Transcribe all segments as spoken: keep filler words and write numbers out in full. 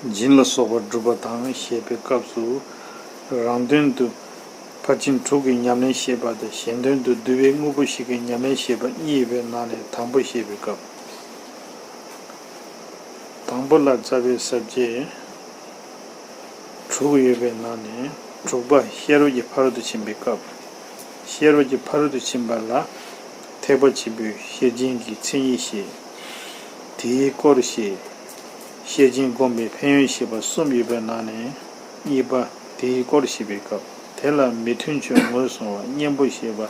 སྦྱིན་ལ་སོགས་པ་སྒྲུབ་པ་དང་ཞེས་པའི་སྐབས་སུ། རང་དོན་དུ་ཕར་ཕྱིན་དྲུག་གི་ཉམས་ལེན་བཤད་པ་དང་། གཞན་དོན་དུ་བསྡུ་བའི་དངོས་པོ་བཞི་གི་ཉམས་ལེན་བཤད་པ་གཉིས་ཡོད་པའི་ནང་ནས་དང་པོ་བཤད་པའི་སྐབས། དང་པོ་ལ་རྩ་བའི་ས་བཅད་དྲུག་ཡོད་པའི་ནང་ནས་དྲུག་པ་ཤེས་རབ་ཀྱི་ཕ་རོལ་ཏུ་ཕྱིན་པའི་སྐབས། ཤེས་རབ་ཀྱི་ཕ་རོལ་ཏུ་ཕྱིན་པ་ལ་ཐེག་པ་ཆེན་པོའི་བཤད་བྱེད་ཀྱི་མཚན་ཉིད་བཤད། དེའི་སྐོར་བཤད། བཤད་བྱེད་སྒོམ་པའི་ཕན་ཡོན་བཤད་པ་གསུམ་ཡོད་པའི་ནང་ནས་གཉིས་པ་དེའི་སྐོར་བཤད་པའི་སྐབས། དེ་ལ་མི་མཐུན་ཕྱོགས་ངོས་བཟུང་བ་གཉེན་པོ་བཤད་པ།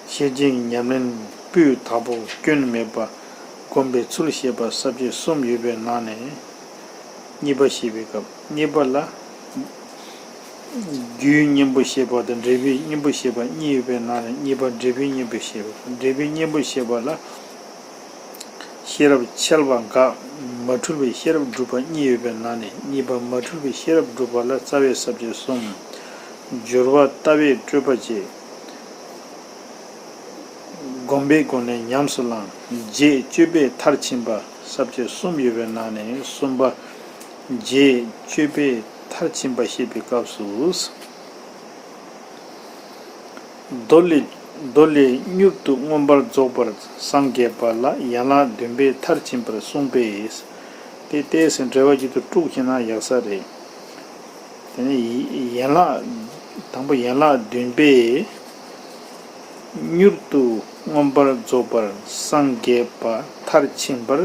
བཤད་བྱེད་ཉམས་ལེན་སྤུས་དག་པོ་སྐྱོན་མེད་པ་སྒོམ་པའི་ཚུལ་བཤད་པ་ས་བཅད་གསུམ་ཡོད་པའི་ནང་ནས་གཉིས་པ་བཤད་པའི་སྐབས། གཉིས་པ་ལ་རྒྱུའི་གཉེན་པོ་བཤད་པ་དང་འབྲས་བུའི་གཉེན་པོ་བཤད་པ་གཉིས་ཡོད་པའི་ནང་ནས་གཉིས་པ་འབྲས་བུའི་གཉེན་པོ་བཤད་པ། འབྲས་བུའི་གཉེན་པོ་བཤད་པ་ལ་ཤེས་རབ་འཆལ་བ་འགག་མ་འཁྲུལ་བའི་ཤེས་རབ་སྒྲུབ་པ་གཉིས་ཡོད་པའི་ནང་ནས་གཉིས་པ་མ་འཁྲུལ་བའི་ཤེས་རབ་སྒྲུབ་པ་ལ་རྩ་བའི་ས་བཅད་གསུམ། སྦྱོར་བ་ལྟ་བས་སྤྲོས་པ་བཅད། སྒོམ་པའི་སྒོ་ནས་ཉམས་སུ་བླང་། རྗེས་སྤྱོད་པས་མཐར་ཕྱིན་པ་ས་བཅད་གསུམ་ཡོད་པའི་ནང་ནས་གསུམ་པ། རྗེས་སྤྱོད་པས་མཐར་ཕྱིན་པ་བཤད་པའི་སྐབས་སུ། མདོ་ལས། མདོ་ལས་མྱུར་དུ་མངོན་པར་རྫོགས་པར་སངས་རྒྱས་པ་ལ་ཡན་ལག་བདུན་པས་མཐར་ཕྱིན་པར་གསུངས་པས། དེ་ཏོག་ཙམ་འགྲེལ་པ་བརྒྱུད་དུ་དཀྲུགས་བྱས་ན་ཡག་ས་རེད། དེ་ནས་ཡན་ལག་དང་པོ་ཡན་ལག་བདུན་པས་མྱུར་དུ་མངོན་པར་རྫོགས་པར་སངས་རྒྱས་པ་མཐར་ཕྱིན་པར་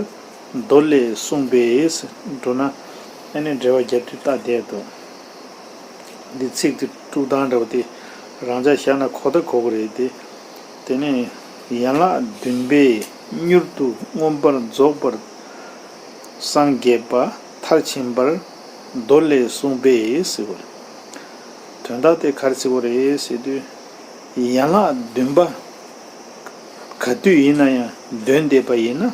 མདོ་ལས་གསུངས་པས་འགྲོ་ན། ཨ་ནི་འགྲེལ་པ་རྒྱབ་དུས་ལྟ་བསྡད་འདུག་འདི་ཚིག་དེ་དཀྲུག་སྟངས་འདྲ་བོ་དེ་རང་འཇགས་བཞག་ན་གོ་ད་གོ་གི་རེད་དེ། དེ་ནས་ཡན་ལག་བདུན་པས་མྱུར་དུ་མངོན་པར་རྫོགས་པར་སངས་རྒྱས་པ་མཐར་ཕྱིན་པར་མདོ་ལས་གསུངས་པས་ཟེར་བ་རེད། དོན་དག་དེ་ག་རེ་ཟེར་བ་རེད་ཟེར་དུས། ཡན་ལག་བདུན་པ་ག་དུས་ཡིན་ན་ཡང་འདོན་བསྡད་པ་ཡིན་ན།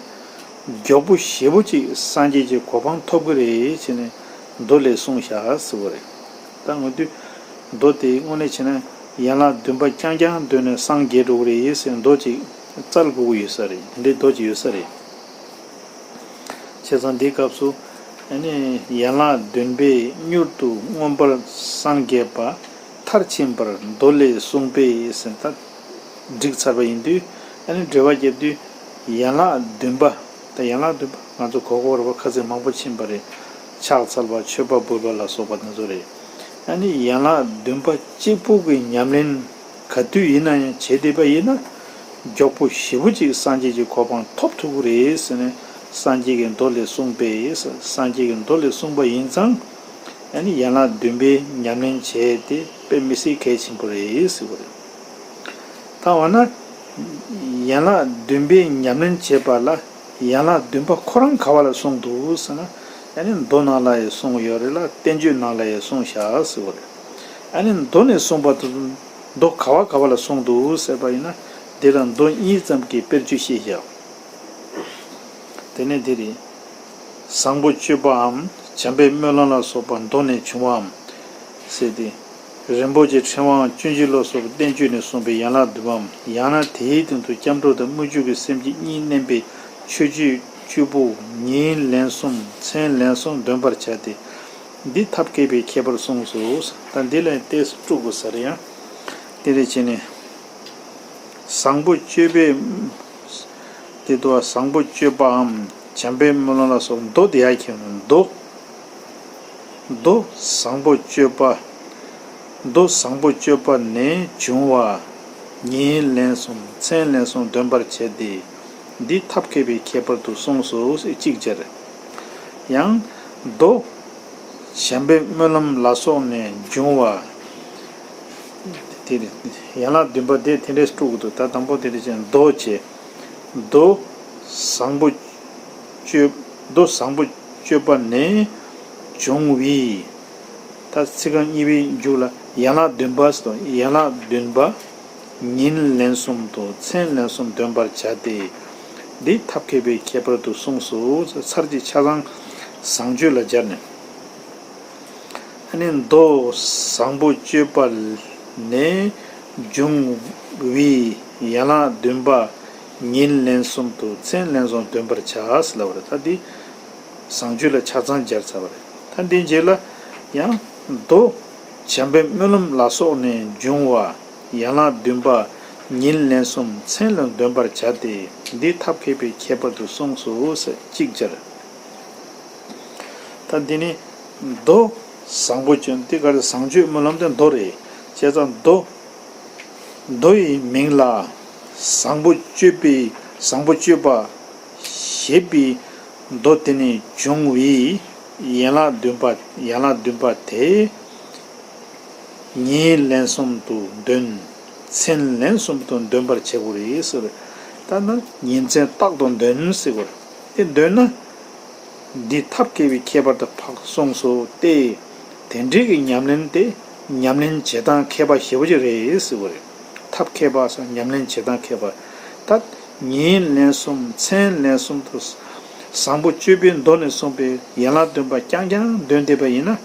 མགྱོགས་པོ་ཞེ་པོ་ཅིག་སངས་རྒྱས་ཀྱི་གོ་འཕང་ཐོབ་ཀྱི་རེད་ཟེར་ནས་མདོ་ལས་གསུངས་བཞག་ཟེར་བ་རེད། ད་ངོ་དུས་མདོ་དེ་དངོས་གནས་བྱས་ན་ཡན་ལག་བདུན་པ་རྐྱང་རྐྱང་འདོན་ནས་སངས་རྒྱས་འགྲོ་གི་རེད་ཟེར་མདོ་ཅིག་བཙལ་དགོས་ཀྱི་ཡོད་ས་རེད། དེ་འདྲའི་མདོ་ཅིག་ཡོད་ས་རེད། བྱས་ཙང་འདིའི་སྐབས་སུ་ཨ་ནི་ཡན་ལག་བདུན་པས་མྱུར་དུ་མངོན་པར་སངས་རྒྱས་པ་མཐར་ཕྱིན་པར་མདོ་ལས་གསུངས་པས་ཟེར་ད་བསྒྲིགས་ཚར་བ་ཡིན་དུས། ཨ་ནི་འགྲེལ་པ་རྒྱབ་དུས་ཡན་ལག་བདུན་པ། ད་ཡན་ལག་བདུན་པ་ང་ཚོ་གོ་གོ་ར་བ་ཁ་ཚིག་མང་པོ་ཕྱིན་པ་རེད། ཕྱག་འཚལ་བ་མཆོད་པ་འབུལ་བ་ལ་སོགས་པ་དེ་ཚོ་རེད། ཨ་ནི་ཡན་ལག་བདུན་པ་གཅིག་པུ་གི་ཉམས་ལེན་ག་དུས་ཡིན་ན་ཡང་བྱེད་བསྡད་པ་ཡིན་ན། མགྱོགས་པོ་ཞེ་པོ་ཅིག་སངས་རྒྱས་ཀྱི་གོ་འཕང་ཐོབ་ཐུབ་ཀྱི་རེད་ཟེར་ནས་སངས་རྒྱས་ཀྱི་མདོ་ལས་གསུངས་པས། སངས་རྒྱས་ཀྱི་མདོ་ལས་གསུངས་པ་ཡིན་ཙང་། ཨ་ནི་ཡན་ལག་བདུན་པའི་ཉམས་ལེན་བྱས་ཏེ་དཔེ་མི་སྲིད་གལ་ཆེན་པོ་རེད་ཟེར་བ་རེད། ད་འོ་ན། ཡན་ལག་བདུན་པའི་ཉམས་ལེན་བྱེད་པ་ལ་ཡན་ལག་བདུན་པ་ཁོ་རང་ག་བ་ལ་གསུངས་འདུག་ཟེར་ན། ཨ་ནི་མདོ་ནང་ལ་ཡང་གསུངས་ཡོད་རེད་ལ། བསྟན་བཅོས་ནང་ལ་ཡང་གསུངས་བཞག་ཟེར་བ་རེད། ཨ་ནི་མདོ་ནས་གསུངས་པ་དེ་མདོ་ག་བ་ག་བ་ལ་གསུངས་འདུག་ཟེར་བ་ཡིན་ན། འདི་ལ་མདོ་གཉིས་ཙམ་གྱི་དཔེར་བརྗོད་བཤད་བཞག་དེ་ནས་འདི་རེད། བཟང་པོ་སྤྱོད་པའམ་བྱམས་པའི་སྨོན་ལམ་ལ་སོགས་པ་མདོ་ནས་བྱུང་བའམ་ཟེར་ཏེ། རིན་པོ་ཆེ་ཕྲེང་བའམ་སྤྱོད་འཇུག་ལ་སོགས་པ་བསྟན་བཅོས་ནས་གསུངས་པའི་ཡན་ལག་བདུན་པའམ། ཡང་ན་དེའི་སྟེང་དུ་སྐྱབས་འགྲོ་དང་སྨོས་ཅི་གི་སེམས་བསྐྱེད་གཉིས་བསྣན་པའི་མཆོད་བརྗོད་བཅུ་པོ་ཉིན་ལན་གསུམ་མཚན་ལན་གསུམ་འདོན་པར་བྱ་སྟེ། འདི་ཐབས་མཁས་པའི་ཁྱད་པར་གསུངས་སོ། ད་འདི་ལ་ཏོག་ཙམ་དཀྲུག་དགོས་ས་རེད་ཡ། དེ་རེད་བྱས་ནས། བཟང་པོ་སྤྱོད་པའི། དེ་དུ་བ་བཟང་པོ་སྤྱོད་པའམ་བྱམས་པའི་སྨོན་ལམ་ལ་སོགས་མདོ་དེ་ཡ་ཁྱེར་ནས་མདོ། མདོ་བཟང་པོ་སྤྱོད་པ། མདོ་བཟང་པོ་སྤྱོད་པ་ནས་བྱུང་བ། ཉིན་ལན་གསུམ་མཚན་ལན་གསུམ་འདོན་པར་བྱས་ཏེ། འདི་ཐབས་མཁས་པའི་ཁྱད་པར་དུ་གསུངས་སོ་ཟེར་གཅིག་སྦྱར། ཡང་། མདོ། བྱམས་པའི་སྨོན་ལམ་ལ་སོགས་ནས་འབྱུང་བ། དེ་རེད། ཡན་ལག་བདུན་པ་དེ་དེ་འདྲས་དཀྲུག་གི་འདུག་ད་དང་པོ་དེ་འདྲས་བྱས་མདོ་བྱས། མདོ། བཟང་པོ། སྤྱོད། མདོ་བཟང་པོ་སྤྱོད་པ་ནས་བྱུང་བའི། ད་ཚིག་རྐང་གཉིས་པའི་མཇུག་ལ་ཡན་ལག་བདུན་པ་ཟེར་དང་ཡན་ལག་བདུན་པ། ཉིན་ལན་གསུམ་དང་མཚན་ལན་གསུམ་འདོན་པར་བྱ་སྟེ། འདི་ཐབས་མཁས་པའི་ཁྱད་པར་དུ་གསུངས་སོ། ཚར་གཅིག་ཆ་ཚང་བཟང་སྤྱོད་ལ་སྦྱར་ནས། ཨ་ནི་མདོ་བཟང་པོ་སྤྱོད་པ་ནས་འབྱུང་བའི་ཡན་ལག་བདུན་པ་ཉིན་ལན་གསུམ་དང་མཚན་ལན་གསུམ་འདོན་པར་བྱ་ཟེར་ལབ་པ་རེད། ད་འདི། བཟང་སྤྱོད་ལ་ཆ་ཚང་སྦྱར་ཚར་བ་རེད། ད་འདིའི་རྗེས་ལ་ཡང་མདོ། བྱམས་པའི་སྨོན་ལམ་ལ་སོགས་ནས་འབྱུང་བ། ཡན་ལག་བདུན་པ་ཉིན་ལན་གསུམ་མཚན་ལ་འདོན་པར་བྱ་སྟེ། འདི་ཐབས་མཁས་པས་ཁྱད་པར་དུ་གསུངས་སོ་ཟེར་གཅིག་སྦྱར། ད་འདི་ནི་མདོ། བཟང་པོ་སྤྱོད་འདི་ག་རེ། བཟང་སྤྱོད་སྨོན་ལམ་དེ་མདོ་རེད། བྱས་ཙང་མདོ། མདོ་ཡི་མིང་ལ་བཟང་པོ་སྤྱོད་པའི་བཟང་པོ་སྤྱོད་པ་ཞེས་པའི་མདོ་དེ་ནས་བྱུང་བའི་ཡན་ལག་བདུན་པ། ཡན་ལག་བདུན་པ་དེ་ཉིན་ལན་གསུམ་དུ་འདོན། མཚན་ལན་གསུམ་དུ་འདོན་པར་བྱེད་དགོས་རེད་ཟེར། ད་ནི་ཉིན་མཚན་རྟག་ཏུ་འདོན་ཟེར་དགོས་རེད། དེ་འདོན་ན། འདི་ཐབས་མཁས་པས་ཁྱད་པར་དུ་འཕགས་གསུངས་སོ་སྟེ། དེ་འདྲའི་གི་ཉམས་ལེན་དེ་ཉམས་ལེན་བྱེད་སྟངས་མཁས་པ་ཞེ་པོ་ཅིག་རེད་ཟེར་བ་རེད། ཐབས་མཁས་པ་སོགས་ཉམས་ལེན་བྱེད་སྟངས་མཁས་པ། ད་ཉིན་ལན་གསུམ་མཚན་ལན་གསུམ་དུ་བཟང་པོ་སྤྱོད་པའི་མདོ་ནས་གསུངས་པའི་ཡན་ལག་བདུན་པ་རྐྱང་རྐྱང་འདོན་བསྡད་པ་ཡིན་ན།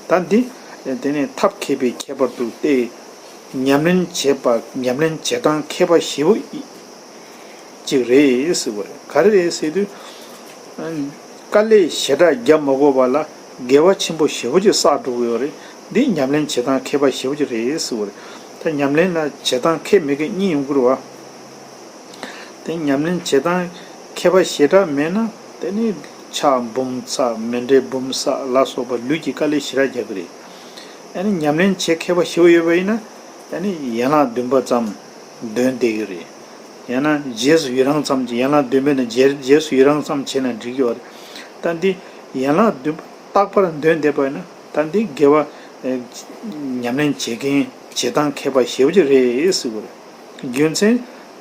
ད་འདི་དེ་ནས་ཐབས་མཁས་པས་ཁྱད་པར་དུ་སྟེ། ཉམས་ལེན་བྱེད་པ། ཉམས་ལེན་བྱེད་སྟངས་མཁས་པ་ཞེ་པོ་ཅིག་རེད་ཟེར་བ་རེད། ག་རེ་རེད་ཟེར་དུས། དཀའ་ལས་ཞེ་དྲག་རྒྱབ་མ་དགོས་པ་ལ་དགེ་བ་ཆེན་པོ་ཞེ་པོ་ཅིག་བསགས་འགྲོ་གི་ཡོད་རེད། འདི་ཉམས་ལེན་བྱེད་སྟངས་མཁས་པ་ཞེ་པོ་ཅིག་རེད་ཟེར་བ་རེད། ད་ཉམས་ལེན་ལ་བྱེད་སྟངས་མཁས་མེད་མཁན་གཉིས་ཡོང་གི་རེད་བ། དེ་ཉམས་ལེན་བྱེད་སྟངས་མཁས་པ་ཞེ་དྲག་མེད་ན། དེ་ནི་ཆག་འབུམ་ཚ། མེ་འདྲེད་འབུམ་ཚ་ལ་སོགས་པ་ལུས་ཀྱི་དཀའ་ལས་ཞེ་དྲག་རྒྱག་གི་རེད། ཨ་ནི་ཉམས་ལེན་བྱེད་མཁས་པ་ཞེ་པོ་ཡོད་པ་ཡིན་ན། ཨ་ནི་ཡན་ལག་བདུན་པ་ཙམ་འདོན་བསྡད་ཀྱི་རེད། ཡང་ན་རྗེས་སུ་ཡི་རང་ཙམ་གྱིས། ཡན་ལག་བདུན་པའི་ནང་རྗེས་རྗེས་སུ་ཡི་རང་ཙམ་བྱས་ན་འགྲིག་གི་ཡོད་རེད། ད་འདི་ཡན་ལག་བདུན་པ་རྟག་པར་འདོན་བསྡད་པ་ཡིན་ན། ད་འདི་དགེ་བ་ཨེ་ཉམས་ལེན་བྱེད་མཁན། བྱེད་སྟངས་མཁས་པ་ཞེ་པོ་ཅིག་རེད་ཟེར་བ་རེད། རྒྱུ་མཚན་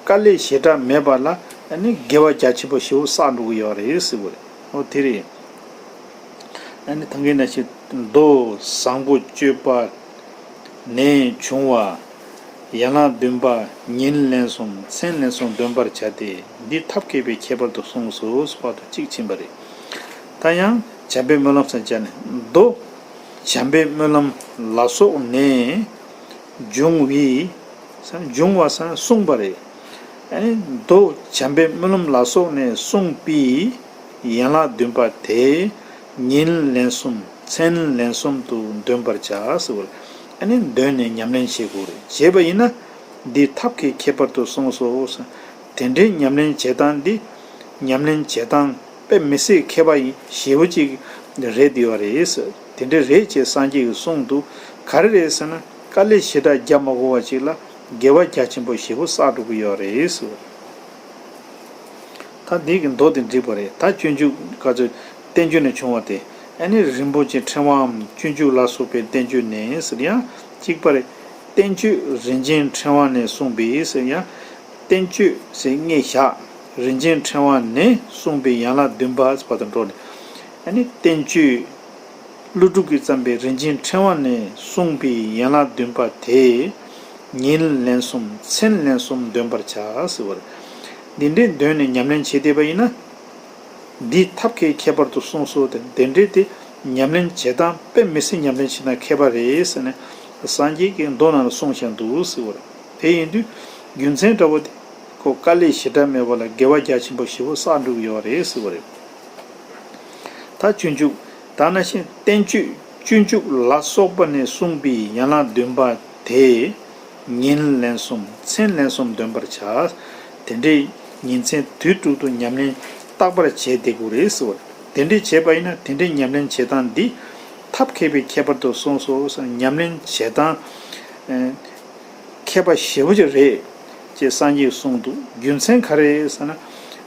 དཀའ་ལས་ཞེ་དྲག་མེད་པ་ལ་ཨ་ནི་དགེ་བ་རྒྱ་ཆེན་པོ་ཞེ་པོ་བསགས་འགྲོ་གི་ཡོད་རེད་ཟེར་བ་རེད། འོ་དེ་རེད། ཨ་ནི་ད་གིན་ནང་བཞིན་མདོ་བཟང་པོ་སྤྱོད་པ་ནས་བྱུང་བ། ཡན་ལག་བདུན་པ་ཉིན་ལན་གསུམ་མཚན་ལན་གསུམ་འདོན་པར་བྱ་སྟེ། འདི་ཐབས་མཁས་པས་ཁྱད་པར་དུ་གསུངས་སོ་ཟེར་བ་དང་གཅིག་ཕྱིན་པ་རེད། ད་ཡང་བྱམས་པའི་སྨོན་ལམ་ཟེར་བྱས་ནས་མདོ། བྱམས་པའི་སྨོན་ལམ་ལ་སོགས་ནས་འབྱུང་བའི། འབྱུང་བ་ཟེར་ན་གསུངས་པ་རེད། ཨ་ནི་མདོ་བྱམས་པའི་སྨོན་ལམ་ལ་སོགས་ནས་གསུངས་པའི་ཡན་ལག་བདུན་པ་དེ་ཉིན་ལན་གསུམ་མཚན་ལན་གསུམ་དུ་འདོན་པར་བྱ་ཟེར་བ་རེད། ཨ་ནི་འདོན་ནས་ཉམས་ལེན་བྱེད་དགོས་རེད། བྱས་པ་ཡིན་ན། འདི་ཐབས་མཁས་ཁྱད་པར་དུ་གསུངས་སོ། དེ་འདྲའི་ཉམས་ལེན་བྱེད་སྟངས་འདི། ཉམས་ལེན་བྱེད་སྟངས་དཔེ་མི་སྲིད་མཁས་པ་ཡིན་ཞེ་པོ་ཅིག་རེད་བསྡད་པ་རེད། དེ་འདྲ་རེད་ཅེས་སངས་རྒྱས་ཀྱིས་གསུངས་འདུག། ག་རེ་རེད་ཟེར་ན། དཀའ་ལས་ཞེ་དྲག་རྒྱག་མ་དགོས་པ་ཅིག་ལ་དགེ་བ་རྒྱ་ཆེན་པོ་ཞེ་པོ་བསགས་འགྲོ་གི་ཡོད་རེད་ཟེར། ད་འདི་གི་མདོ་དེ་འགྲིག་པ་རེད། ད་སྤྱོད་འཇུག་ག་ཚོད། བསྟན་བཅོས་ནས་བྱུང་བ་དེ། ཨ་ནི་རིན་པོ་ཆེའི་ཕྲེང་བའམ་སྤྱོད་འཇུག་ལ་སོགས་པའི་བསྟན་བཅོས་ནས་ཟེར་ཡང་གཅིག་པ་རེད། བསྟན་བཅོས་རིན་ཆེན་ཕྲེང་བ་ནས་གསུངས་པའི་ཟེར་ཡང་། བསྟན་བཅོས་ཟེར་སྔོན་བཞག། རིན་ཆེན་ཕྲེང་བ་ནས་གསུངས་པའི་ཡན་ལག་བདུན་པ་ཟེར་བ་དང་འགྲོགས་ནས། ཨ་ནི་བསྟན་བཅོས་ཀླུ་སྒྲུབ་ཀྱིས་བརྩམས་པའི་རིན་ཆེན་ཕྲེང་བ་ནས་གསུངས་པའི་ཡན་ལག་བདུན་པ་དེ་ཉིན་ལན་གསུམ་མཚན་ལན་གསུམ་འདོན་པར་བྱ་ཟེར་བ་རེད། འདི་འདྲའི་འདོན་ནས་ཉམས་ལེན་བྱེད་བསྡད་པ་ཡིན་ན། འདིས་ཐབས་མཁས་ཁྱད་པར་དུ་གསུངས་སོ། དེ་དེ་འདྲའི་དེ་ཉམས་ལེན་བྱེད་སྟངས་དཔེ་མི་སྲིད་ཉམས་ལེན་བྱེད་སྟངས་མཁས་པ་རེད་ཟེར་ནས་སངས་རྒྱས་ཀྱིས་མདོ་ནང་ལ་གསུངས་བཞག་འདུག་ཟེར་བ་རེད། དེ་ཡིན་དུས་རྒྱུ་མཚན་འདྲ་བོ་དེ་ཁོ་དཀའ་ལས་ཞེ་དྲག་མེད་པ་ལ་དགེ་བ་རྒྱ་ཆེན་པོ་ཞེ་པོ་བསགས་འགྲོ་གི་ཡོད་རེད་ཟེར་བ་རེད། ད་སྤྱོད་འཇུག། ད་ནང་བཞིན་བསྟན་བཅོས་སྤྱོད་འཇུག་ལ་སོགས་པ་ནས་གསུངས་པའི་ཡན་ལག་བདུན་པ་དེ། ཉིན་ལན་གསུམ་མཚན་ལན་གསུམ་འདོན་པར་བྱ། དེ་འདྲའི་ཉིན་མཚན་དུས་དྲུག་ཏུ་ཉམས་ལེན་རྟག་པར་བྱས་བསྡད་དགོས་རེད་ཟེར་བ་རེད། དེ་འདྲའི་བྱས་པ་ཡིན་ན་དེ་འདྲའི་ཉམས་ལེན་བྱེད་སྟངས་འདི་ཐབས་མཁས་པས་ཁྱད་པར་དུ་གསུངས་སོ་ཟེར། ཉམས་ལེན་བྱེད་སྟངས་ཨ་མཁས་པ་ཞེ་པོ་ཅིག་རེད་ཅེས་སངས་རྒྱས་གསུངས་འདུག། རྒྱུ་མཚན་ག་རེ་རེད་ཟེར་ན།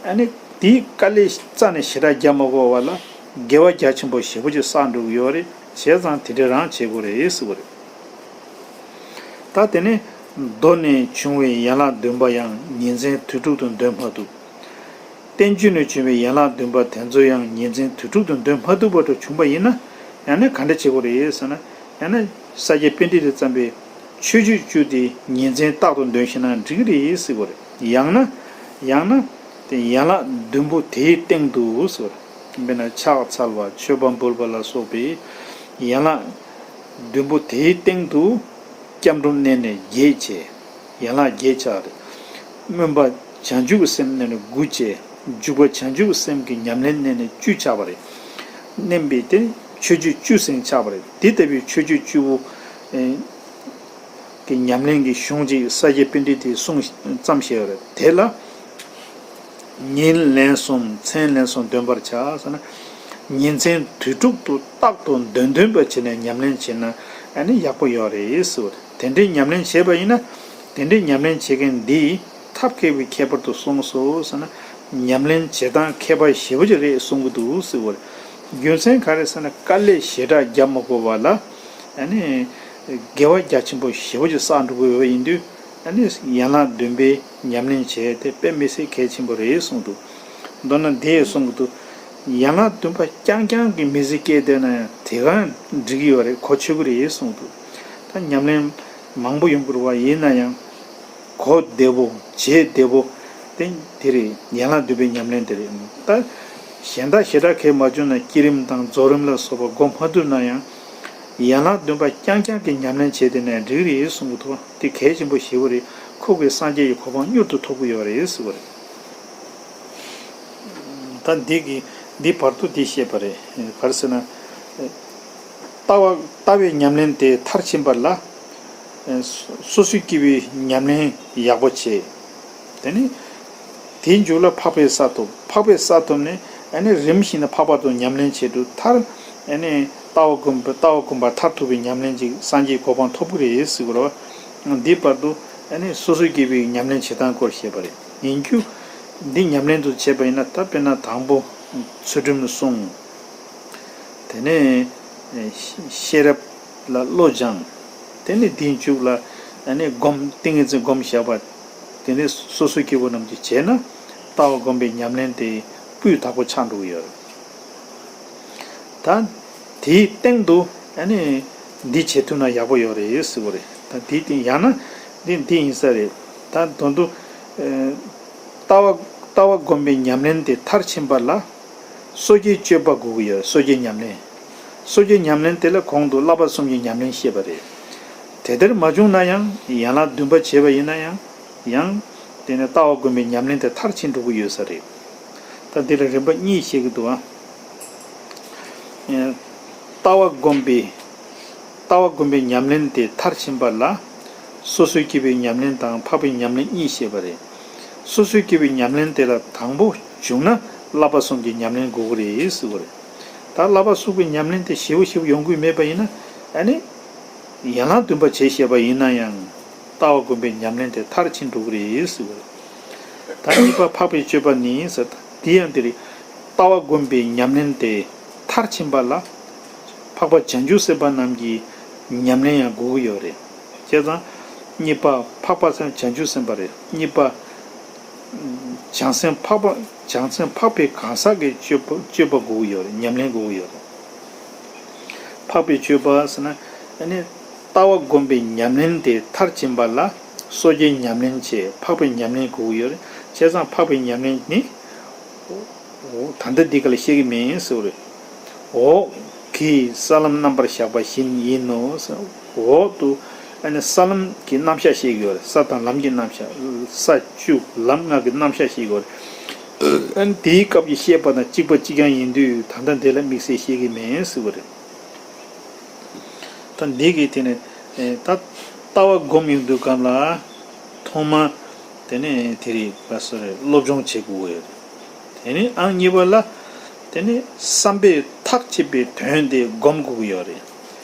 ཨ་ནི་དེའི་དཀའ་ལས་རྩ་ནས་ཞེ་དྲག་རྒྱག་མ་དགོས་པ་ལ་དགེ་བ་རྒྱ་ཆེན་པོ་ཞེ་པོ་ཅིག་བསགས་འགྲོ་གི་ཡོད་རེད། བྱས་ཙང་དེ་འདྲ་རང་བྱེད་དགོས་རེད་ཟེར་བ་རེད། ད་དེ་ནས་མདོ་ནས་བྱུང་བའི་ཡན་ལག་བདུན་པ་ཡང་ཉིན་མཚན་དུས་དྲུག་ཏུ་འདོན་མ་ཐུབ། བསྟན་བཅོས་ནས་བྱུང་བའི་ཡན་ལག་བདུན་པ་དེ་ཚོ་ཡང་ཉིན་མཚན་དུས་དྲུག་ཏུ་འདོན་མ་ཐུབ་པ་འདྲ་བྱུང་པ་ཡིན་ན། ཡང་ན་ག་འདྲ་བྱེད་དགོས་རེད་ཟེར་ན། ཡང་ན་ས་སྐྱ་པཎྜི་ཏས་བརྩམས་པའི་མཆོད་བརྗོད་བཅུ་དེ་ཉིན་མཚན་རྟག་ཏུ་འདོན་ཤེས་ན་འགྲིག་གི་རེད་ཟེར་དགོས་རེད། ཡང་ན། ཡང་ན་དེ་ཡན་ལག་བདུན་པོ་དེའི་སྟེང་དུ་ཟེར། དཔེར་ན་ཕྱག་འཚལ་བ་མཆོད་པ་འབུལ་བ་ལ་སོགས་པའི་ཡན་ལག་བདུན་པོ་དེའི་སྟེང་དུ་སྐྱབས་འགྲོ་བསྣན་ནས་བརྒྱད་བྱས། ཡན་ལག་བརྒྱད་ཆགས་རེད། སྨོན་པ་བྱང་ཆུབ་ཀྱི་སེམས་བསྣན་ནས་དགུ་བྱས། འཇུག་པ་བྱང་ཆུབ་ཀྱི་སེམས་ཀྱི་ཉམས་ལེན་བསྣན་ནས་བཅུ་ཆགས་པ་རེད། བསྣན་པའི་དེ་མཆོད་བརྗོད་བཅུ་ཟིན་ཆགས་པ་རེད། དེ་ལྟ་བུའི་མཆོད་བརྗོད་བཅུ་པོ་གི་ཉམས་ལེན་གྱི་གཞུང་ཅིག་ས་སྐྱ་པཎྜི་ཏས་གསུངས་བརྩམས་བཞག་ཡོད་རེད། དེ་ལ། ཉིན་ལན་གསུམ་མཚན་ལན་གསུམ་འདོན་པར་བྱ་ཟེར་ན། ཉིན་མཚན་དུས་དྲུག་ཏུ་རྟག་ཏུ་འདོན་འདོན་པ་བྱས་ནས་ཉམས་ལེན་བྱས་ན་ཨ་ནི་ཡག་པོ་ཡོད་རེད་ཟེར་བ་རེད། དེ་འདྲའི་ཉམས་ལེན་བྱས་པ་ཡིན་ན། དེ་འདྲའི་ཉམས་ལེན་བྱེད་མཁན་འདིས་ཐབས་མཁས་པའི་ཁྱད་པར་དུ་གསུངས་སོ་ཟེར་ན། ཉམས་ལེན་བྱེད་སྟངས་མཁས་པ་ཞེ་པོ་ཅིག་རེད་གསུང་གི་འདུག་ཟེར་བ་རེད། རྒྱུ་མཚན་ག་རེ་ཟེར་ན། དཀའ་ལས་ཞེ་དྲག་རྒྱབ་མ་དགོས་པ་ལ་ཨ་ནི་དགེ་བ་རྒྱ་ཆེན་པོ་ཞེ་པོ་ཅིག་བསགས་འགྲོ་གི་ཡོད་པ་ཡིན་དུས། ཨ་ནི་ཡན་ལག་བདུན་པའི་ཉམས་ལེན་བྱས་ཏེ་དཔེ་མི་སྲིད་གལ་ཆེན་པོ་རེད་གསུངས་འདུག་མདོར་ན་འདི་ཡས་གསུང་གི་འདུག་ཡན་ལག་བདུན་པ་རྐྱང་རྐྱང་གི་མི་ཚེ་སྐྱེལ་བསྡད་ན་ཡང་དེ་གང་འགྲིག་གི་ཡོད་རེད། གོ་ཆོད་གི་རེད་གསུངས་འདུག་ད་ཉམས་ལེན་མང་པོ་ཡོང་གི་རེད་པ། ཡིན་ན་ཡང་གོ་བདེ་པོ་བྱེད་བདེ་པོ་དེ་དེ་རེད། ཡན་ལག་བདུན་པའི་ཉམས་ལེན་དེ་རེད། ད་གཞན་དག་ཞེ་དྲག་གལ་མ་བྱུང་ན་བསྐྱེད་རིམ་དང་རྫོགས་རིམ་ལ་སོགས་པ་སྒོམ་མ་ཐུབ་ན་ཡང་། ཡན་ལག་བདུན་པ་རྐྱང་རྐྱང་གི་ཉམས་ལེན་བྱས་བསྡད་ན་འགྲིག་རེད་གསུང་གི་འདུག་དེ་གལ་ཆེན་པོ་ཞེ་པོ་རེད། ཁོ་གིས་སངས་རྒྱས་ཀྱི་གོ་འཕང་མྱུར་དུ་ཐོབ་ཀྱི་ཡོད་རེད་ཟེར་བ་རེད། ད་འདི་གི་འདི་བར་དུ་འདི་བཤད་པ་རེད། ག་རེ་ཟེར་ན། ལྟ་བ་ལྟ་བའི་ཉམས་ལེན་དེ་མཐར་ཕྱིན་པ་ལ། སོ་སོའི་སྐྱེ་བོའི་ཉམས་ལེན་ཡག་པོ་བྱེད། དེ་ནི། དེའི་མཇུག་ལ་འཕགས་པའི་ས་ཐོབ། འཕགས་པའི་ས་ཐོབ་ནས་ཨ་ནི་རིམ་བཞིན་དུ་འཕགས་པ་དང་ཉམས་ལེན་བྱེད་དུ་མཐར། ཨ་ནི་ལྟ་བ་བསྒོམ་པ་ལྟ་བ་བསྒོམ་པ་མཐར་ཐུག་པའི་ཉམས་ལེན་ཅིག་སངས་རྒྱས་གོ་འཕང་ཐོབ་ཀྱི་རེད་ཟེར་གི་རེད་བ། འདི་བར་དུ་ཨ་ནི་སོ་སོའི་སྐྱེ་བོའི་ཉམས་ལེན་བྱེད་སྟངས་སྐོར་བཤད་པ་རེད། ཡིན་རྒྱུ། འདི་ཉམས་ལེན་དུ་བྱས་པ་ཡིན་ན། ད་དཔེར་ན་དང་པོ་ཚུལ་ཁྲིམས་སྲུང་། དེ་ནས་ཤེས་རབ་ལ་བློ་སྦྱང་། དེ་ནས་དེའི་མཇུག་ལ་ཨ་ནི་སྒོམ་ཏིང་ངེ་འཛིན་སྒོམ་བཞག་པ། དེ་ནས་སོ་སོའི་སྐྱེ་བོ་རྣམས་ཀྱིས་བྱས་ན་ལྟ་བ་སྒོམ་པའི་ཉམས་ལེན་དེ་སྤུས་དག་པོ་ཆགས་འགྲོ་གི་ཡོད་རེད། ད་དེའི་སྟེང་དུ་ཨ་ནི་འདི་བྱེད་ཐུབ་ན་ཡག་པོ་ཡོད་རེད་ཟེར་བ་རེད། ད་དེའི་སྟེང་ཡང་ན་འདི་འདི་ཡིན་ས་རེད། ད་དོན་དུ་ལྟ་བ་ལྟ་བ་སྒོམ་པའི་ཉམས་ལེན་དེ་མཐར་ཕྱིན་པ་ལ། སོ་སྐྱེའི་སྤྱོད་པ་དགོས་ཀྱི་ཡོད། སོ་སྐྱེའི་ཉམས་ལེན། སོ་སྐྱེའི་ཉམས་ལེན་དེ་ལ་གོང་དུ་བསླབ་པ་གསུམ་གྱི་ཉམས་ལེན་བཤད་པ་རེད། དེ་ལྟར་མ་བྱུང་ན་ཡང་ཡན་ལག་བདུན་པ་བྱས་པ་ཡིན་ན་ཡང་། ཡང་། དེ་ནས་ལྟ་བ་སྒོམ་པའི་ཉམས་ལེན་དེ་མཐར་ཕྱིན་འགྲོ་གི་ཡོད་ས་རེད། ད་འདི་ལ་རིམ་པ་གཉིས་བཤད་ཀྱི་འདུག་ཨ། ལྟ་བ་སྒོམ་པའི། ལྟ་བ་སྒོམ་པའི་ཉམས་ལེན་དེ་མཐར་ཕྱིན་པ་ལ། སོ་སོའི་སྐྱེ་བོའི་ཉམས་ལེན་དང་འཕགས་པའི་ཉམས་ལེན་གཉིས་བཤད་པ་རེད། སོ་སོའི་སྐྱེ་བོའི་ཉམས་ལེན་དེ་ལ་དང་པོ་བྱུང་ན་བསླབ་པ་གསུམ་གྱི་ཉམས་ལེན་དགོས་ཀྱི་རེད་ཟེར་བ་རེད། ད་བསླབ་པ་གསུམ་གྱི་ཉམས་ལེན་དེ་ཞེ་པོ་ཞེ་པོ་ཡོང་གི་མེད་པ་ཡིན་ན། ཨ་ནི། ཡན་ལག་བདུན་པ་བྱས་བཤད་པ་ཡིན་ན་ཡང་། ལྟ་བ་སྒོམ་པའི་ཉམས་ལེན་དེ་མཐར་ཕྱིན་འགྲོ་གི་རེད་ཟེར་བ་རེད། ད་གཉིས་པ་འཕགས་པའི་སྤྱོད་པ་ནི་ཟེར། དེ་ཡང་དེ་རེད། ལྟ་བ་སྒོམ་པའི་ཉམས་ལེན་དེ་མཐར་ཕྱིན་པ་ལ། འཕགས་པ་བྱང་ཆུབ་སེམས་དཔའ་རྣམས་ཀྱི་ཉམས་ལེན་ཡང་དགོས་ཀྱི་ཡོད་རེད། བྱས་ཙང་། གཉིས་པ་འཕགས་པ་སེམས་བྱང་ཆུབ་སེམས་དཔའ་རེད། གཉིས་པ། བྱང་སེམས་འཕགས་པ། བྱང་སེམས་འཕགས་པའི་གང་ཟག་གི་སྤྱོད་པ་སྤྱོད་པ་དགོས་ཀྱི་ཡོད་རེད། ཉམས་ལེན་དགོས་ཀྱི་ཡོད་རེད། འཕགས་པའི་སྤྱོད་པ་ཟེར་ན། ཨ་ནི། ལྟ་བ་སྒོམ་པའི་ཉམས་ལེན་དེ་མཐར་ཕྱིན་པ་ལ། སོ་སྐྱེའི་ཉམས་ལེན་བྱས། འཕགས་པའི་ཉམས་ལེན་དགོས་ཀྱི་ཡོད་རེད། བྱས་ཙང་འཕགས་པའི་ཉམས་ལེན་ནི། འོ། ད་ལྟ་འདི་ག་ལ་བཤད་ཀྱི་མིན་ཟེར་བ་རེད། འོག་གི་ས་ལམ་རྣམ་པར་གཞག་པ་བཞིན་ཡིན་ནོ། འོག་ཏུ་ཨ་ནི་ས་ལམ་གྱི་རྣམ་གཞག་བཤད་ཀྱི་ཡོད་རེད། ས་དང་ལམ་གྱི་རྣམ་གཞག་ས་བཅུ་ལམ་ལྔ་གི་རྣམ་གཞག་བཤད་ཀྱི་ཡོད་རེད། ཨ་ནི་དེའི་སྐབས་ཀྱི་བཤད་པ་དང་གཅིག་པ་གཅིག་རྐྱང་ཡིན་དུས། ད་ལྟ་འདི་ལ་དམིགས་བསལ་བཤད་ཀྱི་མིན་ཟེར་བ་རེད། ད་འདི་གི་དེ་ནས་ད་ལྟ་བ་སྒོམ་ཡོང་དུས་སྐབས་ལ། ཐོག་མ་དེ་ནས་དེ་རིགས་ག་སོ་རེད། སློབ་སྦྱོང་བྱེད་དགོས་ཡོད་རེད། དེ་ནས་ཨང་གཉིས་པ་ལ། དེ་ནས་བསམ་པས་ཐག་བཅད་པའི་དོན་དེ་སྒོམ་དགོས་ཀྱི་ཡོད་རེད།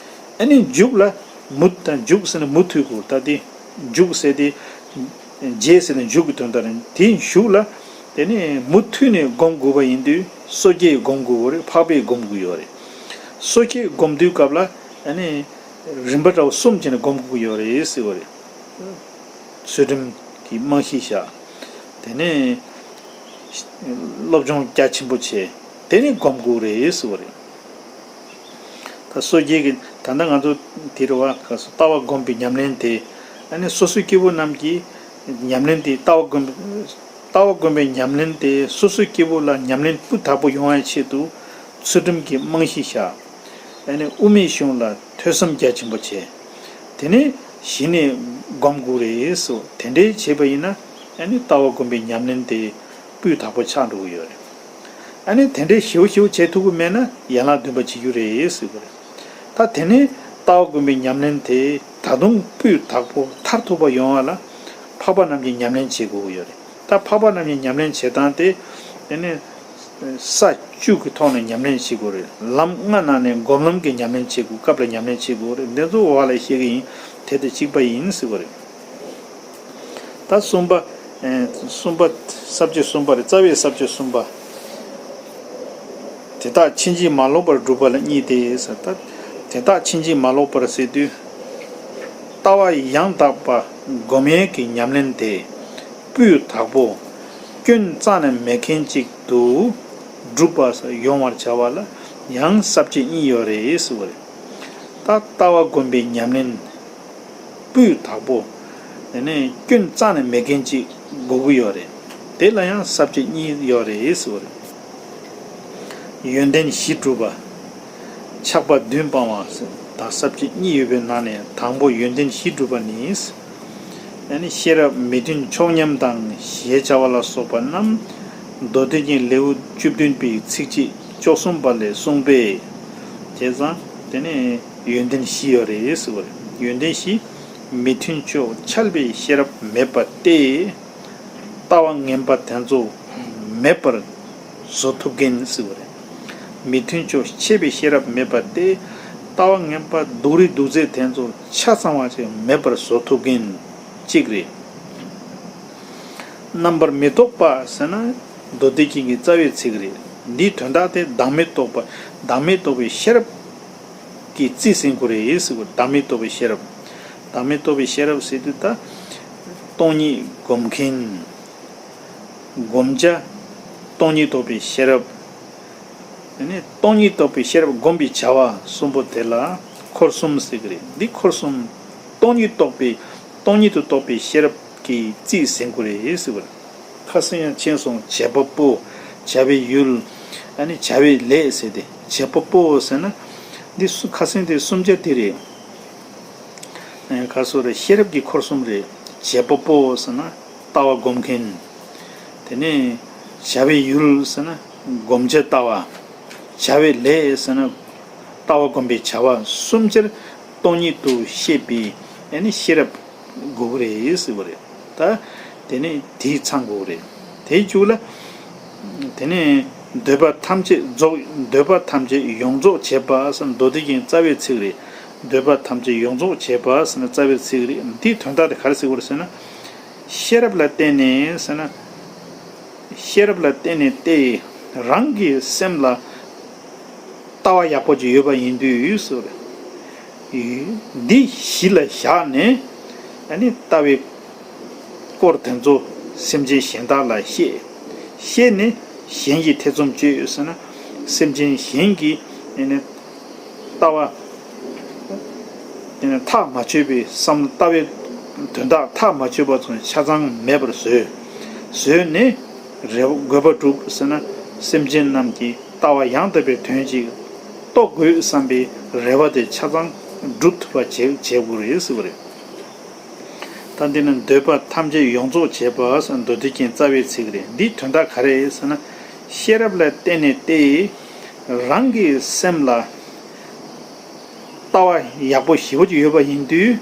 ཨ་ནི་མཇུག་ལ་མུ། ད་མཇུག་ཟེར་ན་མུ་མཐུད་དགོས། ད་དེ་མཇུག་ཟེར་དེ། རྗེས་ཟེར་ན་མཇུག་གི་དོན་དག་རེད། དེའི་མཇུག་ལ། དེ་ནས་མུ་མཐུད་ནས་སྒོམ་དགོས་པ་ཡིན་དུས། སོ་སྐྱེས་སྒོམ་དགོས་པ་རེད། འཕགས་པས་སྒོམ་དགོས་ཡོད་རེད། སོ་སྐྱེས་སྒོམ་དུས་སྐབས་ལ། ཨ་ནི། རིམ་པ་འདྲ་བོ་གསུམ་བྱས་ནས་སྒོམ་དགོས་ཀྱི་ཡོད་རེད་ཟེར་བ་རེད། ཚུལ་ཁྲིམས་ཀྱི་རྨང་གཞི་བཞག་དེ་ནས་སློབ་སྦྱོང་རྒྱ་ཆེན་པོ་བྱས། དེ་ནས་སྒོམ་དགོས་རེད་ཟེར་བ་རེད། ད་སོ་སྐྱེ་གི་ད་ལྟ་ང་ཚོ་དེ་རེད་བ། ལྟ་བ་སྒོམ་པའི་ཉམས་ལེན་དེ། ཨ་ནི་སོ་སོའི་སྐྱེ་བོ་རྣམས་ཀྱི་ཉམས་ལེན་དེ། ལྟ་བ་སྒོམ། ལྟ་བ་སྒོམ་པའི་ཉམས་ལེན་དེ་སོ་སོའི་སྐྱེ་བོ་ལ་ཉམས་ལེན་སྤུས་དག་པོ་ཡོང་བའི་ཆེད་དུ། ཚུལ་ཁྲིམས་ཀྱི་རྨང་གཞི་བཞག་ཨ་ནི་དབུ་མའི་གཞུང་ལ་ཐོས་བསམ་རྒྱ་ཆེན་པོ་བྱས། དེ་ནས་གཞི་ནས་སྒོམ་དགོས་རེད་ཟེར། དེ་འདྲའི་བྱས་པ་ཡིན་ན། ཨ་ནི་ལྟ་བ་སྒོམ་པའི་ཉམས་ལེན་དེ་སྤུས་དག་པོ་ཆགས་འགྲོ་གི་ཡོད་རེད། ཨ་ནི་དེ་འདྲའི་ཞེའུ་ཞེའུ་བྱེད་ཐུབ་ཀྱི་མེད་ན་ཡན་ལག་བདུན་པ་བྱེད་རྒྱུ་རེད་ཟེར་གྱི་རེད། ད་དེ་ནས་ལྟ་བ་སྒོམ་པའི་ཉམས་ལེན་དེ་ད་དུང་སྤུས་དག་པོ་མཐར་ཐུག་པ་ཡོང་བ་ལ་འཕགས་པ་རྣམས་ཀྱི་ཉམས་ལེན་བྱེད་དགོས་ཀྱི་ཡོད་རེད། ད་འཕགས་པ་རྣམས་ཀྱི་ཉམས་ལེན་བྱེད་སྟངས་དེ་དེ་ནས་ས་བཅུ་གི་ཐོག་ནས་ཉམས་ལེན་བྱེད་དགོས་རེད། ལམ་ལྔ་ནང་ནས་སྒོམ་ལམ་གྱི་ཉམས་ལེན་བྱེད་དགོས། སྐབས་ལ་ཉམས་ལེན་བྱེད་དགོས་རེད། འདི་ཚོ་འོག་ལ་བཤད་ཀྱི་ཡིན། དེ་དང་གཅིག་པ་ཡིན་ཟེར་བ་རེད། ད་གསུམ་པ། ཨེ། གསུམ་པ། ས་བཅད་གསུམ་པ་རེད། རྩ་བའི་ས་བཅད་གསུམ་པ། དེ་དག་ཕྱིན་ཅི་མ་ལོག་པར་སྒྲུབ་པ་ལ་གཉིས་ཏེ་ཟེར། ད་དེ་དག་ཕྱིན་ཅི་མ་ལོག་པར་ཟེར་དུས། ལྟ་བ་ཡང་དག་པ་སྒོམ་ཡས་ཀྱི་ཉམས་ལེན་དེ་སྤུས་དག་པོ་སྐྱོན་རྩ་ནས་མེད་མཁན་ཅིག་ཏུ་སྒྲུབ་པ་ཡོང་བར་བྱ་བ་ལ་ཡང་ས་བཅད་གཉིས་ཡོད་རེད་ཟེར་བ་རེད། ད་ལྟ་བ་སྒོམ་པའི་ཉམས་ལེན་སྤུས་དག་པོ། དེ་ནས་སྐྱོན་རྩ་ནས་མེད་མཁན་ཅིག་དགོས་ཀྱི་ཡོད་རེད། དེ་ལ་ཡང་ས་བཅད་གཉིས་ཡོད་རེད་ཟེར་བ་རེད། ཡོན་ཏན་བཞི་སྒྲུབ་པ། ཆགས་པ་བདུན་སྤང་བ་དང་ས་བཅད་གཉིས་ཡོད་པའི་ནང་ནས་དང་པོ་ཡོན་ཏན་བཞི་སྒྲུབ་པ་ནི། ཨ་ནི་ཤེས་རབ་མི་མཐུན་ཕྱོགས་ཉམས་དང་ཞེས་བྱ་བ་ལ་སོགས་པ་རྣམས་མདོ་སྡེ་རྒྱན་ལེའུ་བཅུ་བདུན་པའི་ཚིགས་བཅད་བཅུ་གསུམ་པ་ལས་གསུངས་པས། བྱས་ཙང་དེ་ནི་ཡོན་ཏན་བཞི་ཡོད་རེད་ཟེར་བ་རེད། ཡོན་ཏན་བཞི། མི་མཐུན་ཕྱོགས་འཆལ་བའི་ཤེས་རབ་མེད་པ་སྟེ། ལྟ་བ་ངན་པ་དེ་ཚོ་མེད་པར་བཟོ་ཐུབ་མཁན་ཟེར་བ་རེད། མི་མཐུན་ཕྱོགས་འཆལ་བའི་ཤེས་རབ་མེད་པ་སྟེ། ལྟ་བ་ངན་པ་སྡུག་རུས་སྡུག་ཚད་དེ་ཚོ་ཆ་ཚང་བ་ཅིག་མེད་པར་བཟོ་ཐུབ་མཁན་གཅིག་རེད། རྣམ་པར་མི་རྟོག་པ་ཟེར་ན་མདོ་སྡེ་རྒྱན་གྱི་རྩ་བའི་ཚིག་རེད། འདིའི་དོན་དག་དེ་བདག་མེད་རྟོགས་པ། བདག་མེད་རྟོགས་པའི་ཤེས་རབ་ཀྱི་རྩིས་ཟིན་དགོས་རེད་ཟེར་བ། བདག་མེད་རྟོགས་པའི་ཤེས་རབ། བདག་མེད་རྟོགས་པའི་ཤེས་རབ་ཟེར་དུས་ད། སྟོང་ཉིད་སྒོམ་མཁན། བསྒོམ་བྱ་སྟོང་ཉིད་རྟོགས་པའི་ཤེས་རབ། དེ་ནས་སྟོང་ཉིད་རྟོགས་པའི་ཤེས་རབ་བསྒོམ་པའི་བྱ་བ་གསུམ་པོ་དེ་ལ་འཁོར་གསུམ་ཟེར་གྱི་རེད། འདི་འཁོར་གསུམ། སྟོང་ཉིད་རྟོགས་པའི། སྟོང་ཉིད་དུ་རྟོགས་པའི་ཤེས་རབ་ཀྱི་རྩིས་ཟིན་དགོས་རེད་ཟེར་བ་རེད། ཁ་སང་ཡང་མཁྱེན་སོང་། བྱེད་པ་པོ། བྱ་བའི་ཡུལ། ཨ་ནི་བྱ་བའི་ལས་ཟེར་ཏེ། བྱེད་པ་པོ་ཟེར་ན། འདི་སུ་ཁ་སང་དེ་གསུམ་ཆ་དེ་རེད། ཨ། ཁ་སོ་རེད། ཤེས་རབ་ཀྱི་འཁོར་གསུམ་རེད། བྱེད་པ་པོ་ཟེར་ན་ལྟ་བ་སྒོམ་མཁན། དེ་ནས་བྱ་བའི་ཡུལ་ཟེར་ན་བསྒོམ་བྱ་ལྟ་བ། བྱ་བའི་ལས་ཟེར་ན་ལྟ་བ་སྒོམ་པའི་བྱ་བ། གསུམ་ཆར་སྟོང་ཉིད་དུ་ཤེས་པའི་ཨ་ནི་ཤེས་རབ་དགོས་ཀྱི་རེད་ཟེར་བ་རེད། ད་དེ་ནས་དེའི་ཚང་དགོས་ཀྱི་རེད། དེའི་མཇུག་ལ། དེ་ནས་འདོད་པ་ཐམས་ཅད་རྫོགས། འདོད་པ་ཐམས་ཅད་ཡོངས་རྫོགས་བྱེད་པ་ཟེར་མདོ་སྡེ་རྒྱན་རྩ་བའི་ཚིག་རེད། འདོད་པ་ཐམས་ཅད་ཡོངས་རྫོགས་བྱེད་པ་ཟེར་ན་རྩ་བའི་ཚིག་རེད། འདིའི་དོན་དག་དེ་ག་རེ་ཟེར་དགོས་རེད་ཟེར་ན། ཤེས་རབ་ལ་བརྟེན་ནས་ཟེར་ན། ཤེས་རབ་ལ་བརྟེན་ནས་ཏེ། རང་གི་སེམས་ལ་ལྟ་བ་ཡག་པོ་ཅིག་ཡོད་པ་ཡིན་དུས་ཟེར། འདི་གཞི་ལ་བཞག་ནས་ཨ་ནི་ལྟ་བའི་སྐོར་དེ་ཚོ་སེམས་ཅན་གཞན་དག་ལ་བཤད། བཤད་ནས་གཞན་གྱིས་ཐེ་ཚོམ་གཅོད་ཟེར་ན། སེམས་ཅན་གཞན་གྱིས་ཨ་ནི་ལྟ་བ་དེ་ནི་ཐག་མ་ཆོད་པའི་བསམ། ལྟ་བའི་དོན་དག་ཐག་མ་ཆོད་པ་ཚོ་ཆ་ཚང་མེད་པར་བཟོས། བཟོས་ནས་རེ་བ། དགོས་པ་སྒྲུབ་ཟེར་ན། སེམས་ཅན་རྣམས་ཀྱིས་ལྟ་བ་ཡང་དག་པའི་དོན་ཅིག་རྟོགས་དགོས་བསམ་པའི་རེ་བ་དེ་ཆ་ཚང་སྒྲུབ་ཐུབ་པ་བྱེད་བྱེད་དགོས་རེད་ཟེར་བ་རེད། ད་འདི་ནི་འདོད་པ་ཐམས་ཅད་ཡོངས་རྫོགས་བྱེད་པ་ཟེར་མདོ་སྡེ་རྒྱན་རྩ་བའི་ཚིག་རེད། འདིའི་དོན་དག་ག་རེ་ཟེར་ན། ཤེས་རབ་ལ་བརྟེན་ནས་ཏེ། རང་གི་སེམས་ལ་ལྟ་བ་ཡག་པོ་ཞེ་པོ་ཅིག་ཡོད་པ་ཡིན་དུས།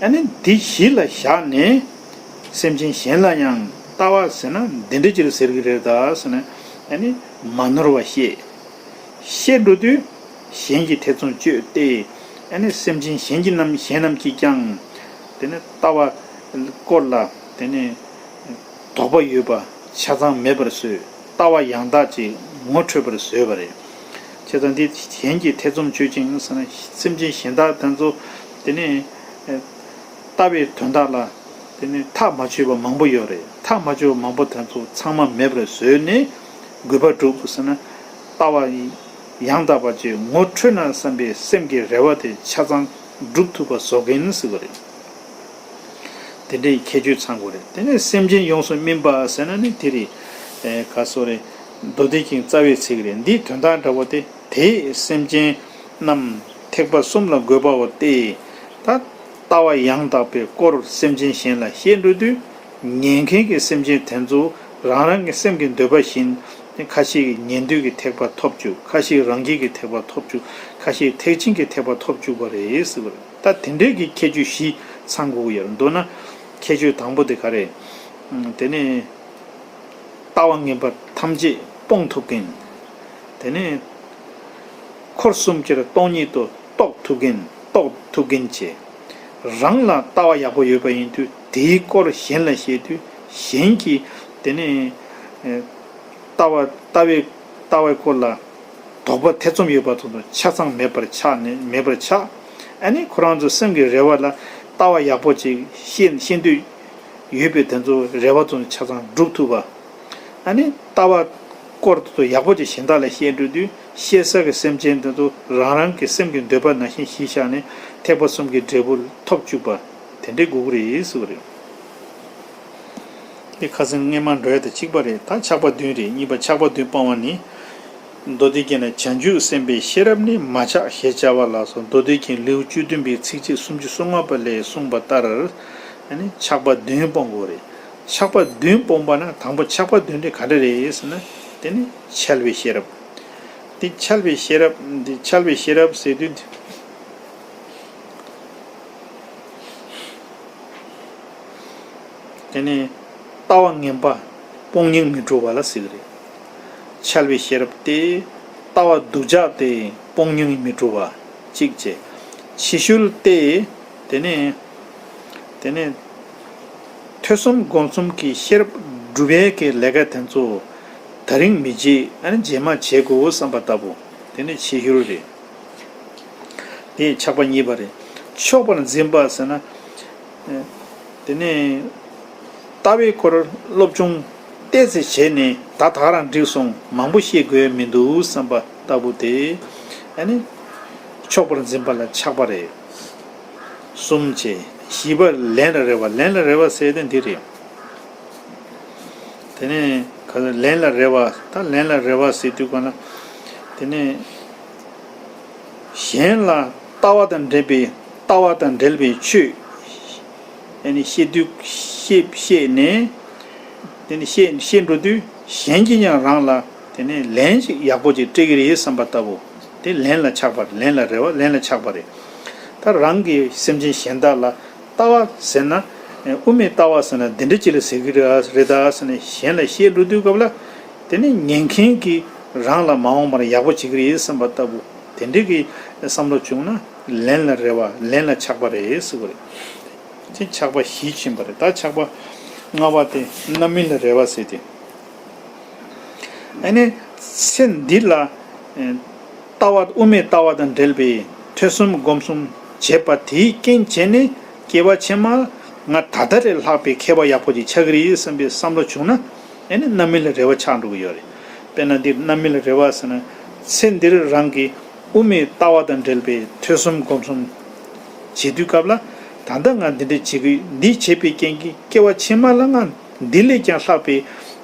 ཨ་ནི་འདི་གཞི་ལ་བཞག་ནས་སེམས་ཅན་གཞན་ལ་ཡང་ལྟ་བ་ཟེར་ན་འདི་འདྲ་ཅིག་ཟེར་གྱི་རེད་ད་ཟེར་ནས་ཨ་ནི་མ་ནོར་བ་བཤད། བཤད་འགྲོ་དུས་གཞན་གྱིས་ཐེ་ཚོམ་གཅོད་དེ། ཨ་ནི་སེམས་ཅན་གཞན་གྱི་རྣམས་གཞན་རྣམས་ཀྱིས་ཀྱང་དེ་ནི་ལྟ་བ་སྐོར་ལ་དེ་ནི་དོགས་པ་ཡོད་པ་ཆ་ཚང་མེད་པར་བཟོས། ལྟ་བ་ཡང་དག་ཅིག་ངོ་འཕྲོད་པར་བཟོས་པ་རེད། བྱས་ཙང་འདི་གཞན་གྱིས་ཐེ་ཚོམ་གཅོད་ཅིང་ཟེར་ན། སེམས་ཅན་གཞན་དག་དེ་ཚོ་དེ་ནི་ལྟ་བའི་དོན་དག་ལ་དེ་ནི་ཐག་མ་ཆོད་པ་མང་པོ་ཡོད་རེད། ཐག་མ་ཆོད་པ་མང་པོ་དེ་ཚོ་ཚང་མ་མེད་པར་བཟོས་ནས་དགོས་པ་སྒྲུབ་ཟེར་ན། ལྟ་བ་ཡང་དག་པ་ཅིག་ངོ་འཕྲོད་ན་བསམ་པའི་སེམས་ཀྱི་རེ་བ་དེ་ཆ་ཚང་སྒྲུབ་ཐུབ་པ་བཟོ་མཁན་ཟེར་བ་རེད། དེ་འདྲའི་ཁྱད་ཆོས་ཚང་དགོས་རེད། དེ་ནས་སེམས་ཅན་ཡོངས་སུ་སྨིན་པ་ཟེར་ན་ནི་དེ་རེད། ཨེ། ག་སོ་རེད། མདོ་སྡེ་རྒྱན་རྩ་བའི་ཚིག་རེད། འདིའི་དོན་དག་འདྲ་བོ་དེ། དེས་སེམས་ཅན་རྣམས་ཐེག་པ་གསུམ་ལ་འགོད་པའོ་སྟེ། ད་ལྟ་བ་ཡང་དག་པའི་སྐོར་སེམས་ཅན་གཞན་ལ་བཤད་འགྲོ་དུས། ཉན་མཁན་གྱི་སེམས་ཅན་དེ་ཚོ་རང་རང་གི་སེམས་ཀྱི་འདོད་པ་བཞིན་ ཁ་ཤས་ཀྱིས་ཉན་ཐོས་ཀྱི་ཐེག་པ་ཐོབ་བཅུག་ཁ་ཤས་རང་རྒྱལ་གྱི་ཐེག་པ་ཐོབ་བཅུག་ཁ་ཤས་ཐེག་ཆེན་གྱི་ཐེག་པ་ཐོབ་བཅུག་པ་རེད་ཟེར་བ་རེད། ད་དེ་འདྲའི་གི་ཁྱད་ཆོས་བཞི་ཚང་དགོས་ཀྱི་ཡོད་རེད། མདོར་ན་ཁྱད་ཆོས་དང་པོ་དེ་ག་རེད། ཨ་དེ་ནི་ལྟ་བ་ངན་པ་ཐམས་ཅད་སྤོང་ཐུབ་མཁན། དེ་ནི་འཁོར་གསུམ་གྱི་སྟོང་ཉིད་དུ་རྟོགས་ཐུབ་མཁན་རྟོགས་ཐུབ་མཁན་བྱས། རང་ལ་ལྟ་བ་ཡག་པོ་ཡོད་པ་ཡིན་དུས་དེའི་སྐོར་གཞན་ལ་བཤད་དུས་གཞན་གྱིས་དེ་ནི་ཨ་ལྟ་བ་ལྟ་བའི་ལྟ་བའི་སྐོར་ལ་དོགས་པ་ཐེ་ཚོམ་ཡོད་པ་དང་ཆ་ཚང་མེད་པར་ཆགས་ནས་མེད་པར་ཆགས། ཨ་ནི་ཁོ་རང་ཚོའི་སེམས་ཀྱི་རེ་བ་ལ་ལྟ་བ་ཡག་པོ་ཅིག་ཤེས་ཤེས་འདོད་ཡོད་པའི་དེ་ཚོ་རེ་བ་ཚོ་ཆ་ཚང་འགྲུབ་ཐུབ་པ། ཨ་ནི་ལྟ་བ་སྐོར་དེ་ཚོ་ཡག་པོ་ཅིག་གཞན་དག་ལ་བཤད་འགྲོ་དུས་བཤད་ས་གི་སེམས་ཅན་དེ་ཚོ་རང་རང་གི་སེམས་ཀྱི་འདོད་པ་ནང་བཞིན་གཞི་བཞག་ནས་ཐེག་པ་གསུམ་གྱི་འབྲས་བུ་ཐོབ་བཅུག་པ་དེ་འདྲའི་དགོས་ཀྱི་རེད་ཟེར་བ་རེད། འདི་ཁ་སང་སྔས་མ་འགྲོ་ཡ་དང་གཅིག་པ་རེད། ད་ཆགས་པ་བདུན་རེད། གཉིས་པ་ཆགས་པ་བདུན་སྤོང་བ་ནི། མདོ་སྡེ་རྒྱན་ནས་བྱང་ཆུབ་སེམས་དཔའི་ཤེས་རབ་ནི་མ་ཆགས་ཞེས་བྱ་བ་ལ་སོགས། མདོ་སྡེ་རྒྱན་ལེའུ་བཅུ་བདུན་པའི་ཚིགས་བཅད་སུམ་ཅུ་སོ་ལྔ་པ་ལས་གསུངས་པ་ལྟར། ཨ་ནི་ཆགས་པ་བདུན་སྤོང་དགོས་རེད། ཆགས་པ་བདུན་སྤོང་པ་ན་དང་པོ་ཆགས་པ་བདུན་དེ་ག་འདྲ་རེད་ཟེར་ན། དེ་ནི་འཆལ་བའི་ཤེས་རབ། དེ་འཆལ་བའི་ཤེས་རབ་འདི་འཆལ་བའི་ཤེས་རབ་ཟེར་དུས། དེ་ནི་ལྟ་བ་ངན་པ་སྤོང་སྙིང་མི་འདོད་པ་ལ་ཟེར་གི་རེད། འཆལ་བའི་ཤེས་རབ་སྟེ། ལྟ་བ་སྡུག་ཅག་སྟེ་སྤོང་སྙིང་མི་འདོད་པ་གཅིག་བྱས། ཕྱི་ཤུལ་ཏེ། དེ་ནི་དེ་ནི་ཐོས་བསམ་སྒོམ་གསུམ་གྱི་ཤེས་རབ་སྒྲུབ་ཡས་ཀྱི་ལས་ཀ་དེ་ཚོ་ད་རིང་མི་བྱེད། ཨ་ནི་རྗེས་མ་བྱེད་དགོས་བསམ་པ་ལྟ་བུ། དེ་ནི་ཕྱི་ཤུལ་རེད། དེ་ཆགས་པ་གཉིས་པ་རེད། ཆོག་པར་འཛིན་པ་ཟེར་ན། དེ་ནས་ལྟ་བའི་སྐོར་སློབ་སྦྱོང་ཏོག་ཙམ་བྱས་ནས་ད་ད་རང་འགྲིག་སོང་མང་པོ་ཤེས་དགོས་མི་འདུག་བསམ་པ་ལྟ་བུ་དེ། ཨ་ནི་ཆོག་པར་འཛིན་པ་ལ་ཆགས་པ་རེད། གསུམ་བྱས། བཞི་པ་ལན་ལ་རེ་བ། ལན་ལ་རེ་བ་ཟེར་དེ་འདི་རེད། དེ་ནས་ག་ལན་ལ་རེ་བ། ད་ལན་ལ་རེ་བ་ཟེར་དུས་ག་ན། དེ་ནས་གཞན་ལ་ལྟ་བ་དང་འབྲེལ་བའི་ལྟ་བ་དང་འབྲེལ་བའི་ཆོས་ཨ་ནི་བཤད་དུས་བཤད་བཤད་ནས། དེ་ནི་བཤད་བཤད་འགྲོ་དུས་གཞན་གྱིས་ཀྱང་རང་ལ་དེ་ནི་ལན་ཞིག་ཡག་པོ་ཅིག་སྤྲད་ཀྱི་རེད་བསམ་པ་ལྟ་བུ། དེ་ལན་ལ་ཆགས་པ། ལན་ལ་རེ་བ། ལན་ལ་ཆགས་པ་རེད། ད་རང་གིས་སེམས་ཅན་གཞན་དག་ལ་ལྟ་བ་ཟེར་ན། དབུ་མའི་ལྟ་བ་ཟེར་ན་འདི་འདྲ་ཅིག་ལ་ཟེར་གྱི་རེད་ཟེར་ད་ཟེར་ནས་གཞན་ལ་བཤད་འགྲོ་དུས་སྐབས་ལ། དེ་ནི་ཉན་མཁན་གྱིས་རང་ལ་མ་འོངས་པར་ཡག་པོ་བྱེད་ཀྱི་རེད་བསམ་པ་ལྟ་བུ། དེ་འདྲའི་གི་བསམ་བློ་བྱུང་ན་ལན་ལ་རེ་བ། ལན་ལ་ཆགས་པ་རེད་ཟེར་བ་རེད། དེ་ཆགས་པ་བཞི་ཕྱིན་པ་རེད། ད་ཆགས་པ་ལྔ་པ་དེ་རྣམ་སྨིན་ལ་རེ་བ་ཟེར་ཏེ། ཨ་ནི་ཚེ་འདི་ལ་ལྟ་བ། དབུ་མའི་ལྟ་བ་དང་འབྲེལ་བའི་ཐོས་བསམ་སྒོམ་གསུམ་བྱས་པ་དེའི་རྐྱེན་བྱས་ནས་སྐྱེ་བ་ཕྱི་མ་ང་ད་ལྟ་ལས་ལྷག་པའི་མཁས་པ་ཡག་པོ་ཅིག་ཆགས་ཀྱི་རེད་བསམ་པའི་བསམ་བློ་བྱུང་ན། ཨ་ནི་རྣམ་སྨིན་ལ་རེ་བ་ཆགས་འགྲོ་གི་ཡོད་རེད། དཔེར་ན་འདིར་རྣམ་སྨིན་ལ་རེ་བ་ཟེར་ན། ཚེ་འདིར་རང་གིས་དབུ་མའི་ལྟ་བ་དང་འབྲེལ་བའི་ཐོས་བསམ་སྒོམ་གསུམ་བྱེད་དུས་སྐབས་ལ། ད་ལྟ་ང་འདི་འདྲ་བྱེད་ཀྱི། འདི་བྱེད་པའི་རྐྱེན་གྱིས་སྐྱེ་བ་ཕྱི་མ་ལ་ང་འདི་ལས་ཀྱང་ལྷག་པའི་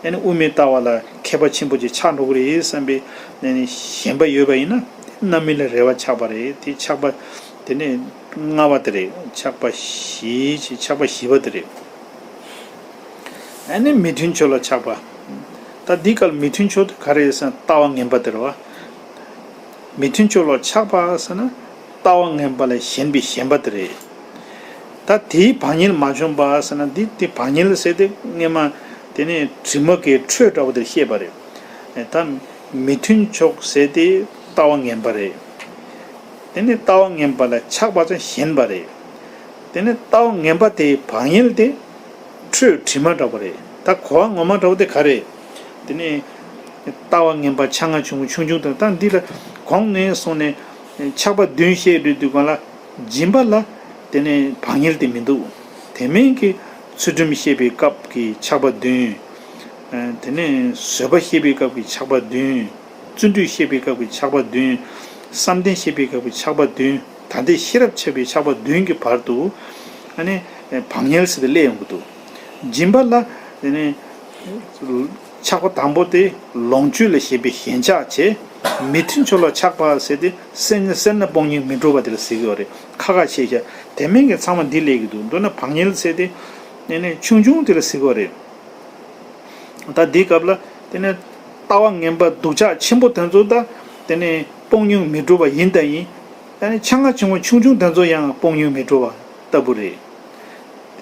ཨ་ནི་དབུ་མའི་ལྟ་བ་ལ་མཁས་པ་ཆེན་པོ་ཅིག་ཆགས་འགྲོ་གི་རེད་བསམ་པའི་ཨ་ནི་ཞེན་པ་ཡོད་པ་ཡིན་ན། རྣམ་སྨིན་ལ་རེ་བ་ཆགས་པ་རེད། དེ་ཆགས་པ་དེ་ནི་ལྔ་པ་དེ་རེད། ཆགས་པ་བཞི། ཆགས་པ་བཞི་པ་དེ་རེད། ཨ་ནི་མི་མཐུན་ཕྱོགས་ལ་ཆགས་པ། ད་འདི་ག་ལ་མི་མཐུན་ཕྱོགས་དེ་ག་རེ་ཟེར་ན་ལྟ་བ་ངན་པ་དེ་རེད་བ། མི་མཐུན་ཕྱོགས་ལ་ཆགས་པ་ཟེར་ན་ལྟ་བ་ངན་པ་ལ་ཞེན་པའི་ཞེན་པ་དེ་རེད། ད་དེའི་བག་ཉལ་མ་བྱུང་བ་ཟེར་ན། འདི་དེ་བག་ཉལ་ཟེར་དེ་སྔས་མ་དེ་ནི་དྲི་མ་གི་ཁྲོད་འདྲ་བོ་དེར་བཤད་པ་རེད། ད་མི་མཐུན་ཕྱོགས་ཟེར་དེ་ལྟ་བ་ངན་པ་རེད། དེ་ནི་ལྟ་བ་ངན་པ་ལ་ཆགས་པ་དང་ཞེན་པ་རེད། དེ་ནི་ལྟ་བ་ངན་པ་དེའི་བག་ཉལ་དེ་ཁྲོད་དྲི་མ་འདྲ་པོ་རེད། ད་གོ་བ་ངོ་མ་འདྲ་པོ་དེ་ག་རེད། དེ་ནི་ལྟ་བ་ངན་པ་ཆ་ལྔ་བྱུང་། ཆུང་ཆུང་དང་། ད་འདི་ལ་གོང་ནས་བཟུང་ནས་ཆགས་པ་བདུན་བཤད་དུས་དུས་གང་ལ་སྦྱིན་པ་ལ་དེ་ནི་བག་ཉལ་དེ་མི་འདུག་དེ་མིན་གྱི་ཚུལ་ཁྲིམས་བཤད་པའི་སྐབས་ཀྱི་ཆགས་པ་བདུན། དེ་ནས་བཟོད་པ་བཤད་པའི་སྐབས་ཀྱི་ཆགས་པ་བདུན། བརྩོན་འགྲུས་བཤད་པའི་སྐབས་ཀྱི་ཆགས་པ་བདུན། བསམ་གཏན་བཤད་པའི་སྐབས་ཀྱི་ཆགས་པ་བདུན། ད་ལྟའི་ཤེས་རབ་འཆལ་བའི་ཆགས་པ་བདུན་གྱི་བར་དུ། ཨ་ནི་བག་ཉལ་ཟེར་ཏེ་སླེབས་ཡོང་གི་འདུག་སྦྱིན་པ་ལ་དེ་ནི་ཆགས་པ་དང་པོ་དེ་ལོངས་སྤྱོད་ལ་ཞེན་པའི་ཞེན་ཆགས་བྱས། མི་མཐུན་ཕྱོགས་ལ་ཆགས་པ་ཟེར་ཏེ་སེར་སྣ་སེར་སྣ་སྤོང་སྙིང་མི་འདོད་པ་དེ་ལ་ཟེར་གྱི་ཡོད་རེད། ཁ་ཁ་ཆེ་ཆེ་དེ་མིན་གྱི་ཚང་མ་འདི་སླེབས་ཀྱི་འདུག་མདོར་ན་བག་ཉལ་ཟེར་ཏེ་དེ་ནི་ཆུང་ཆུང་དེ་ལ་ཟེར་གྱི་ཡོད་རེད། ད་འདིའི་སྐབས་ལ་དེ་ནས་ལྟ་ ལྟ་བ་ངན་པ་སྡུག་ཅག་ཆེན་པོ་དེ་ཚོ་ད་དེ་ནས་སྤོང་སྙོམས་མི་འགྲུབ་པ་ཡིན་དང་ཡིན། ཨ་ནི་ཆ་ང་ཆུང་ངུ་ཆུང་ཆུང་དེ་ཚོ་ཡང་སྤོང་སྙོམས་མི་འགྲུབ་པ་ལྟ་བུ་རེད།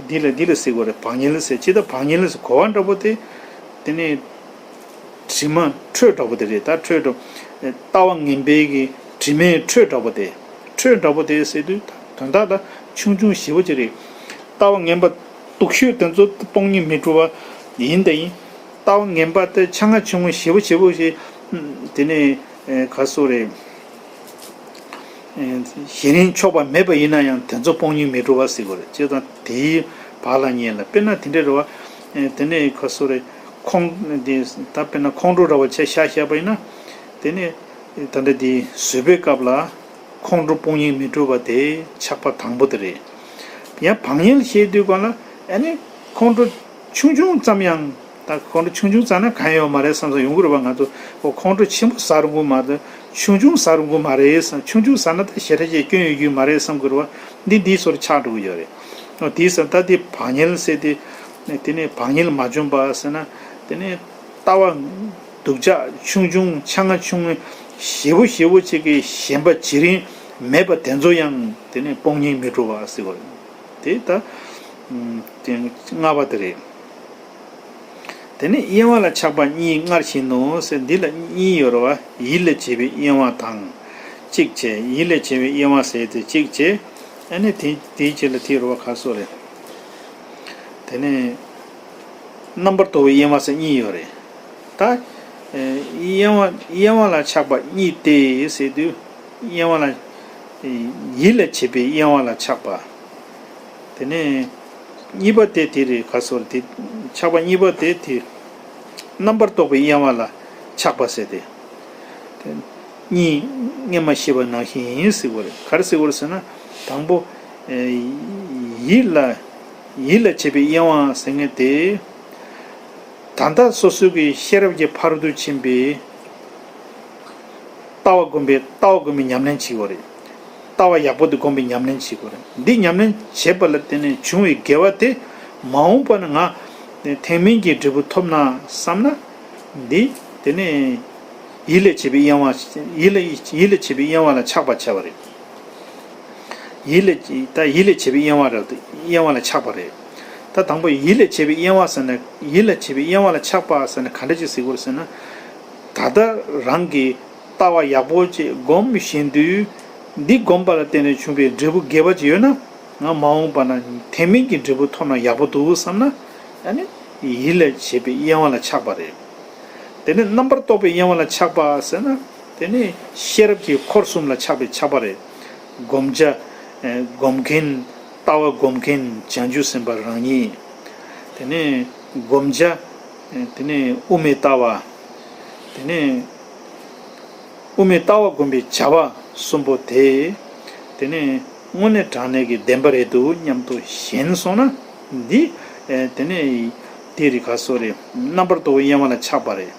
འདི་ལ་འདི་ལ་ཟེར་དགོས་རེད། བག་ཉལ་ཟེར། ཇི་ལྟར་བག་ཉལ་ཟེར་གོ་བ་འདྲ་པོ་དེ། དེ་ནས་དྲི་མ་ཁྲོད་འདྲ་པོ་དེ་རེད། ད་ཁྲོད་འདྲ། ལྟ་བ་ངན་པའི་གི་དྲི་མའི་ཁྲོད་འདྲ་པོ་དེ། ཁྲོད་འདྲ་པོ་དེ་ཟེར་དུས་དོན་དག་ལ་ཆུང་ཆུང་ཞེ་པོ་ཅིག་རེད། ལྟ་བ་ངན་པ་སྡུག་ཤོས་དེ་ཚོ་སྤོང་སྙོམས་མི་འགྲུབ་པ་ཡིན་དང་ཡིན། ལྟ་བ་ངན་པ་དེ་ཆ་ང་ཆུང་ངུ་ཞེ་པོ་ཞེ་པོ་ཞིག་དེ་ནས་ག་སོ་རེད། ཞེ་རིང་ཆོག་པ་མེད་པ་ཡིན་ན་ཡང་དེ་ཚོ་སྤོང་སྙོམས་མི་འགྲུབ་པ་ཟེར་དགོས་རེད། བྱས་ཙང་དེའི་བག་ལ་ཉལ་ལ། དཔེར་ན་དེ་འདྲ་རེད་བ། དེ་ནས་ག་སོ་རེད། ཁོང་དེ་ད་དཔེར་ན་ཁོང་ཁྲོ་འདྲ་བ་ཆ་བཞག་བཞག་པ་ཡིན་ན། དེ་ནས་ད་ལྟ་དེ་བཟོད་པའི་སྐབས་ལ་ཁོང་ཁྲོ་སྤོང་སྙོམས་མི་འགྲུབ་པ་དེ་ཆགས་པ་དང་པོ་དེ་རེད། ཡང་བག་ཉལ་བྱེད་དུས་གང་ལ་ཨ་ནི་ཁོང་ཁྲོ་ཆུང་ཆུང་ཙམ་ཡང་། ད་ཁོང་ཁྲོ་ཆུང་ཆུང་ཙམ་ན་གང་ཡོད་མ་རེད་བསམ་བསམ་ཡོང་གི་རེད་བ། ང་ཚོ་ཨོ་ཁོང་ཁྲོ་ཆེན་པོ་ཟ་རུང་གི་མ་རེད། ཆུང་ཆུང་ཟ་རུང་གི་མ་རེད་བསམ། ཆུང་ཆུང་ཟ་ན་ད་ཞེ་དྲག་ཅིག་སྐྱོན་ཡོད་རྒྱུ་མ་རེད་བསམ་གི་རེད་བ། འདི་འདིའི་སོར་ཆགས་འགྲོ་གི་ཡོད་རེད། ཨོ་དེའི་སང་ད་འདི་བག་ཉལ་ཟེར་ཏེ། དེ་ནས་བག་ཉལ་མ་བྱུང་བ་ཟེར་ན། དེ་ནས་ལྟ་བ་སྡུག་ཅག་ཆུང་ཆུང་ཆ་ང་ཆུང་ངུ་ཞེ་པོ་ཞེ་པོ་ཅིག་གི་ཞེན་པ་བྱེད་རིན་མེད་པ་དེ་ཚོ་ཡང་དེ་ནས་སྤོང་སྙོམས་མི་འགྲུབ་པ་ཟེར་བ་རེད། དེ་ད་ཨམ་དེ་ལྔ་པ་དེ་རེད། དེ་ནས་གཡེང་བ་ལ་ཆགས་པ་གཉིས་སྔར་བཞིན་ནོ་ཟེར། འདི་ལ་གཉིས་ཡོད་རེད་བ། ཡིད་ལ་བྱེད་པའི་གཡེང་བ་དང་གཅིག་བྱས། ཡིད་ལ་བྱེད་པའི་གཡེང་བ་ཟེར་དེ་གཅིག་བྱས། ཨ་ནི་དེ་དེའི་རྗེས་ལ་དེ་རེད་བ། ག་སོ་རེད། དེ་ནས་རྣམ་པར་རྟོག་པའི་གཡེང་བ་ཟེར་གཉིས་ཡོད་རེད། ད་ཨེ་གཡེང་བ་གཡེང་བ་ལ་ཆགས་པ་གཉིས་ཏེ་ཟེར་དུས། གཡེང་བ་ལ་ཡིད་ལ་བྱེད་པའི་གཡེང་བ་ལ་ཆགས་པ། དེ་ནས་གཉིས་པ་དེ་དེ་རེད། ག་སོ་རེད། དེ་ཆགས་པ་གཉིས་པ་དེ་དེ་རྣམ་པར་རྟོག་པའི་གཡེང་བ་ལ་ཆགས་པ་ཟེར་ཏེ། དེ་གཉིས་སྔོན་མ་བཤད་པ་ནང་བཞིན་ཡིན་ཟེར་བ་རེད། ག་རེ་ཟེར་བ་རེད་ཟེར་ན། དང་པོ་ཨེ་ཡིད་ལ་ཡིད་ལ་བྱེད་པའི་གཡེང་བ་ཟེར་མཁན་དེ། ད་ལྟ་སོ་སོ་གི་ཤེས་རབ་ཀྱི་ཕ་རོལ་ཏུ་ཕྱིན་པའི་ལྟ་བ་སྒོམ་པའི་ལྟ་བ་སྒོམ་པའི་ཉམས་ལེན་བྱེད་དགོས་རེད། ལྟ་བ་ཡག་པོ་དེ་སྒོམ་པའི་ཉམས་ལེན་བྱེད་དགོས་རེད། འདི་ཉམས་ལེན་བྱེད་པ་ལ་བརྟེན་ནས་བྱུང་བའི་དགེ་བ་དེ་མ་འོངས་པ་ན་ང་ཐེག་དམན་གྱི་འབྲས་བུ་ཐོབ་ན་བསམ་ན། འདི་དེ་ནས་ཡིད་ལ་བྱེད་པའི་གཡེང་བ། ཡིད་ལ་ཡིད་ལ་བྱེད་པའི་གཡེང་བ་ལ་ཆགས་པ་བྱ་བ་རེད། ཡིད་ལ་ད་ཡིད་ལ་བྱེད་པའི་གཡེང་བ་རེད། གཡེང་བ་ལ་ཆགས་པ་རེད། ད་དང་པོ་ཡིད་ལ་བྱེད་པའི་གཡེང་བ་ཟེར་ན། ཡིད་ལ་བྱེད་པའི་གཡེང་བ་ལ་ཆགས་པ་ཟེར་ན་ག་འདྲ་ཅིག་ཟེར་དགོས་རེད་ཟེར་ན། ད་ལྟ་རང་གིས་ལྟ་བ་ཡག་པོ་ཅིག་སྒོམ་བཞིན་དུས། འདི་སྒོམ་པ་ལ་བརྟེན་ནས་བྱུང་བའི་འབྲས་བུ་དགེ་བ་ཅིག་ཡོད་ན། ང་མ་འོངས་པ་ན་ཐེག་དམན་གྱི་འབྲས་བུ་ཐོབ་ན་ཡག་པོ་འདུག་བསམ་ན། ཨ་ནི་ཡིད་ལ་བྱེད་པའི་གཡེང་བ་ལ་ཆགས་པ་རེད། དེ་ནས་རྣམ་པར་རྟོག་པའི་གཡེང་བ་ལ་ཆགས་པ་ཟེར་ན། དེ་ནི་ཤེས་རབ་ཀྱི་འཁོར་གསུམ་ལ་ཆགས་པའི་ཆགས་པ་རེད། བསྒོམ་བྱ། ཨེ་སྒོམ་མཁན། ལྟ་བ་སྒོམ་མཁན་བྱང་ཆུབ་སེམས་དཔའ་རང་ཉིད། དེ་ནས་བསྒོམ་བྱ། ཨེ་དེ་ནས་དབུ་མའི་ལྟ་བ། དེ་ནས་དབུ་མའི་ལྟ་བ་སྒོམ་པའི་བྱ་བ་གསུམ་པོ་དེ། དེ་ནས་དངོས་གནས་དྲང་གནས་ཀྱི་བདེན་པ་རེད་འདུག་སྙམ་དུ་ཞེན་སོང་ན། འདི་ཨེ་དེ་ནས་དེ་རིགས་ག་སོ་རེད། རྣམ་པར་རྟོག་པའི་གཡེང་བ་ལ་ཆགས་པ་རེད།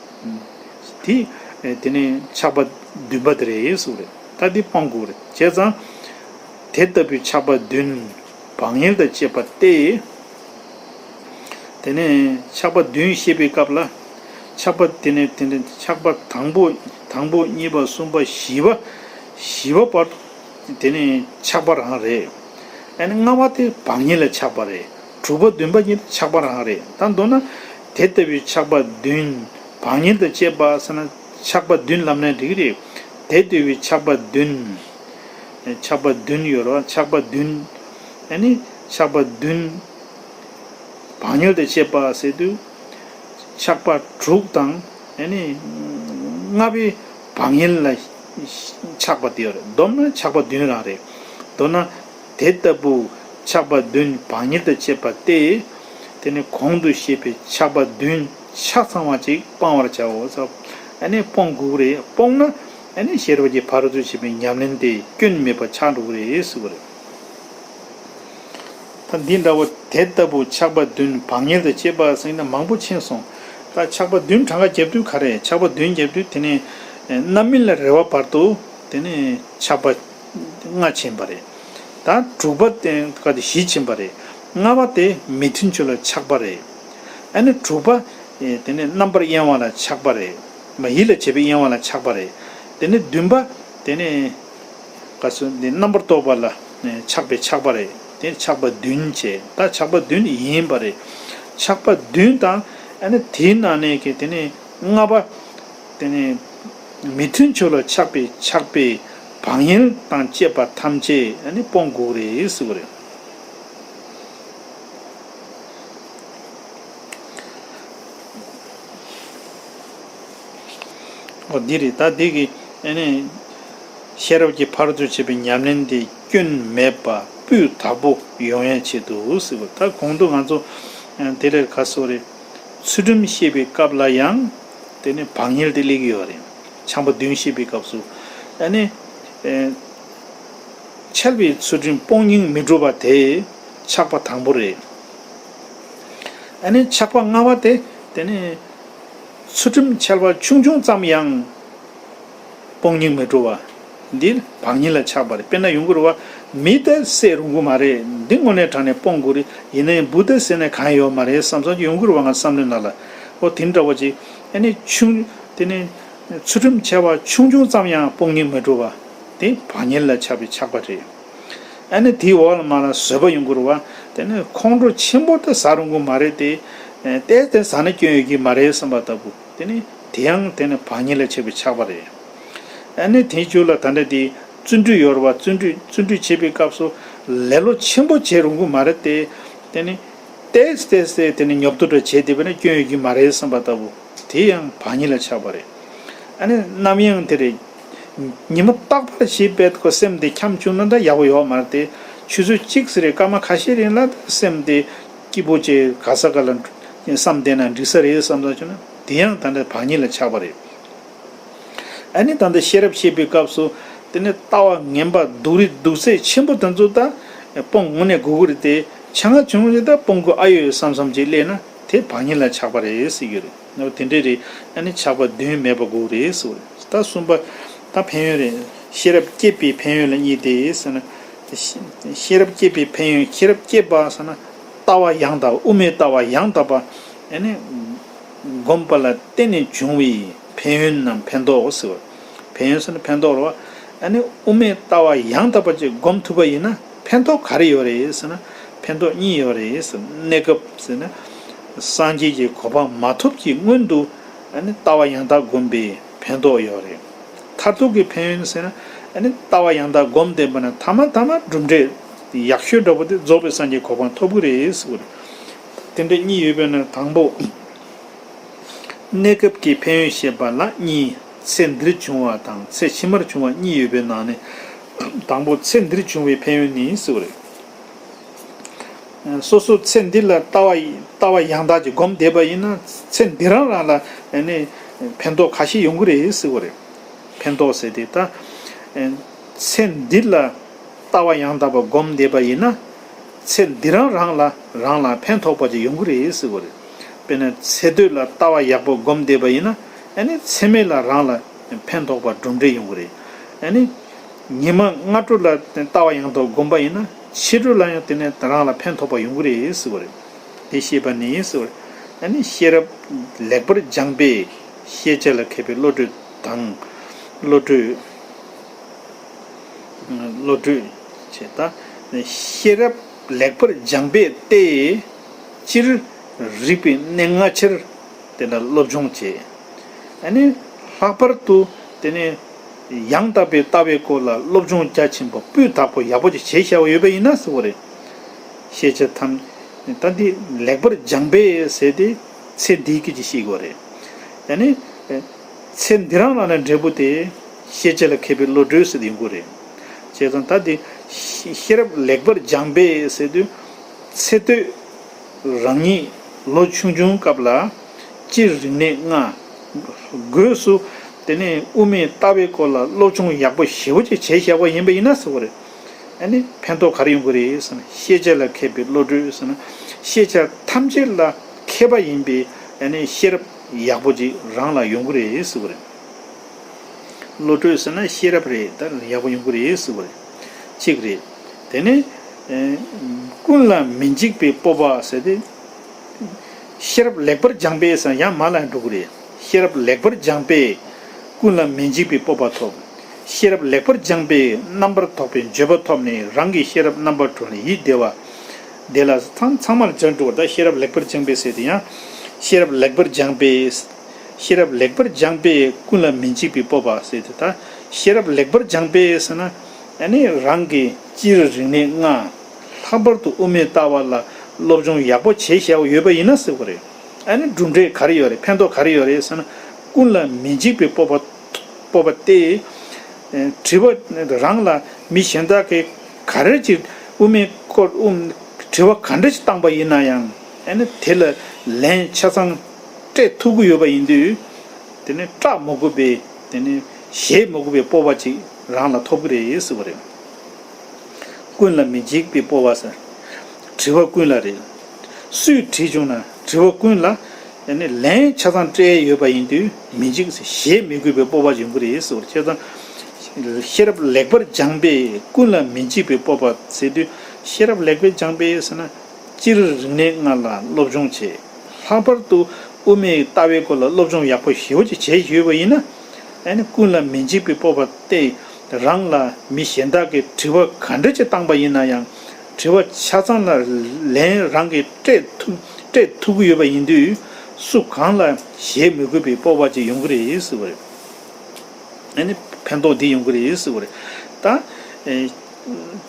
དེ་ཨེ་དེ་ནས་ཆགས་པ་བདུན་པ་དེ་རེད་ཟེར་བ་རེད། ད་འདི་སྤང་དགོས་རེད། བྱས་ཙང་དེ་ལྟ་བུའི་ཆགས་པ་བདུན་བག་ཉལ་དང་བཅས་པ་སྟེ། དེ་ནས་ཆགས་པ་བདུན་བཤད་པའི་སྐབས་ལ། ཆགས་པ་དེ་ནས་དེ་ནས་ཆགས་པ་དང་པོ། དང་པོ་གཉིས་པ་གསུམ་པ་བཞི་པ། བཞི་པ་བར་དུ་དེ་ནས་ཆགས་པ་རང་རེད། ཨ་ནི་ལྔ་པ་དེ་བག་ཉལ་ལ་ཆགས་པ་རེད། དྲུག་པ་བདུན་པ་གཉིས་དེ་ཆགས་པ་རང་རེད། ད་མདོར་ན་དེ་ལྟ་བུའི་ཆགས་པ་བདུན་བག་ཉལ་དང་བཅས་པ་ཟེར་ན། ཆགས་པ་བདུན་ལབ་ན་འགྲིག་གི་རེད། དེ་ལྟ་བུའི་ཆགས་པ་བདུན། ཆགས་པ་བདུན་ཡོད་རེད་བ། ཆགས་པ་བདུན། ཨ་ནི་ཆགས་པ་བདུན། བག་ཉལ་དང་བཅས་པ་ཟེར་དུས། ཆགས་པ་དྲུག་དང་། ཨ་ནི་ལྔ་པའི་བག་ཉལ་ལ་ཆགས་པ་དེ་ཡོད་རེད། བསྡོམས་ན་ཆགས་པ་བདུན་རང་རེད། མདོར་ན་དེ་ལྟ་བུ་ཆགས་པ་བདུན་བག་ཉལ་དང་བཅས་པ་སྟེ། དེ་ནི་གོང་དུ་བཤད་པའི་ཆགས་པ་བདུན་ཆ་ཚང་བ་ཅིག་སྤང་བར་བྱའོ་ཟེར། ཨ་ནི་སྤོང་དགོས་རེད། སྤོང་ན་ཨ་ནི་ཤེས་རབ་ཀྱི་ཕ་རོལ་ཏུ་ཕྱིན་པའི་ཉམས་ལེན་དེ་སྐྱོན་མེད་པ་ཆགས་འགྲོ་གི་རེད་ཟེར་བ་རེད། ད་འདི་འདྲ་བོ་དེ་ལྟ་བུ་ཆགས་པ་བདུན་བག་ཉལ་དང་བཅས་པ་ཟེར་ན་མང་པོ་ཕྱིན་སོང་། ད་ཆགས་པ་བདུན་གྲངས་ཀ་རྒྱབ་དུས་ག་རེ། ཆགས་པ་བདུན་རྒྱབ་དུས་དེ་ནས་རྣམ་སྨིན་ལ་རེ་བ་བར་དུ་དེ་ནས་ཆགས་པ་ལྔ་ཕྱིན་པ་རེད། ད་དྲུག་པ་དེ་ག་དེ་བཞི་ཕྱིན་པ་རེད། ལྔ་པ་དེ་མི་མཐུན་ཕྱོགས་ལ་ཆགས་པ་རེད། ཨ་ནི་དྲུག་པ་དེ་ནས་རྣམ་པར་གཡེང་བ་ལ་ཆགས་པ་རེད། མ་ཡིད་ལ་བྱེད་པའི་གཡེང་བ་ལ་ཆགས་པ་རེད། དེ་ནས་བདུན་པ། དེ་ནས་ག་སོ་འདི་རྣམ་པར་རྟོག་པ་ལ་ཆགས་པའི་ཆགས་པ་རེད། དེ་ཆགས་པ་བདུན་བྱས། ད་ཆགས་པ་བདུན་ཡིན་པ་རེད། ཆགས་པ་བདུན་དང་། ཨ་ནི་དེའི་ནང་ནས་ཀྱི་དེ་ནས་ལྔ་པ། དེ་ནས་མི་མཐུན་ཕྱོགས་ལ་ཆགས་པའི་ཆགས་པའི་བག་ཉལ་དང་བཅས་པ་ཐམས་ཅད་ཨ་ནི་སྤོང་དགོས་རེད་ཟེར་བ་རེད། འོ་འདི་རེད། ད་འདི་གི་ཨ་ནི་ཤེས་རབ་ཀྱི་ཕ་རོལ་ཏུ་ཕྱིན་པའི་ཉམས་ལེན་དེ་སྐྱོན་མེད་པ་སྤུས་དག་པོ་ཡོང་ཡ་ཆེད་དུ་ཟེར་བ། ད་གོང་དུ་ང་ཚོ་དེ་ལས་ཁ་སོ་རེད། ཚུལ་ཁྲིམས་བཤད་པའི་སྐབས་ལ་ཡང་དེ་ནི་བག་ཉལ་དེ་སླེབས་ཀྱི་ཡོད་རེད། ཆགས་པ་བདུན་བཤད་པའི་སྐབས་སུ་ཨ་ནི། འཆལ་བའི་ཚུལ་ཁྲིམས་སྤོང་སྙིང་མི་འདོད་པ་དེ་ཆགས་པ་དང་པོ་རེད། ཨ་ནི་ཆགས་པ་ལྔ་པ་དེ་དེ་ནི་ཚུལ་ཁྲིམས་འཆལ་བ་ཆུང་ཆུང་ཙམ་ཡང་སྤོང་སྙིང་མི་འདོད་པ། འདི་བག་ཉལ་ལ་ཆགས་པ་རེད། དཔེར་ན་ཡོང་གི་རེད་བ། མི་དེ་བསད་རུང་གི་མ་རེད། འདི་དངོས་གནས་དྲང་གནས་སྤོང་དགོས་རེད། ཡིན་ན་ཡང་བུ་དེ་བསད་ན་གང་ཡོད་མ་རེད་བསམ་བསམ་ཅིག་ཡོང་གི་རེད་བ། ང་བསམ་བློའི་ནང་ལ། འོ་དེ་འདྲ་བ་ཅིག་ཨ་ནི་ཆུང་དེ་ནི་ཚུལ་ཁྲིམས་འཆལ་བ་ཆུང་ཆུང་ཙམ་ཡང་སྤོང་སྙིང་མི་འདོད་པ། དེ་བག་ཉལ་ལ་ཆགས་པའི་ཆགས་པ་རེད། ཨ་ནི་དེའི་འོག་ལ་མར་ལ་བཟོད་པ་ཡོང་གི་རེད་བ། དེ་ནི་ཁོང་ཁྲོ་ཆེན་པོ་དེ་ཟ་རུང་གི་མ་རེད་དེ། ཏོག་ཙམ་ཟ་ན་སྐྱོན་ཡོད་ཀྱི་མ་རེད་བསམ་པ་ལྟ་བུ། དེ་ནི་དེ་ཡང་དེ་ནི་བག་ཉལ་ལ་ཆགས་པའི་ཆགས་པ་རེད། ཨ་ནི་དེའི་མཇུག་ལ་ད་ལྟ་དེ་བརྩོན་འགྲུས་ཡོད་རེད་བ། བརྩོན་འགྲུས་བརྩོན་འགྲུས་བྱེད་པའི་སྐབས་སུ་ལེ་ལོ་ཆེན་པོ་བྱེད་རུང་གི་མ་རེད་དེ། དེ་ནི་ཏོག་ཙམ་ཏོག་ཙམ་དེ་ནི་ཉོབ་ཏོ་འདྲ་བྱས་བསྡད་པ་ན་སྐྱོན་ཡོད་ཀྱི་མ་རེད་བསམ་པ་ལྟ་བུ། དེ་ཡང་བག་ཉལ་ལ་ཆགས་པ་རེད། ཨ་ནི་ནམ་ཡང་དེ་རེད། ཉི་མ་རྟག་པར་ཞིག་བས་ཁོ་སེམས་དེ་འཁྱམས་བཅུག་ན་ད་ཡག་པོ་ཡོད་མ་རེད་དེ། ཆུ་ཚོད་གཅིག་ཙམ་རེ་སྐར་མ་ཁ་ཤས་རིང་ལ་ད་སེམས་དེ་སྐྱིད་པོ་བྱས་ག་ས་ག་ལ་བསམ་བསྡད་ན་འགྲིག་ས་རེད་བསམ་བསམ་བྱུང་ན་དེ་ཡང་ད་ལྟ་བག་ཉལ་ལ་ཆགས་པ་རེད། ཨ་ནི་ད་ལྟ་ཤེས་རབ་བཤད་པའི་སྐབས་སུ་དེ་ནི་ལྟ་བ་ངན་པ་སྡུག་རིགས་སྡུག་ཚད་ཆེན་པོ་དེ་ཚོ་ད་སྤོང་དངོས་གནས་དགོས་ཀྱི་རེད་དེ། ཆ་ང་བྱུང་རེད་ད་སྤོང་དགོས་ཨ་ཡོད་བསམ་བསམ་ཅིག་སླེབས་ན་དེ་བག་ཉལ་ལ་ཆགས་པ་རེད་ཟེར་གྱི་རེད། འོ་དེ་འདྲས་རེད། ཨ་ནི་ཆགས་པ་བདུན་མེད་པ་དགོས་རེད་ཟེར་བ་རེད། ད་གསུམ་པ། ད་ཕན་ཡོན་རེད། ཤེས་རབ་བསྐྱེད་པའི་ཕན་ཡོན་ལ་གཉིས་ཏེ་ཟེར་ན། ཤེས་རབ་བསྐྱེད་པའི་ཕན་ཡོན། ཤེས་རབ་བསྐྱེད་པ་ཟེར་ན་ལྟ་བ་ཡང་དག་དབུ་མའི་ལྟ་བ་ཡང་དག་པ་ཨ་ནི་བསྒོམས་པ་ལ་བརྟེན་ནས་བྱུང་བའི་ཕན་ཡོན་ནམ་ཕན་ཐོགས་ཟེར་བ། ཕན་ཡོན་ཟེར་ན་ཕན་ཐོགས་རེད་བ། ཨ་ནི་དབུ་མའི་ལྟ་བ་ཡང་དག་པ་ཅིག་བསྒོམ་ཐུབ་པ་ཡིན་ན་ཕན་ཐོགས་ག་རེ་ཡོད་རེད་ཟེར་ན་ཕན་ཐོགས་གཉིས་ཡོད་རེད་ཟེར། གནས་སྐབས་ཟེར་ན་སངས་རྒྱས་ཀྱི་གོ་འཕང་མ་ཐོབ་ཀྱི་སྔོན་དུ་ཨ་ནི་ལྟ་བ་ཡང་དག་བསྒོམ་པའི་ཕན་ཐོགས་ཡོད་རེད། མཐར་ཐུག་གི་ཕན་ཡོན་ཟེར་ན་ཨ་ནི་ལྟ་བ་ཡང་དག་བསྒོམ་བསྡད་པ་ན་ཐ་མ་ཐ་མ་གྲུབ་འབྲས་ཡག་ཤོས་འདྲ་པོ་དེ་རྫོགས་པའི་སངས་རྒྱས་གོ་འཕང་ཐོབ་ཀྱི་རེད་ཟེར་བ་རེད། དེ་འདྲ་གཉིས་ཡོད་པས་ན་དང་པོ། གནས་སྐབས་ཀྱི་ཕན་ཡོན་བཤད་པ་ལ་གཉིས། ཚེ་འདིར་བྱུང་བ་དང་ཚེ་ཕྱི་མར་བྱུང་བ་གཉིས་ཡོད་པའི་ནང་ནས་དང་པོ་ཚེ་འདིར་བྱུང་བའི་ཕན་ཡོན་ནི་ཟེར་བ་རེད། སོ་སོ་ཚེ་འདི་ལ་ལྟ་བ་ལྟ་བ་ཡང་དག་ཅིག་བསྒོམ་བསྡད་པ་ཡིན་ན་ཚེ་འདི་རང་རང་ལ་ཨ་ནི་ཕན་ཐོགས་ཁ་ཤས་ཡོང་གི་རེད་ཟེར་བ་རེད། ཕན་ཐོགས་ཟེར་དེ་ད་ཚེ་འདི་ལ་ལྟ་བ་ཡང་དག་པ་བསྒོམ་བསྡད་པ་ཡིན་ན་ཚེ་འདི་རང་རང་ལ་རང་ལ་ཕན་ཐོགས་པ་ཅིག་ཡོང་གི་རེད་ཟེར་བ་རེད། དཔེར་ན་ཚེ་སྟོད་ལ་ལྟ་བ་ཡག་པོ་བསྒོམ་བསྡད་པ་ཡིན་ན་ཨ་ནི་ཚེ་སྨད་ལ་རང་ལ་ཕན་ཐོགས་པ་གྲུབ་འབྲས་ཡོང་གི་རེད། ཨ་ནི། ཉི་མ་སྔ་དྲོ་ལ་ལྟ་བ་ཡང་དག་བསྒོམ་པ་ཡིན་ན་ཕྱི་དྲོ་ལ་ཡང་དེ་ནས་རང་ལ་ཕན་ཐོགས་པ་ཡོང་གི་རེད་ཟེར་བ་རེད། དེ་ཤེས་པ་ནི་ཟེར་བ་རེད། ཨ་ནི་ཤེས་རབ་ལེགས་པར་སྦྱངས་པས་ཤེས་བྱ་ལ་མཁས་པའི་བློ་གྲོས་དང་། བློ་གྲོས། བློ་གྲོས་བྱེད་ད། ཤེས་རབ་ལེགས་པར་སྦྱངས་པས་ཏེ། སྤྱིར་རིག་པའི་གནས་ལྔ་ཆར་དེ་ལ་སློབ་སྦྱོང་བྱེད། ཨ་ནི་ལྷག་པར་དུ་དེ་ནས་ཡང་དག་པའི་ལྟ་བའི་སྐོར་ལ་སློབ་སྦྱོང་རྒྱ་ཆེན་པོ་སྤུས་དག་པོ་ཡག་པོ་ཅིག་བྱས་བཞག་པ་ཡོད་པ་ཡིན་ན་ཟེར་བ་རེད། ཤེས་བྱ་ཐམས་ད་འདི་ལེགས་པར་སྦྱངས་པས་ཟེར་ཏེ་ཚེ་འདིའི་སྐད་ཅིག་ཤེས་དགོས་རེད། ཨ་ནི་ཚེ་འདི་རང་རང་ལ་འབྲས་བུ་དེ་ཤེས་བྱ་ལ་མཁས་པའི་བློ་གྲོས་ཟེར་ཏེ་ཡོང་གི་རེད། བྱས་ཙང་ད་འདི་ཤེས་རབ་ལེགས་པར་སྦྱངས་པས་ཟེར་དུས་ཚེ་སྟོད། རང་ཉིད་ལོ་ཆུང་ཆུང་སྐབས་ལ་སྤྱིར་རིག་གནས་ལྔ། སྒོས་སུ་དེ་ནས་དབུ་མའི་ལྟ་བའི་སྐོར་ལ་སློབ་སྦྱོང་ཡག་པོ་ཞེ་པོ་ཅིག་བྱས་བཞག་པ་ཡིན་པ་ཡིན་ན་ཟེར་བ་རེད། ཨ་ནི་ཕན་ཐོགས་ག་རེ་ཡོང་གི་རེད་ཟེར་ན་ཤེས་བྱ་ལ་མཁས་པའི་བློ་གྲོས་ཟེར་ན་ཤེས་བྱ་ཐམས་ཅད་ལ་མཁས་པ་ཡིན་པའི་ཨ་ནི་ཤེས་རབ་ཡག་པོ་ཅིག་རང་ལ་ཡོང་གི་རེད་ཟེར་བ་རེད། བློ་གྲོས་ཟེར་ན་ཤེས་རབ་རེད་ད་ཡག་པོ་ཡོང་གི་རེད་ཟེར་བ་རེད། གཅིག་རེད། དེ་ནས་ཀུན་ལ་མི་འཇིགས་པའི་སྤོབས་པ་ཟེར་ཏེ། ཤེས་རབ་ལེགས་པར་སྦྱངས་པས་ཟེར་ཡང་མ་ལ་འགྲོ་གི་རེད། ཤེས་རབ་ལེགས་པར་སྦྱངས་པས་ཀུན་ལ་མི་འཇིགས་པའི་སྤོབས་པ་ཐོབ། ཤེས་རབ་ལེགས་པར་སྦྱངས་པས་རྣམ་པར་དག་པའི་འགྱོད་པ་ཐོབ་ནས་རང་གི་ཤེས་རབ་རྣམ་པར་གྲོལ་ནས་ཡིད་བདེ་བ། དེ་ལ་ཚང་ཚང་མར་སྦྱར་འགྲོ་བ་ད་ཤེས་རབ་ལེགས་པར་སྦྱངས་པས་ཟེར་དེ་ཡང་། ཤེས་རབ་ལེགས་པར་སྦྱངས་པས། ཤེས་རབ་ལེགས་པར་སྦྱངས་པས་ཀུན་ལ་མི་འཇིགས་པའི་སྤོབས་པ་ཟེར་དེ་ད། ཤེས་རབ་ལེགས་པར་སྦྱངས་པས་ཟེར་ན། ཨ་ནི་རང་གི་སྤྱིར་རིག་གནས་ལྔ། ལྷག་པར་དུ་དབུ་མའི་ལྟ་བ་ལ་སློབ་སྦྱོང་ཡག་པོ་བྱས་བཞག་པ་ཡོད་པ་ཡིན་ན་ཟེར་བ་རེད། ཨ་ནི་གྲུབ་འབྲས་ག་རེ་ཡོད་རེད། ཕན་ཐོགས་ག་རེ་ཡོད་རེད་ཟེར་ན། ཀུན་ལ་མི་འཇིགས་པའི་སྤོབས་པ། སྤོབས་པ་སྟེ། དྲི་བ་རང་ལ་མི་གཞན་དག་གིས་ག་རེ་ཅིག་དབུ་མའི་སྐོར་དབུ། དྲི་བ་ག་འདྲ་ཞིག་བཏང་པ་ཡིན་ན་ཡང་ཨ་ནི་དེ་ལ་ལན་ཆ་ཚང་སྤྲད་ཐུབ་ཀྱི་ཡོད་པ་ཡིན་དུས། དེ་ནི་སྐྲག་མ་དགོས་པའི། དེ་ནི་ཞེད་མ་དགོས་པའི་སྤོབས་པ་ཅིག་རང་ལ་ཐོབ་ཀྱི་རེད་ཟེར་བ་རེད། ཀུན་ལ་མི་འཇིགས་པའི་སྤོབས་པ་ཟེར། དྲི་བ་ཀུན་ལ་རེད། སུས་དྲིས་བྱུང་ན་དྲི་བ་ཀུན་ལ། ཨ་ནི་ལན་ཆ་ཚང་སྤྲད་ཡོད་པ་ཡིན་དུས་མི་འཇིགས་ཟེར་ཞེད་མི་དགོས་པའི་སྤོབས་པ་ཡོང་གི་རེད་ཟེར་བ་བྱས་ཙང་། ཤེས་རབ་ལེགས་པར་སྦྱངས་པས་ཀུན་ལ་མི་འཇིགས་པའི་སྤོབས་པ་ཟེར་དུས་ཤེས་རབ་ལེགས་པར་སྦྱངས་པས་ཟེར་ན། སྤྱིར་རིག་གནས་ལྔ་ལ་སློབ་སྦྱོང་བྱེད། ལྷག་པར་དུ་དབུ་མའི་ལྟ་བའི་སྐོར་ལ་སློབ་སྦྱོང་ཡག་པོ་ཞེ་པོ་ཅིག་བྱས་ཡོད་པ་ཡིན་ན། ཨ་ནི་ཀུན་ལ་མི་འཇིགས་པའི་སྤོབས་པ་སྟེ། རང་ལ་མི་གཞན་དག་གིས་དྲི་བ་ག་འདྲ་ཅིག་བཏང་པ་ཡིན་ན་ཡང་། དྲི་བ་ཆ་ཚང་ལ་ལན་རང་གིས་སྤྲད་ཐུབ་སྤྲད་ཐུབ་ཀྱི་ཡོད་པ་ཡིན་དུས། སུ་གང་ལ་ཞེད་མི་དགོས་པའི་སྤོབས་པ་ཅིག་ཡོང་གི་རེད་ཟེར་བ་རེད། ཨ་ནི་ཕན་ཐོགས་འདི་ཡོང་གི་རེད་ཟེར་བ་རེད། ད། ཨེ།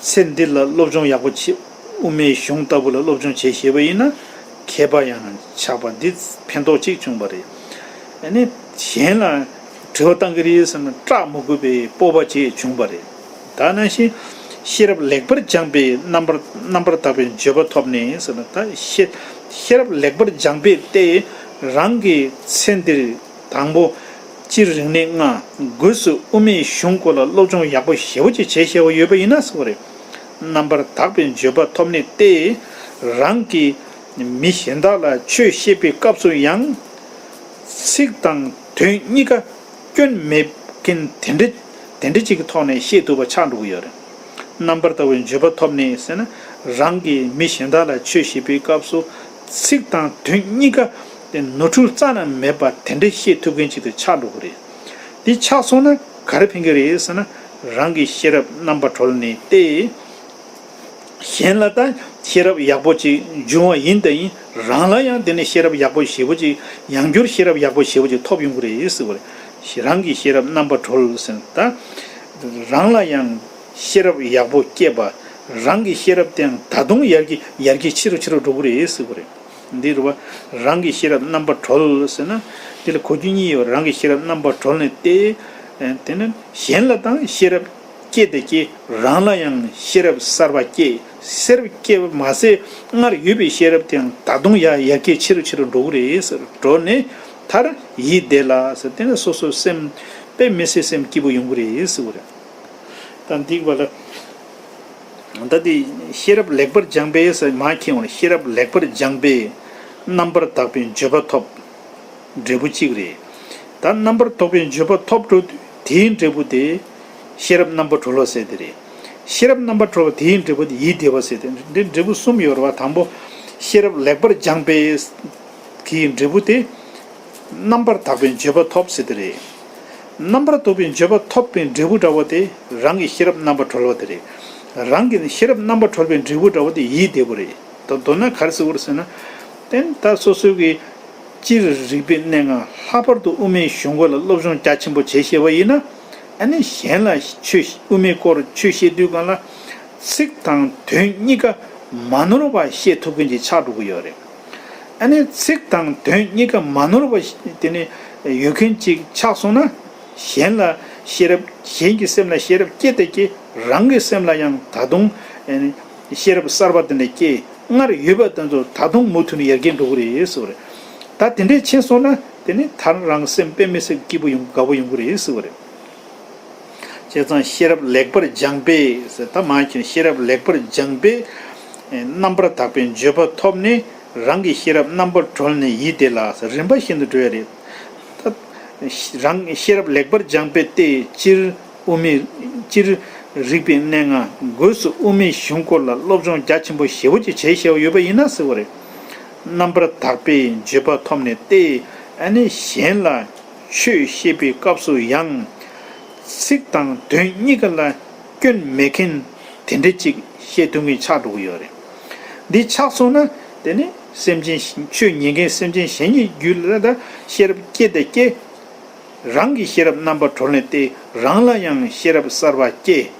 ཚེ་འདི་ལ་སློབ་སྦྱོང་ཡག་པོ་བྱེད། དབུ་མའི་གཞུང་ལྟ་བུ་ལ་སློབ་སྦྱོང་བྱེད་ཤེས་པ་ཡིན་ན། མཁས་པ་ཡང་ཆགས་པ་འདི་ཕན་ཐོགས་གཅིག་བྱུང་བ་རེད། ཨ་ནི་གཞན་ལ་དྲི་བ་བཏང་གི་རེད་ཟེར་ན་སྐྲག་མ་དགོས་པའི་སྤོབས་པ་ཅིག་བྱུང་བ་རེད། ད་ནང་བཞིན་ཤེས་རབ་ལེགས་པར་སྦྱངས་པས་རྣམ་པར་རྣམ་པར་དག་པའི་འགྱོད་པ་ཐོབ་ནས་ཟེར་ན། ད་ཤེས་ཤེས་རབ་ལེགས་པར་སྦྱངས་པས་ཏེ། རང་གི་ཚེ་འདིར། དང་པོ། སྤྱིར་རིག་གནས་ལྔ། སྒོས་སུ་དབུ་མའི་གཞུང་སྐོར་ལ་སློབ་སྦྱོང་ཡག་པོ་ཞེ་པོ་ཅིག་བྱས་བཞག་པ་ཡོད་པ་ཡིན་ན་ཟེར་བ་རེད། རྣམ་པར་དག་པའི་འགྱོད་པ་ཐོབ་ནས་ཏེ། རང་གིས་མི་གཞན་དག་ལ་ཆོས་བཤད་པའི་སྐབས་སུ་ཡང་། ཚིག་དང་དོན་གཉིས་ཀ་སྐྱོན་མེད་མཁན་དེ་འདྲ་དེ་འདྲ་ཅིག་གི་ཐོག་ནས་བཤད་ཐུབ་པ་ཆགས་འགྲོ་གི་ཡོད་རེད། རྣམ་པར་དག་པའི་འགྱོད་པ་ཐོབ་ནས་ཟེར་ན། རང་གིས་མི་གཞན་དག་ལ་ཆོས་བཤད་པའི་སྐབས་སུ་ཚིག་དང་དོན་གཉིས་ཀ་དེ་ནོར་འཁྲུལ་རྩ་ནས་མེད་པ་དེ་འདྲ་བཤད་ཐུབ་མཁན་ཅིག་ཏུ་ཆགས་འགྲོ་གི་རེད། དེ་ཆགས་སོང་ན་ག་རེ་ཕན་གི་རེད་ཟེར་ན། རང་གི་ཤེས་རབ་རྣམ་པར་གྲོལ་ནས་ཏེ། གཞན་ལ་ད་ཤེས་རབ་ཡག་པོ་ཅིག་འབྱུང་བ་ཡིན་ད་ཡིན། རང་ལ་ཡང་དེ་ནས་ཤེས་རབ་ཡག་པོ་ཞེ་པོ་ཅིག་ཡང་བསྐྱར་ཤེས་རབ་ཡག་པོ་ཞེ་པོ་ཅིག་ཐོབ་ཡོང་གི་རེད་ཟེར་བ་རེད། རང་གི་ཤེས་རབ་རྣམ་པར་གྲོལ་ཟེར་ན་ད། རང་ལ་ཡང་ཤེས་རབ་ཡག་པོ་སྐྱེས་པ། རང་གི་ཤེས་རབ་དེའང་ད་དུང་ཡར་རྒྱས་ཡར་རྒྱས་ཆེ་རུ་ཆེ་རུ་འགྲོ་གི་རེད་ཟེར་བ་རེད། འདི་རུ་བ། རང་གི་ཤེས་རབ་རྣམ་པར་གྲོལ་ཟེར་ན། འདི་ལ་གོ་རྒྱུ་གཉིས་ཡོད། རང་གི་ཤེས་རབ་རྣམ་པར་གྲོལ་ནས་ཏེ། དེ་ནི་གཞན་ལ་དང་ཤེས་རབ་སྐྱེ་དེ་སྐྱེ། རང་ལ་ཡང་ཤེས་རབ་གསར་པ་སྐྱེ། ཤེས་རབ་སྐྱེ་བ་མ་ཟད་སྔར་ཡོད་པའི་ཤེས་རབ་དེའང་ད་དུང་ཡང་ཡར་རྒྱས་ཆེ་རུ་ཆེ་རུ་འགྲོ་གི་རེད་ཟེར། འགྲོ་ནས་མཐར་ཡིད་བདེ་ལ་ཟེར། དེ་ནི་སོ་སོའི་སེམས་དཔེ་མི་སྲིད་སེམས་སྐྱིད་པོ་ཡོང་གི་རེད་ཟེར་བ་རེད། ད་འདི་བ་ལ། ད་འདི་ཤེས་རབ་ལེགས་པར་སྦྱངས་པས་ཟེར་མ་མཁྱེན་པར་ཤེས་རབ་ལེགས་པར་སྦྱངས་པས་རྣམ་པར་དག་པའི་འགྱོད་པ་ཐོབ། འབྲས་བུ་གཅིག་རེད། ད་རྣམ་པར་དག་པའི་འགྱོད་པ་ཐོབ་འགྲོ་དུས་དེའི་འབྲས་བུ་དེ་ཤེས་རབ་རྣམ་པར་གྲོལ་བ་ཟེར་དེ་རེད། ཤེས་རབ་རྣམ་པར་གྲོལ་བ་དེའི་འབྲས་བུ་དེ་ཡིད་བདེ་བ་ཟེར་དེ་འདི་འབྲས་བུ་གསུམ་ཡོད་རེད་བ། དང་པོ་ཤེས་རབ་ལེགས་པར་སྦྱངས་པས་དེའི་འབྲས་བུ་དེ་རྣམ་པར་དག་པའི་འགྱོད་པ་ཐོབ་ཟེར་དེ་རེད། རྣམ་པར་དག་པའི་འགྱོད་པ་ཐོབ་པའི་འབྲས་བུ་འདྲ་བོ་དེ་རང་གི་ཤེས་རབ་རྣམ་པར་གྲོལ་བ་དེ་རེད། རང་གི་ཤེས་རབ་རྣམ་པར་གྲོལ་བའི་འབྲས་བུ་འདྲ་བོ་དེ་ཡིད་བདེ་བོ་རེད། ད་མདོར་ན་ག་རེ་ཟེར་དགོས་རེད་ཟེར་ན། བརྟེན་ད་སོ་སོ་གི་སྤྱིར་རིག་པའི་གནས་ལྔ་ལྷག་པར་དུ་དབུ་མའི་གཞུང་སྐོར་ལ་སློབ་སྦྱོང་རྒྱ་ཆེན་པོ་བྱེད་ཤེས་པ་ཡིན་ན། ཨ་ནི་གཞན་ལ་ཆོས་དབུ་མའི་སྐོར་ཆོས་བཤད་དུས་སྒང་ལ་ཚིག་དང་དོན་གཉིས་ཀ་མ་ནོར་བ་བཤད་ཐུབ་མཁན་ཅིག་ཆགས་འགྲོ་གི་ཡོད་རེད། ཨ་ནི་ཚིག་དང་དོན་གཉིས་ཀ་མ་ནོར་བ་དེ་ནི་ཡོད་མཁན་ཅིག་ཆགས་སོང་ན། གཞན་ལ་ཤེས་རབ་གཞན་གྱི་སེམས་ལ་ཤེས་རབ་སྐྱེ་དེ་སྐྱེ། རང་གི་སེམས་ལ་ཡང་ད་དུང་ཨ་ནི་ཤེས་རབ་གསར་པ་དེ་འདྲ་སྐྱེ། སྔར་ཡོད་པ་དེ་ཚོ་ད་དུང་མུ་མཐུད་ནས་ཡར་རྒྱས་འགྲོ་གི་རེད་ཟེར་བ་རེད། ད་དེ་འདྲས་ཕྱིན་སོང་ན་དེ་ནི་མཐར་རང་སེམས་དཔེ་མི་སྲིད་སྐྱིད་པོ་ཡོང་དགའ་པོ་ཡོང་གི་རེད་ཟེར་བ་རེད། བྱས་ཙང་ཤེས་རབ་ལེགས་པར་སྦྱངས་པས་ཟེར། ད་མ་གཞི་ཤེས་རབ་ལེགས་པར་སྦྱངས་པས་རྣམ་པར་དག་པའི་འགྱོད་པ་ཐོབ་ནས་རང་གི་ཤེས་རབ་རྣམ་པར་གྲོལ་ནས་ཡིད་བདེ་ལ་ཟེར་རིམ་པ་བཞིན་དུ་འགྲོ་ཡ་རེད། ད་རང་ཤེས་རབ་ལེགས་པར་སྦྱངས་པས་ཏེ་སྤྱིར་དབུ་མའི་སྤྱིར་རིག་པའི་གནས་ལྔ་སྒོས་སུ་དབུ་མའི་གཞུང་སྐོར་ལ་སློབ་སྦྱོང་རྒྱ་ཆེན་པོ་ཞེ་པོ་ཅིག་བྱས་བཞག་ཡོད་པ་ཡིན་ན་ཟེར་བ་རེད། རྣམ་པར་དག་པའི་འགྱོད་པ་ཐོབ་ནས་ཏེ། ཨ་ནི་གཞན་ལ་ཆོས་བཤད་པའི་སྐབས་སུ་ཡང་ཚིག་དང་དོན་གཉིས་ཀ་ལ་སྐྱོན་མེད་མཁན་དེ་འདྲ་ཅིག་བཤད་ཐུབ་མཁན་ཆགས་འགྲོ་གི་ཡོད་རེད། འདི་ཆགས་སོང་ན་དེ་ནི་སེམས་ཅན་ཆོས་ཉན་མཁན་སེམས་ཅན་གཞན་གྱི་རྒྱུད་ལ་ད་ཤེས་རབ་སྐྱེ་དང་སྐྱེ། རང་གི་ཤེས་རབ་རྣམ་པར་གྲོལ་ནས་ཏེ་རང་ལ་ཡང་ཤེས་རབ་གསར་པ་སྐྱེ།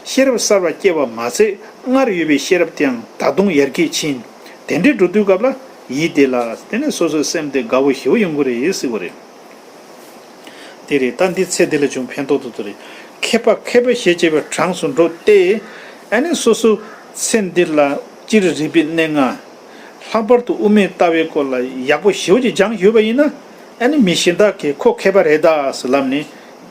ཤེས་རབ་གསར་པ་སྐྱེ་བ་མ་ཚད་སྔར་ཡོད་པའི་ཤེས་རབ་དེའང་ད་དུང་ཡར་རྒྱས་ཕྱིན། དེ་འདྲའི་འགྲོ་དུས་སྐབས་ལ་ཡིད་བདེ་ལ་དེ་ནས་སོ་སོའི་སེམས་དེ་དགའ་བོ་ཞེ་པོ་ཡོང་གི་རེད་ཟེར་བ་རེད། དེ་རེད། ད་འདི་ཚེ་འདི་ལ་བྱུང་ཕན་ཐོགས་ཏུ་དུ་རེད། མཁས་པ་མཁས་པའི་ཞེས་བྱ་བའི་གྲངས་སུ་འགྲོ་སྟེ། ཨ་ནི་སོ་སོ་ཚེ་འདི་ལ་སྤྱིར་རིག་པའི་གནས་ལྔ། ལྷག་པར་དུ་དབུ་མའི་ལྟ་བའི་སྐོར་ལ་ཡག་པོ་ཞེ་པོ་ཅིག་སྦྱངས་ཡོད་པ་ཡིན་ན། ཨ་ནི་མི་གཞན་དག་གིས་ཁོ་མཁས་པ་རེད་ད་ཟེར་ལབ་ནས་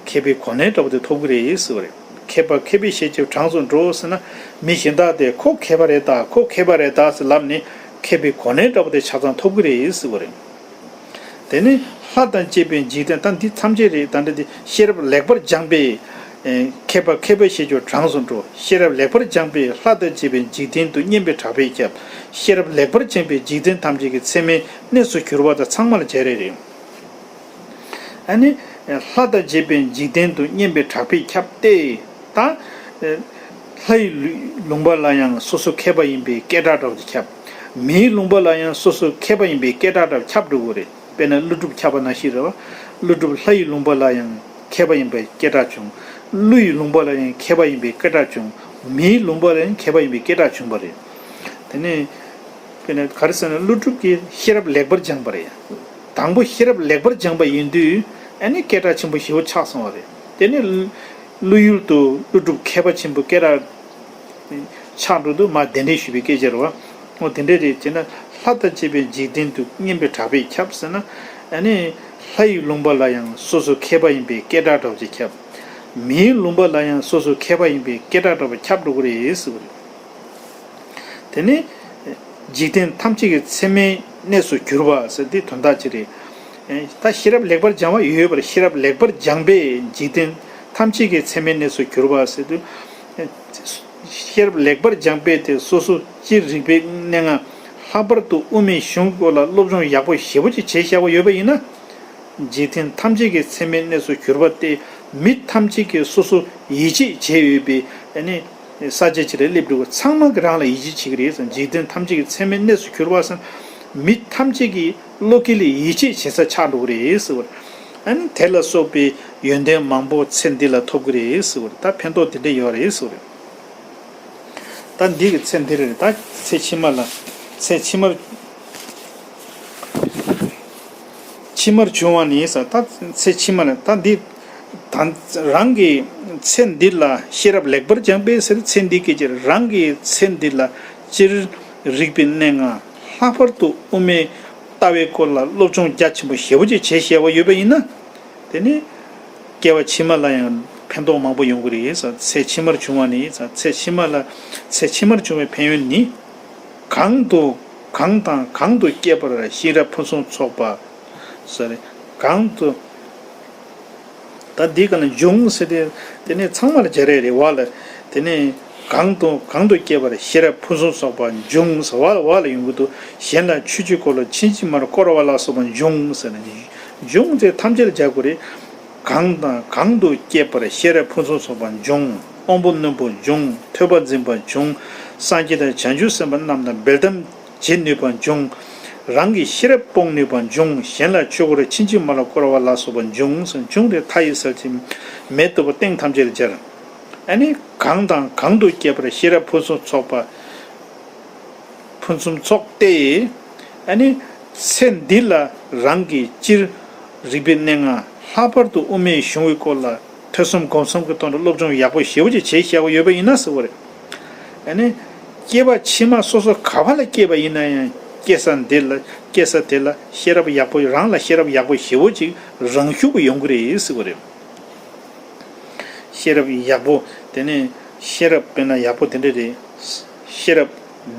མཁས་པའི་གོ་གནས་འདྲ་པོ་དེ་ཐོབ་ཀྱི་རེད་ཟེར་བ་རེད། མཁས་པ་མཁས་པའི་ཞེས་བྱ་བའི་གྲངས་སུ་འགྲོ་ཟེར་ན། མི་གཞན་དག་དེས་ཁོ་མཁས་པ་རེད་ད་ཁོ་མཁས་པ་རེད་ད་ཟེར་ལབ་ནས་མཁས་པའི་གོ་གནས་འདྲ་པོ་དེ་ཆ་ཚང་ཐོབ་ཀྱི་རེད་ཟེར་བ་རེད། དེ་ནི་ལྷ་དང་བཅས་པའི་འཇིག་རྟེན། ད་འདི་ཐམས་ཅད་རེད། ད་འདི་འདི་ཤེས་རབ་ལེགས་པར་སྦྱངས་པས། ཨེ། མཁས་པ་མཁས་པའི་ཞེས་བྱ་བའི་གྲངས་སུ་འགྲོ། ཤེས་རབ་ལེགས་པར་སྦྱངས་པས་ལྷ་དང་བཅས་པའི་འཇིག་རྟེན་དུ་སྙན་པའི་གྲགས་པས་ཁྱབ། ཤེས་རབ་ལེགས་པར་སྦྱངས་པས་འཇིག་རྟེན་ཐམས་ཅད་ཀྱི་ཚད་མའི་གནས་སུ་གྱུར་པ་དང་ཚང་མ་ལ་སྦྱར་རེ་རེད། ཨ་ནི། ལྷ་དང་བཅས་པའི་འཇིག་རྟེན་དུ་སྙན་པའི་གྲགས་པས་ཁྱབ་སྟེ། ད། ལྷ་ཡི་ལུས་ལུང་པ་ལ་ཡང་སོ་སོ་མཁས་པ་ཡིན་པའི་སྐད་གྲགས་འདྲ་བོ་ཁྱབ། མིའི་ལུང་པ་ལ་ཡང་སོ་སོ་མཁས་པ་ཡིན་པའི་སྐད་གྲགས་འདྲ་བོ་ཁྱབ་འགྲོ་གི་རེད། དཔེར་ན་ཀླུ་སྒྲུབ་ཁྱབ་པ་ནང་བཞིན་རེད་བ། ཀླུ་སྒྲུབ་ལྷ་ཡི་ལུང་པ་ལ་ཡང་མཁས་པ་ཡིན་པའི་སྐད་གྲགས་བྱུང་། ཀླུ་ཡི་ལུང་པ་ལ་ཡང་མཁས་པ་ཡིན་པའི་སྐད་གྲགས་བྱུང་། མིའི་ལུང་པ་ལ་ཡང་མཁས་པ་ཡིན་པའི་སྐད་གྲགས་བྱུང་བ་རེད། དེ་ནས། དཔེར་ན་ག་རེ་ཟེར་ན་ཀླུ་སྒྲུབ་ཀྱིས་ཤེས་རབ་ལེགས་པར་སྦྱངས་པ་རེད། དང་པོ་ཤེས་རབ་ལེགས་པར་སྦྱངས་པ་ཡིན་དུས་ཨ་ནི་སྐད་གྲགས་ཆེན་པོ་ཞེ་པོ་ཆགས་སོང་བ་རེད། དེ་ནས་ཀླུ་ཡུལ་དུ་ཀླུ་སྒྲུབ་མཁས་པ་ཆེན་པོ་སྐད་གྲགས་ཆགས་འགྲོ་དུས་མ་གདན་འདྲེན་ཞུས་པའི་སྐད་ཆ་རེད་བ། འོ་དེ་འདྲ་རེད། བྱས་ན་ལྷ་དང་བཅས་པའི་འཇིག་རྟེན་དུ་སྙན་པའི་གྲགས་པས་ཁྱབ་ཟེར་ན། ཨ་ནི་ལྷ་ཡི་ལུང་པ་ལ་ཡང་སོ་སོ་མཁས་པ་ཡིན་པའི་སྐད་གྲགས་འདྲ་བོ་ཅིག་ཁྱབ། མིའི་ལུང་པ་ལ་ཡང་སོ་སོ་མཁས་པ་ཡིན་པའི་སྐད་གྲགས་འདྲ་བོ་ཁྱབ་འགྲོ་གི་རེད་ཟེར་བ་རེད། དེ་ནི་འཇིག་རྟེན་ཐམས་ཅད་ཀྱི་ཚད་མའི་གནས་སུ་གྱུར་པ་ཟེར་དེ་དོན་དག་ཅིག་རེད། ད་ཤེས་རབ་ལེགས་པར་སྦྱང་བ་ཡོད་པར་ཤེས་རབ་ལེགས་པར་སྦྱངས་པས་འཇིག་རྟེན་ཐམས་ཅད་ཀྱི་ཚད་མའི་གནས་སུ་གྱུར་པ་ཟེར་དུས། ཤེས་རབ་ལེགས་པར་སྦྱངས་པས་དེ་སོ་སོ་སྤྱིར་རིག་པའི་གནས་ལྔ། ལྷག་པར་དུ་དབུ་མའི་གཞུང་སྐོར་ལ་སློབ་སྦྱོང་ཡག་པོ་ཞེ་པོ་ཅིག་བྱས་བཞག་པ་ཡོད་པ་ཡིན་ན། འཇིག་རྟེན་ཐམས་ཅད་ཀྱི་ཚད་མའི་གནས་སུ་གྱུར་པ་སྟེ། མི་ཐམས་ཅད་ཀྱིས་སོ་སོ་ཡིད་ཆེས་བྱས་ཡོད་པའི་ཨ་ནི་ས་ཆ་ཅིག་ལ་སླེབས་འགྲོ་གི། ཚང་མ་གིས་རང་ལ་ཡིད་ཆེས་བྱེད་ཀྱི་རེད་ཟེར། འཇིག་རྟེན་ཐམས་ཅད་ཀྱི་ཚད་མའི་གནས་སུ་གྱུར་པ་ཟེར། མི་ཐམས་ཅད་ཀྱི་བློ་སྐྱེད་ལ་ཡིད་ཆེས་བྱེད་ས་ཆགས་འགྲོ་གི་རེད་ཟེར་བ་རེད། ཨ་ནི་དེ་ལ་སོགས་པའི་ཡོན་ཏན་མང་པོ་ཚེ་འདི་ལ་ཐོབ་ཀྱི་རེད་ཟེར་བ་རེད། ད་ཕན་ཐོགས་དེ་འདྲ་ཡོད་རེད་ཟེར་བ་རེད། ད་འདི་གི་ཚེ་འདི་རེད། ད་ཚེ་ཕྱི་མ་ལ། ཚེ་ཕྱི་མར། ཕྱི་མར་བྱུང་བ་ནི་ཟེར། ད་ཚེ་ཕྱི་མ་ལ་ད་འདི། ད་རང་གི་ཚེ་འདི་ལ་ཤེས་རབ་ལེགས་པར་སྦྱངས་པས་ཟེར། ཚེ་འདི་སྐད་ཅིག་རང་གི་ཚེ་འདི་ལ་སྤྱིར་རིག་པའི་གནས་ལྔ། ལྷག་པར་དུ་དབུ་མའི་ལྟ་བའི་སྐོར་ལ་སློབ་སྦྱོང་རྒྱ་ཆེན་པོ་ཞེ་པོ་ཅིག་བྱས་བཞག་པ་ཡོད་པ་ཡིན་ན། དེ་ནི་སྐྱེ་བ་ཕྱི་མ་ལ་ཡང་ཕན་ཐོགས་མང་པོ་ཡོང་གི་རེད་ཟེར། ཚེ་ཕྱི་མར་བྱུང་བ་ནི་ཟེར། ཚེ་ཕྱི་མ་ལ། ཚེ་ཕྱི་མར་བྱུང་བའི་ཕན་ཡོན་ནི། གང་དུ་གང་དང་གང་དུ་སྐྱེས་པར་ཤེས་རབ་ཕུན་སུམ་ཚོགས་པ་ཟེར། གང་དུ། ད་འདི་ག་ལ་འབྱུང་ཟེར་ཏེ། དེ་ནི་ཚང་མ་ལ་སྦྱར་ཡས་རེད་བ་ལ། དེ་ནི་གང་དུ་གང་དུ་སྐྱེས་པར་ཤེས་རབ་ཕུན་སུམ་ཚོགས་པ་འབྱུང་ཟེར་བ་ལ་བ་ལ་ཡོང་གི་འདུག་གཞན་ལ་ཆོས་ཀྱི་སྐོར་ལ་ཕྱིན་ཅི་མ་ལོག་བསྐོར་བ་ལ་སོགས་པ་འབྱུང་ཟེར་ནས། འབྱུང་དེ་ཐམས་ཅད་ལ་སྦྱར་དགོས་རེད། གང་དང་གང་དུ་སྐྱེས་པར་ཤེས་རབ་ཕུན་སུམ་ཚོགས་པ་འབྱུང་། དབང་པོ་རྣོན་པོ་འབྱུང་། ཐོས་པ་འཛིན་པ་འབྱུང་། སངས་རྒྱས་དང་བྱང་ཆུབ་སེམས་དཔའ་རྣམས་དང་སྦེལ་ཏམ་བྱེད་ནུས་པ་འབྱུང་། རང་གི་ཤེས་རབ་སྤོང་ནུས་པ་འབྱུང་། གཞན་ལ་ཆོས་སྐོར་ཕྱིན་ཅི་མ་ལོག་བསྐོར་བ་ལ་སོགས་པ་འབྱུང་ཟེར། འབྱུང་དེ་མཐའ་ཡི་གསལ་བྱེད་མེ་ཏོག་པ་སྟེང་ཐམས་ཅད་ལ་སྦྱར། ཨ་ནི་གང་དང་གང་དུ་སྐྱེས་པར་ཤེས་རབ་ཕུན་སུམ་ཚོགས་པ། ཕུན་སུམ་ཚོགས་ཏེ། ཨ་ནི་ཚེ་འདི་ལ་རང་གི་སྤྱིར་རིག་པའི་གནས་ལྔ། ལྷག་པར་དུ་དབུ་མའི་གཞུང་གི་སྐོར་ལ་ཐོས་བསམ་སྒོམ་གསུམ་གྱི་ཐོག་ནས་སློབ་སྦྱོང་ཡག་པོ་ཞེ་པོ་ཅིག་བྱས་བཞག་པ་ཡོད་པ་ཡིན་ན་ཟེར་བ་རེད། ཨ་ནི་སྐྱེ་བ་ཕྱི་མ་སོ་སོ་ག་བ་ལ་སྐྱེས་པ་ཡིན་ན་ཡང་སྐྱེ་ས་འདི་ལ། སྐྱེ་ས་དེ་ལ་ཤེས་རབ་ཡག་པོ། རང་ལ་ཤེས་རབ་ཡག་པོ་ཞེ་པོ་ཅིག་རང་ཤུགས་ཀྱིས་ཡོང་གི་རེད་ཟེར་བ་རེད། ཤེས་རབ་ཡག་པོ། དེ་ནས་ཤེས་རབ་དཔེར་ན་ཡག་པོ་དེ་འདྲ་རེད། ཤེས་རབ་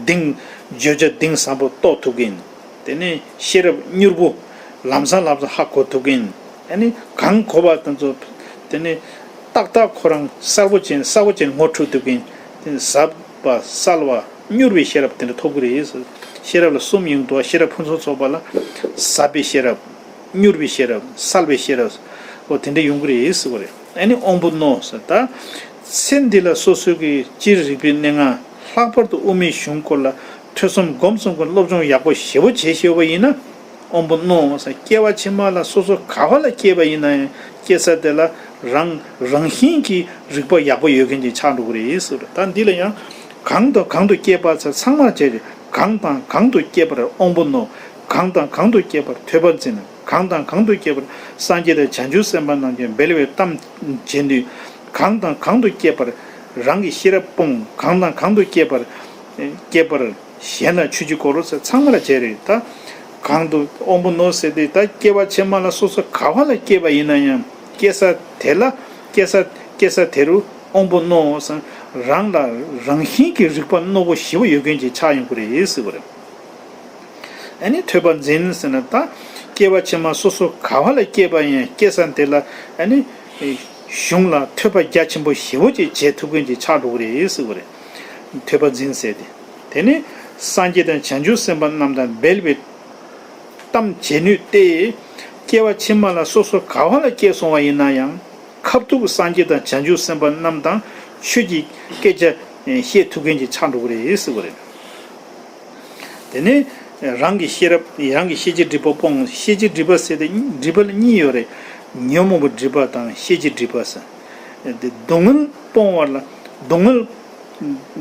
གཏིང་། བརྗོད་བྱ་གཏིང་ཟབ་པོ་རྟོགས་ཐུབ་མཁན། དེ་ནས་ཤེས་རབ་མྱུར་པོ། ལམ་སང་ལམ་སང་ཧ་གོ་ཐུབ་མཁན། ཨ་ནི་གང་གོ་བ་དེ་ཚོ། དེ་ནས་ཏག་ཏག་ཁོ་རང་གསལ་པོ་ཅན་གསལ་པོ་ཅན་ངོ་འཕྲོད་ཐུབ་མཁན། དེ་ནས་ཟབ་པ་གསལ་བ་མྱུར་བའི་ཤེས་རབ་དེ་འདྲ་ཐོབ་ཀྱི་རེད། ཤེས་རབ་ལ་གསུམ་ཡོང་འདུག་ཤེས་རབ་ཕུན་སུམ་ཚོགས་པ་ལ་ཟབ་པའི་ཤེས་རབ། མྱུར་བའི་ཤེས་རབ། གསལ་བའི་ཤེས་རབ། འོ་དེ་འདྲ་ཡོང་གི་རེད་ཟེར་བ་རེད། ཨ་ནི་དབང་པོ་རྣོ་ཟེར་ད། ཚེ་འདི་ལ་སོ་སོ་གི་སྤྱིར་རིག་པའི་གནས་ལྔ། ལྷག་པར་དུ་དབུ་མའི་གཞུང་སྐོར་ལ་ཐོས་བསམ་སྒོམ་གསུམ་གྱི་སློབ་སྦྱོང་ཡག་པོ་ཞེ་པོ་བྱེད་ཤེས་པ་ཡིན་ན། དབང་པོ་རྣོ་ཟེར་སྐྱེ་བ་ཕྱི་མ་ལ་སོ་སོ་ག་བ་ལ་སྐྱེས་པ་ཡིན་ན་ཡང་སྐྱེ་ས་དེ་ལ་རང་རང་བཞིན་གྱི་རིག་པ་ཡག་པོ་ཡོད་མཁན་ཅིག་ཆགས་འགྲོ་གི་རེད་ཟེར། ད་འདི་ལ་ཡང་གང་དང་གང་དུ་སྐྱེས་པ་ཚེ་ཚང་མར་བྱས་ཏེ། གང་དང་གང་དུ་སྐྱེས་པར་དབང་པོ་རྣོ། གང་དང་གང་དུ་སྐྱེས་པར་ཐོས་པ་འཛིན། གང་དང་གང་དུ་སྐྱེས་པར་སངས་རྒྱས་དང་བྱང་ཆུབ་སེམས་དཔའ་རྣམས་ཀྱིས་འབུལ་བའི་གཏམ་བྱེད་ནུས། གང་དང་གང་དུ་སྐྱེས་པར་རང་གི་ཤེས་རབ་སྤོང་། གང་དང་གང་དུ་སྐྱེས་པར་སྐྱེས་པར་གཞན་ལ་ཆོས་ཀྱི་འཁོར་ལོ་ཟེར་ཚང་མ་ལ་བྱས་རེད་ད། གང་དུ་དབང་པོ་རྣོ་ཟེར་དེ་ད་སྐྱེ་བ་ཕྱི་མ་ལ་སོ་སོ་ག་བ་ལ་སྐྱེས་པ་ཡིན་ན་ཡང་སྐྱེ་ས་དེ་ལ་སྐྱེ་ས་སྐྱེ་ས་དེ་རུ་དབང་པོ་རྣོ་ཟེར་རང་ལ་རང་བཞིན་གྱི་རིག་པ་རྣོ་པོ་ཞེ་པོ་ཡོད་མཁན་ཅིག་ཆགས་ཡོང་གི་རེད་ཟེར་བ་རེད། ཨ་ནི་ཐོས་པ་འཛིན་ཟེར་ན་ད་སྐྱེ་བ་ཕྱི་མ་སོ་སོ་ག་བ་ལ་སྐྱེས་པ་ཡིན་སྐྱེ་ས་དེ་ལ་ཨ་ནི་གཞུང་ལ་ཐོས་པ་རྒྱ་ཆེན་པོ་ཞེ་པོ་ཅིག་བྱེད་ཐུབ་མཁན་ཅིག་ཆགས་འགྲོ་གི་རེད་ཟེར་བ་རེད། ཐོས་པ་འཛིན་ཟེར་ཏེ། དེ་ནི་སངས་རྒྱས་དང་བྱང་ཆུབ་སེམས་དཔའ་རྣམས་དང་འབུལ་བའི་གཏམ་བྱེད་ནུས་ཏེ། སྐྱེ་བ་ཕྱི་མ་ལ་སོ་སོ་ག་བ་ལ་སྐྱེས་སོང་བ་ཡིན་ན་ཡང་། ཁ་ཐུག་སངས་རྒྱས་དང་བྱང་ཆུབ་སེམས་དཔའ་རྣམས་དང་ཆོས་ཀྱི་སྐད་ཆ་བཤད་ཐུབ་མཁན་ཅིག་ཆགས་འགྲོ་གི་རེད་ཟེར་བ་རེད། དེ་ནས་རང་གི་ཤེས་རབ། རང་གི་ཤེས་བྱའི་སྒྲིབ་པ་སྤོང་། ཤེས་བྱའི་སྒྲིབ་པ་ཟེར་ཏེ་སྒྲིབ་པ་ལ་གཉིས་ཡོད་རེད། ཉོན་མོངས་པའི་སྒྲིབ་པ་དང་ཤེས་བྱའི་སྒྲིབ་པ་ཟེར། དེ་སྡུག་བསྔལ་སྤོང་བ་ལ་སྡུག་བསྔལ།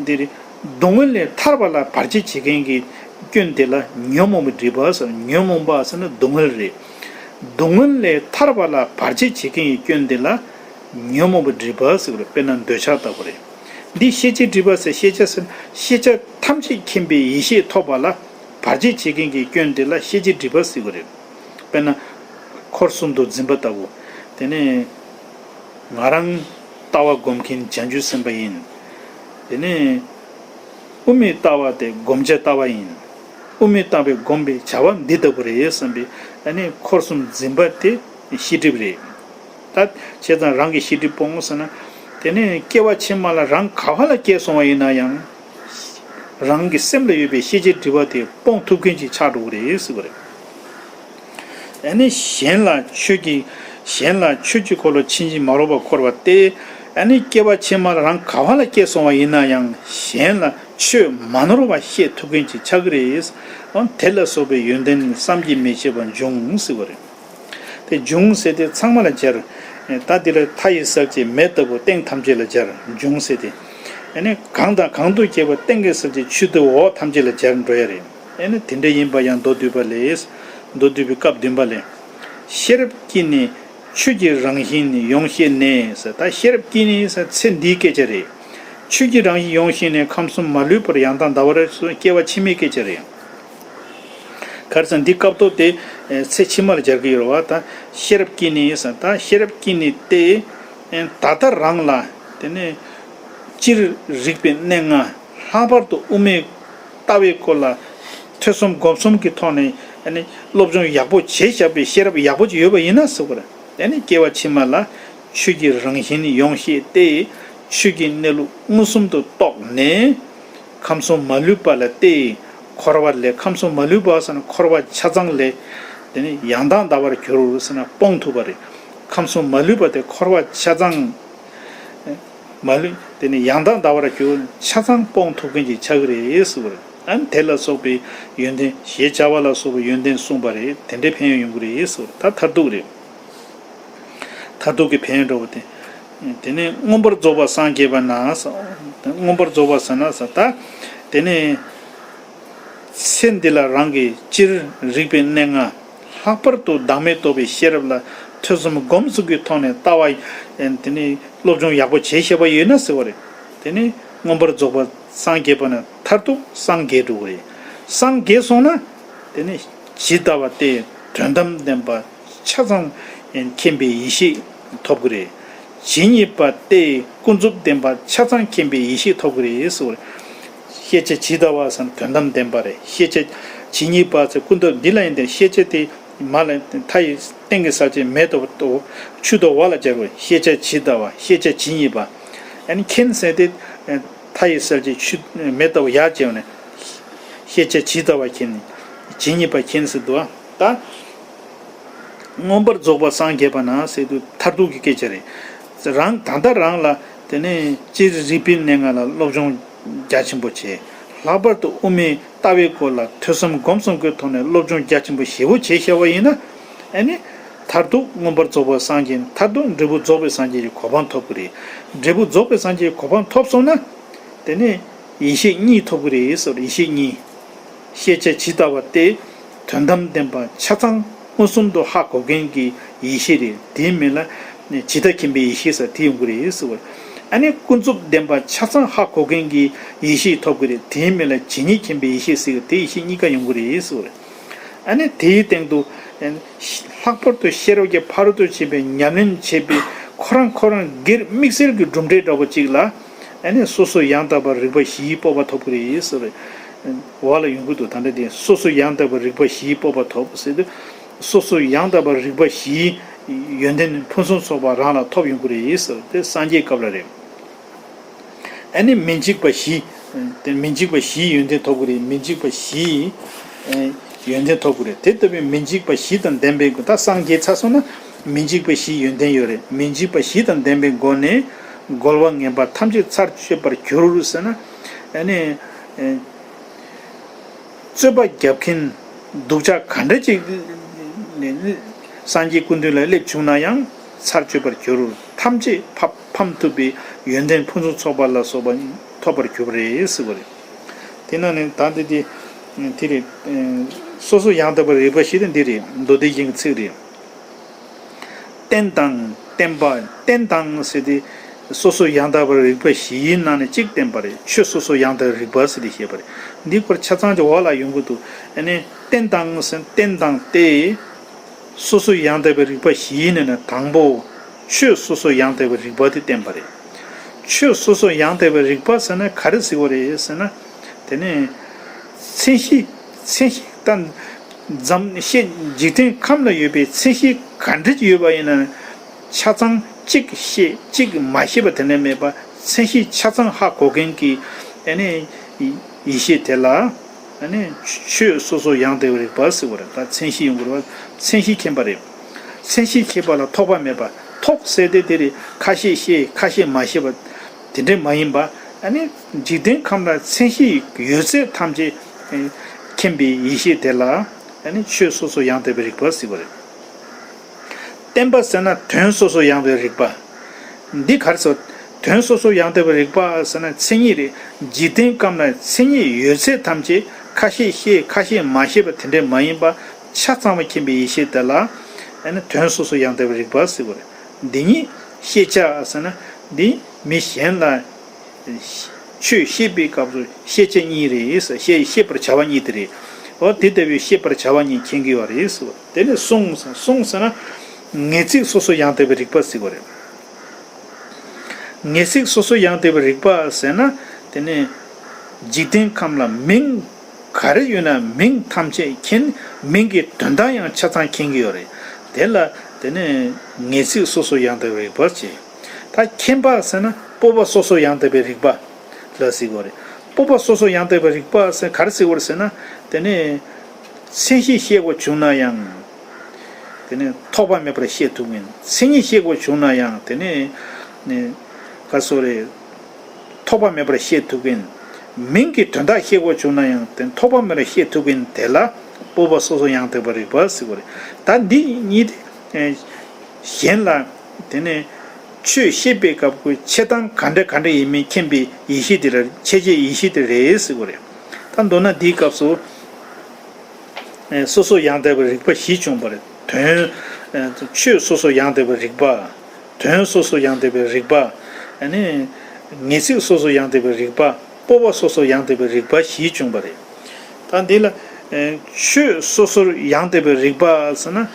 འདི་རེད། སྡུག་བསྔལ་ལས་ཐར་པ་ལ་བར་ཆད་བྱེད་མཁན་གྱི་སྐྱོན་དེ་ལ་ཉོན་མོངས་པའི་སྒྲིབ་པ་ཟེར། ཉོན་མོངས་པ་ཟེར་ན་སྡུག་བསྔལ་རེད། སྡུག་བསྔལ་ལས་ཐར་པ་ལ་བར་ཆད་བྱེད་མཁན་གྱི་སྐྱོན་དེ་ལ་ཉོན་མོངས་པའི་སྒྲིབ་པ་ཟེར་བ་རེད། དཔེར་ན་འདོད་ཆགས་ལྟ་བུ་རེད། འདི་ཤེས་བྱའི་སྒྲིབ་པ་ཟེར། ཤེས་བྱ་ཟེར་ན་ཤེས་བྱ་ཐམས་ཅད་མཁྱེན་པའི་ཡེ་ཤེས་ཐོབ་པ་ལ་བར་ཆད་བྱེད་མཁན་གྱི་སྐྱོན་དེ་ལ་ཤེས་བྱའི་སྒྲིབ་པ་ཟེར་བ་རེད། དཔེར་ན་འཁོར་གསུམ་དུ་འཛིན་པ་ལྟ་བུ། དེ་ནས་ང་རང་ལྟ་བ་སྒོམ་མཁན་བྱང་ཆུབ་སེམས་དཔའ་ཡིན། དེ་ནས་དབུ་མའི་ལྟ་བ་དེ་བསྒོམ་བྱ་ལྟ་བ་ཡིན། དབུ་མའི་ལྟ་བས་བསྒོམས་པའི་བྱ་བ་འདི་ལྟ་བུ་རེད་བསམ་པའི་ཨ་ནི་འཁོར་གསུམ་འཛིན་པ་དེ་ཤེས་སྒྲིབ་རེད། ད་བྱས་ཙང་རང་གི་ཤེས་སྒྲིབ་སྤོང་ཟེར་ན། དེ་ནས་སྐྱེ་བ་ཕྱི་མ་ལ་རང་ག་བ་ལ་སྐྱེས་སོང་བ་ཡིན་ན་ཡང་། རང་གི་སེམས་ལ་ཡོད་པའི་ཤེས་བྱའི་སྒྲིབ་པ་དེ་སྤོང་ཐུབ་མཁན་ཅིག་ཆགས་འགྲོ་གི་རེད་ཟེར་བ་རེད། ཨ་ནི་གཞན་ལ་ཆོས་ཀྱི། གཞན་ལ་ཆོས་ཀྱི་འཁོར་ལོ་ཕྱིན་ཅི་མ་ལོག་པར་བསྐོར་བ་སྟེ། ཨ་ནི་སྐྱེ་བ་ཕྱི་མ་ལ་རང་ག་བ་ལ་སྐྱེས་སོང་བ་ཡིན་ན་ཡང་གཞན་ལ་ཆོས་མ་ནོར་བ་བཤད་ཐུབ་མཁན་ཅིག་ཆགས་ཀྱི་རེད། འོ་དེ་ལ་སོགས་པའི་ཡོན་ཏན་བསམ་གྱིས་མི་ཁྱབ་པ་འབྱུང་ཟེར་བ་རེད། དེ་འབྱུང་ཟེར་དེ་ཚང་མ་ལ་སྦྱར། ད་འདི་ལ་མཐའ་ཡི་གསལ་བྱེད་མེ་ལྟ་བུ་སྟེང་ཐམས་ཅད་ལ་སྦྱར། འབྱུང་ཟེར་དེ། ཨ་ནི་གང་དང་གང་དུ་སྐྱེས་པ་སྟེང་གི་གསལ་བྱེད་ཆོས་དུ་འོག་ཐམས་ཅད་ལ་སྦྱར་འགྲོ་ཡ་རེད། ཨ་ནི་དེ་འདྲ་ཡིན་པ་ཡང་མདོ་སྡུད་པ་ལས། མདོ་སྡུད་པའི་སྐབས་བདུན་པ་ལས། ཤེས་རབ་ཀྱིས་ནི་ཆོས་ཀྱི་རང་བཞིན་ཡོངས་ཤེས་ནས་ཟེར། ད་ཤེས་རབ་ཀྱིས་ནི་ཟེར་ཚེ་འདིའི་སྐད་ཆ་རེད། ཆོས་ཀྱི་རང་བཞིན་ཡོངས་ཤེས་ནས་ཁམས་གསུམ་མ་ལུས་པར་ཡང་དག་འདའ་བར་སོགས་སྐྱེ་བ་ཕྱི་མའི་སྐད་ཆ་རེད། ག་རེ་ཟེར་ན་འདི་སྐབས་ཐོག་དེ་ཚེ་ཕྱི་མར་སྦྱར་གྱི་ཡོད་རེད་བ། ད་ཤེས་རབ་ཀྱིས་ནི་ཟེར། ད་ཤེས་རབ་ཀྱིས་ནི་སྟེ། ད་ལྟ་རང་ལ་དེ་ནས་སྤྱིར་རིག་པའི་གནས་ལྔ། ལྷག་པར་དུ་དབུ་མའི་ལྟ་བའི་སྐོར་ལ་ཐོས་བསམ་སྒོམ་གསུམ་གྱི་ཐོག་ནས་ཨ་ནི་སློབ་སྦྱོང་ཡག་པོ་བྱས་བཞག་པའི་ཤེས་རབ་ཡག་པོ་ཅིག་ཡོད་པ་ཡིན་ན་ཟེར་བ་རེད། ཨ་ནི་སྐྱེ་བ་ཕྱི་མ་ལ་ཆོས་ཀྱི་རང་བཞིན་ཡོངས་ཤེས་ཏེ། ཆོས་ཀྱི་གནས་ལུགས་མངོན་སུམ་དུ་རྟོགས་ནས། ཁམས་གསུམ་མ་ལུས་པ་ལ་སྟེ། འཁོར་བ་ལས། ཁམས་གསུམ་མ་ལུས་པ་ཟེར་ན་འཁོར་བ་ཆ་ཚང་ལས། དེ་ནི་ཡང་དག་འདའ་བར་གྱུར་ཟེར་ན་སྤོང་ཐུབ་པ་རེད། ཁམས་གསུམ་མ་ལུས་པ་དེ་འཁོར་བ་ཆ་ཚང་། མ་ལུས་དེ་ནི་ཡང་དག་འདའ་བར་གྱུར། ཆ་ཚང་སྤོང་ཐུབ་མཁན་ཅིག་ཆགས་ཀྱི་རེད་ཟེར་བ་རེད། ཨ་ནི་དེ་ལ་སོགས་པའི་ཡོན་ཏན། ཞེས་བྱ་བ་ལ་སོགས་པའི་ཡོན་ཏན་གསུངས་པ་རེད། དེ་འདྲའི་ཕན་ཡོན་ཡོང་གི་རེད་ཟེར་བ་རེད། ད་མཐར་ཐུག་རེད། མཐར་ཐུག་གི་ཕན་ཡོན་འདྲ་བོ་དེ། དེ་ནས་མངོན་པར་རྫོགས་པར་སངས་རྒྱས་པ་ན། མངོན་པར་རྫོགས་པ་ཟེར་ན་ཟེར་ད། དེ་ནས་ཚེ་འདི་ལ་རང་གི་སྤྱིར་རིག་པའི་གནས་ལྔ། ལྷག་པར་དུ་བདག་མེད་རྟོགས་པའི་ཤེས་རབ་ལ་ཐོས་བསམ་སྒོམ་གསུམ་གྱི་ཐོག་ནས་ལྟ་བ། དེ་ནས་སློབ་སྦྱོང་ཡག་པོ་བྱས་ཤེས་པ་ཡོད་ན་ཟེར་བ་རེད། དེ་ནས་མངོན་པར་རྫོགས་པར་སངས་རྒྱས་པ་ན་མཐར་ཐུག་སངས་རྒྱས་འགྲོ་གི་རེད། སངས་རྒྱས་སོང་ན། དེ་ནས་ཇི་ལྟ་བ་སྟེ་དོན་དམ་བདེན་པ་ཆ་ཚང་མཁྱེན་པའི་ཡེ་ཤེས་ཐོབ་ཀྱི་རེད། ཇི་སྙེད་པ་སྟེ་ཀུན་རྫོབ་བདེན་པ་ཆ་ཚང་མཁྱེན་པའི་ཡེ་ཤེས་ཐོབ་ཀྱི་རེད་ཟེར་བ་རེད། ཤེས་བྱ་ཇི་ལྟ་བ་ཟེར་ན་དོན་དམ་བདེན་པ་རེད། ཤེས་བྱ་ཇི་སྙེད་པ་ཟེར་ཀུན་རྫོབ་འདི་ལ་ཡིན་ཏེ་ཤེས་བྱ་དེ་མ་ལ་མཐའ་ཡི་སྟེང་གི་གསལ་བྱེད་མེ་ལྟ་བུ་ཆུ་དང་འོག་ལ་སྦྱར་བའི་ཤེས་བྱ་ཇི་ལྟ་བ། ཤེས་བྱ་ཇི་སྙེད་པ། ཨ་ནི་མཁྱེན་ཟེར་ཏེ་མཐའ་ཡི་གསལ་བྱེད་ཆུ་མེ་ལྟ་བུ་ཡར་སྦྱར་ནས་ཤེས་བྱ་ཇི་ལྟ་བ་མཁྱེན། ཇི་སྙེད་པ་མཁྱེན་ཟེར་འདུག་ཨ། ད། མངོན་པར་རྫོགས་པར་སངས་རྒྱས་པ་ན་ཟེར་དུས་མཐར་ཐུག་གི་སྐད་ཆ་རེད། རང་ད་ལྟ་རང་ལ་དེ་ནས་སྤྱིར་རིག་པའི་གནས་ལྔ་ལ་སློབ་སྦྱོང་རྒྱ་ཆེན་པོ་བྱས། ལྷག་པར་དུ་དབུ་མའི་ལྟ་བའི་སྐོར་ལ་ཐོས་བསམ་སྒོམ་གསུམ་གྱི་ཐོག་ནས་སློབ་སྦྱོང་རྒྱ་ཆེན་པོ་ཞེ་པོ་བྱས་བཞག་པ་ཡིན་ན། ཨ་ནི་མཐར་ཐུག་མངོན་པར་རྫོགས་པར་སངས་རྒྱས། མཐར་ཐུག་འབྲས་བུ་རྫོགས་པའི་སངས་རྒྱས་ཀྱི་གོ་འཕང་ཐོབ་ཀྱི་རེད། འབྲས་བུ་རྫོགས་པའི་སངས་རྒྱས་ཀྱི་གོ་འཕང་ཐོབ་སོང་ན། དེ་ནས་ཡེ་ཤེས་གཉིས་ཐོབ་ཀྱི་རེད་ཟེར། ཡེ་ཤེས་གཉིས། ཤེས་བྱ་ཇི་ལྟ་བ་སྟེ། དོན་དམ་བདེན་པ་ཆ་ཚང་མངོན་སུམ་དུ་ཧ་གོ་མཁན་གྱི་ཡེ་ཤེས་རེད། དེའི་མིང་ལ་ཇི་ལྟ་མཁྱེན་པའི་ཡེ་ཤེས་ཟེར་དེ་ཡོང་གི་རེད་ཟེར་བ། ཨ་ནི་ཀུན་རྫོབ་བདེན་པ་ཆ་ཚང་ཧ་གོ་མཁན་གྱི་ཡེ་ཤེས་ཐོབ་ཀྱི་རེད། དེའི་མིང་ལ་ཇི་སྙེད་མཁྱེན་པའི་ཡེ་ཤེས་ཟེར་གི་དེ་ཡེ་ཤེས་གཉིས་ཀ་ཡོང་གི་རེད་ཟེར་བ། ཨ་ནི་དེའི་སྟེང་དུ་ལྷག་པར་དུ་ཤེས་རབ་ཀྱི་ཕ་རོལ་ཏུ་ཕྱིན་པའི་ཉམས་ལེན་བྱེད་པའི་ཁོ་རང་ཁོ་རང་སྒེར་དམིགས་བསལ་གྱི་གྲུབ་འབྲས་འདྲ་བོ་ཅིག་ལ། ཨ་ནི་སོ་སོ་ཡང་དག་པར་རིག་པ་བཞིའི་སྤོབས་པ་ཐོབ་ཀྱི་རེད་ཟེར་བའི་འོག་ལ་ཡོང་གི་འདུག་ད་ལྟ་དེ་སོ་སོ་ཡང་དག་པར་རིག་པ་བཞིའི་སྤོབས་པ་ཐོབ་ཟེར་དུས། སོ་སོ་ཡང་དག་པར་རིག་པ་བཞིའི་ཡོན་ཏན་ཕུན་སུམ་ཚོགས་པ་རང་ལ་ཐོབ་ཡོང་གི་རེད་ཟེར་དེ་སངས་རྒྱས་སྐབས་ལ་རེད། ཨ་ནི་མི་འཇིགས་པ་བཞི། དེ་མི་འཇིགས་པ་བཞིའི་ཡོན་ཏན་ཐོབ་ཀྱི་རེད། མི་འཇིགས་པ་བཞིའི་ཡོན་ཏན་ཐོབ་ཀྱི་རེད། དེ་ལྟ་བུའི་མི་འཇིགས་པ་བཞི་དང་ལྡན་པའི་སྒོ། ད་སངས་རྒྱས་ཚར་སོང་ན་མི་འཇིགས་པ་བཞིའི་ཡོན་ཏན་ཡོད་རེད། མི་འཇིགས་པ་བཞི་དང་ལྡན་པའི་སྒོ་ནས་རྒོལ་བ་ངན་པ་ཐམས་ཅད་ཚར་གཅོད་པར་འགྱུར་ཟེར་ན། ཨ་ནི། རྩོད་པ་རྒྱབ་མཁན་སྡུག་ཅག་ག་འདྲ་ཅིག་ནས་སངས་རྒྱས་སྐུ་མདུན་ལ་སླེབས་བྱུང་ན་ཡང་ཚར་གཅོད་པར་འགྱུར། ཐམས་ཅད་ཕམ་ཕམ་ཐུབ་པའི་ཡོན་ཏན་ཕུན་སུམ་ཚོགས་པ་ལ་སོགས་པ་ཐོབ་པར་འགྱུར་བ་རེད་ཟེར་བ་རེད། དེ་ན་ནི་ད་འདི་དེ་དེ་རེད། སོ་སོ་ཡང་དག་པར་རིག་པ་ཞེས་ཏེ་འདི་རེད། མདོ་སྡེ་རྒྱན་གྱི་ཚིག་རེད། རྟེན་དང་བརྟེན་པ། རྟེན་དང་ཟེར་ཏེ་སོ་སོ་ཡང་དག་པར་རིག་པ་བཞིའི་ནང་ནས་གཅིག་བསྟན་པ་རེད། ཆོས་སོ་སོ་ཡང་དག་རིག་པ་ཟེར་ཏེ་བཤད་པ་རེད། འདི་སྐོར་ཆ་ཚང་གྱི་འོག་ལ་ཡོང་གི་འདུག་ཨ་ནི་རྟེན་དང་ཟེར། རྟེན་དང་སྟེ། སོ་སོ་ཡང་དག་པའི་རིག་པ་བཞིའི་ནང་ནས་དང་པོ་ཆོས་སོ་སོ་ཡང་དག་པའི་རིག་པ་དེ་བསྟན་པ་རེད། ཆོས་སོ་སོ་ཡང་དག་པའི་རིག་པ་ཟེར་ན་ག་རེ་ཟེར་བ་རེད་ཟེར་ན། དེ་ནི་མཚན་གཞི། མཚན་གཞི་ད་འཛམ་ཤེས་འཇིག་རྟེན་ཁམས་ལ་ཡོད་པའི་མཚན་གཞི་ག་འདྲ་ཅིག་ཡོད་པ་ཡིན་ན། ཆ་ཚང་གཅིག་ཤེས་གཅིག་མ་ཤེས་པ་དེ་འདྲ་མེད་པ། མཚན་གཞི་ཆ་ཚང་ཧ་གོ་མཁན་གྱི་ཨ་ནི་ཡེ་ཤེས་དེ་ལ་ཨ་ནི་ཆོས་སོ་སོ་ཡང་དག་པའི་རིག་པ་ཟེར་བ་རེད། ད་མཚན་གཞི་ཡོང་དགོས་རེད་བ། མཚན་གཞི་མཁྱེན་པ་རེད། མཚན་གཞི་མཁྱེན་པ་ལ་ཐོགས་པ་མེད་པ། ཐོགས་ཟེར་དེ་དེ་རེད། ཁ་ཤས་ཤེས་ཁ་ཤས་མ་ཤེས་པ་དེ་འདྲ་མ་ཡིན་པ། ཨ་ནི་འཇིག་རྟེན་ཁམས་ལ་མཚན་གཞི་ཡོད་ཚད་ཐམས་ཅད་མཁྱེན་པའི་ཡེ་ཤེས་དེ་ལ་ཨ་ནི་ཆོས་སོ་སོ་ཡང་དག་པའི་རིག་པ་ཟེར་བ་རེད། བརྟེན་པ་ཟེར་ན་དོན་སོ་སོ་ཡང་དག་པའི་རིག་པ། འདི་ག་རེ་ཟེར། དོན་སོ་སོ་ཡང་དག་པའི་རིག་པ་ཟེར་ན་མཚན་ཉིད་རེད། འཇིག་རྟེན་ཁམས་ན་མཚན་ཉིད་ཡོད་ཚད་ཐམས་ཅད་ཁ་ཤས་ཤེས་ཁ་ཤས་མ་ཤེས་པ་དེ་འདྲ་མ་ཡིན་པ། ཆ་ཚང་བ་མཁྱེན་པའི་ཡེ་ཤེས་དེ་ལ་ཨ་ནི་དོན་སོ་སོ་ཡང་དག་པའི་རིག་པ་ཟེར་བ་རེད། འདི་ཉིད་ཤེས་བྱ་ཟེར་ན་འདི་མི་གཞན་ལ་ཆོས་བཤད་པའི་སྐབས་སུ་ཤེས་བྱ་གཉིས་རེད། ཤེས་ཤེས་པར་བྱ་བ་གཉིས་དེ་རེད། འོ་དེ་ལྟ་བུའི་ཤེས་པར་བྱ་བ་གཉིས་མཁྱེན་གྱི་ཡོད་རེད་ཟེར་བ། དེ་ནས་གསུངས། གསུངས་ཟེར་ན་ངེས་ཚིག་སོ་སོ་ཡང་དག་པའི་རིག་པ་ཟེར་བ་རེད། ངེས་ཚིག་སོ་སོ་ཡང་དག་པའི་རིག་པ་ཟེར་ན། དེ་ནི་འཇིག་རྟེན་ཁམས་ལ་མིང་ག་རེ་ཡོད་ན་མིང་ཐམས་ཅད་མཁྱེན། མིང་གི་དོན་དག་ཡང་ཆ་ཚང་མཁྱེན་གྱི་ཡོད་རེད། དེ་ལ་དེ་ནི་ངེས་ཚིག་སོ་སོ་ཡང་དག་པའི་རིག་པ་ཟེར། ད་མཁྱེན་པ་ཟེར་ན་སྤོབས་པ་སོ་སོ་ཡང་དག་པའི་རིག་པ་ལ་ཟེར་གྱི་ཡོད་རེད། སྤོབས་པ་སོ་སོ་ཡང་དག་པའི་རིག་པ་ཟེར་ག་རེ་ཟེར་གྱི་ཡོད་རེད་ཟེར་ན། དེ་ནི་མཚན་གཞི་ཤེས་དགོས་བྱུང་ན་ཡང་། དེ་ནས་ཐོགས་པ་མེད་པར་ཤེས་ཐུབ་མཁན། མཚན་ཉིད་ཤེས་དགོས་བྱུང་ན་ཡང་དེ་ནས་ནི་ག་སོ་རེད། ཐོགས་པ་མེད་པར་ཤེས་ཐུབ་མཁན། མིང་གི་དོན་དག་ཤེས་དགོས་བྱུང་ན་ཡང་དེ་ཐོགས་པ་མེད་པར་ཤེས་ཐུབ་མཁན་དེ་ལ་སྤོབས་པ་སོ་སོ་ཡང་དག་པའི་རིག་པ་ཟེར་བ་རེད། ད་འདི་གཉིས་དེ་གཞན་ལ་དེ་ནས་ཆོས་བཤད་པའི་སྐབས་ཀྱི་འཆད་སྟངས་ག་འདྲ་ག་འདྲ་ཡིན་མིན་མཁྱེན་པའི་ཡེ་ཤེས་དེ་ལ་འཆད་བྱའི་ཡེ་ཤེས་དེ་རེད་ཟེར་བ་རེད། ད་མདོར་ན་འདིའི་སྐབས་སུ། སོ་སོ་ཡང་དག་པའི་རིག་པ་བཞི་བྱུང་བ་རེད། དོན། ཆོས་སོ་སོ་ཡང་དག་པའི་རིག་པ། དོན་སོ་སོ་ཡང་དག་པའི་རིག་པ། ཨ་ནི། ངེས་ཚིག་སོ་སོ་ཡང་དག་པའི་རིག་པ། སྤོབས་པ་སོ་སོ་ཡང་དག་པའི་རིག་པ་བཞི་བྱུང་བ་རེད། ད་འདི་ལ། ཆོས་སོ་སོར་ཡང་དག་པའི་རིག་པ་ཟེར་ན།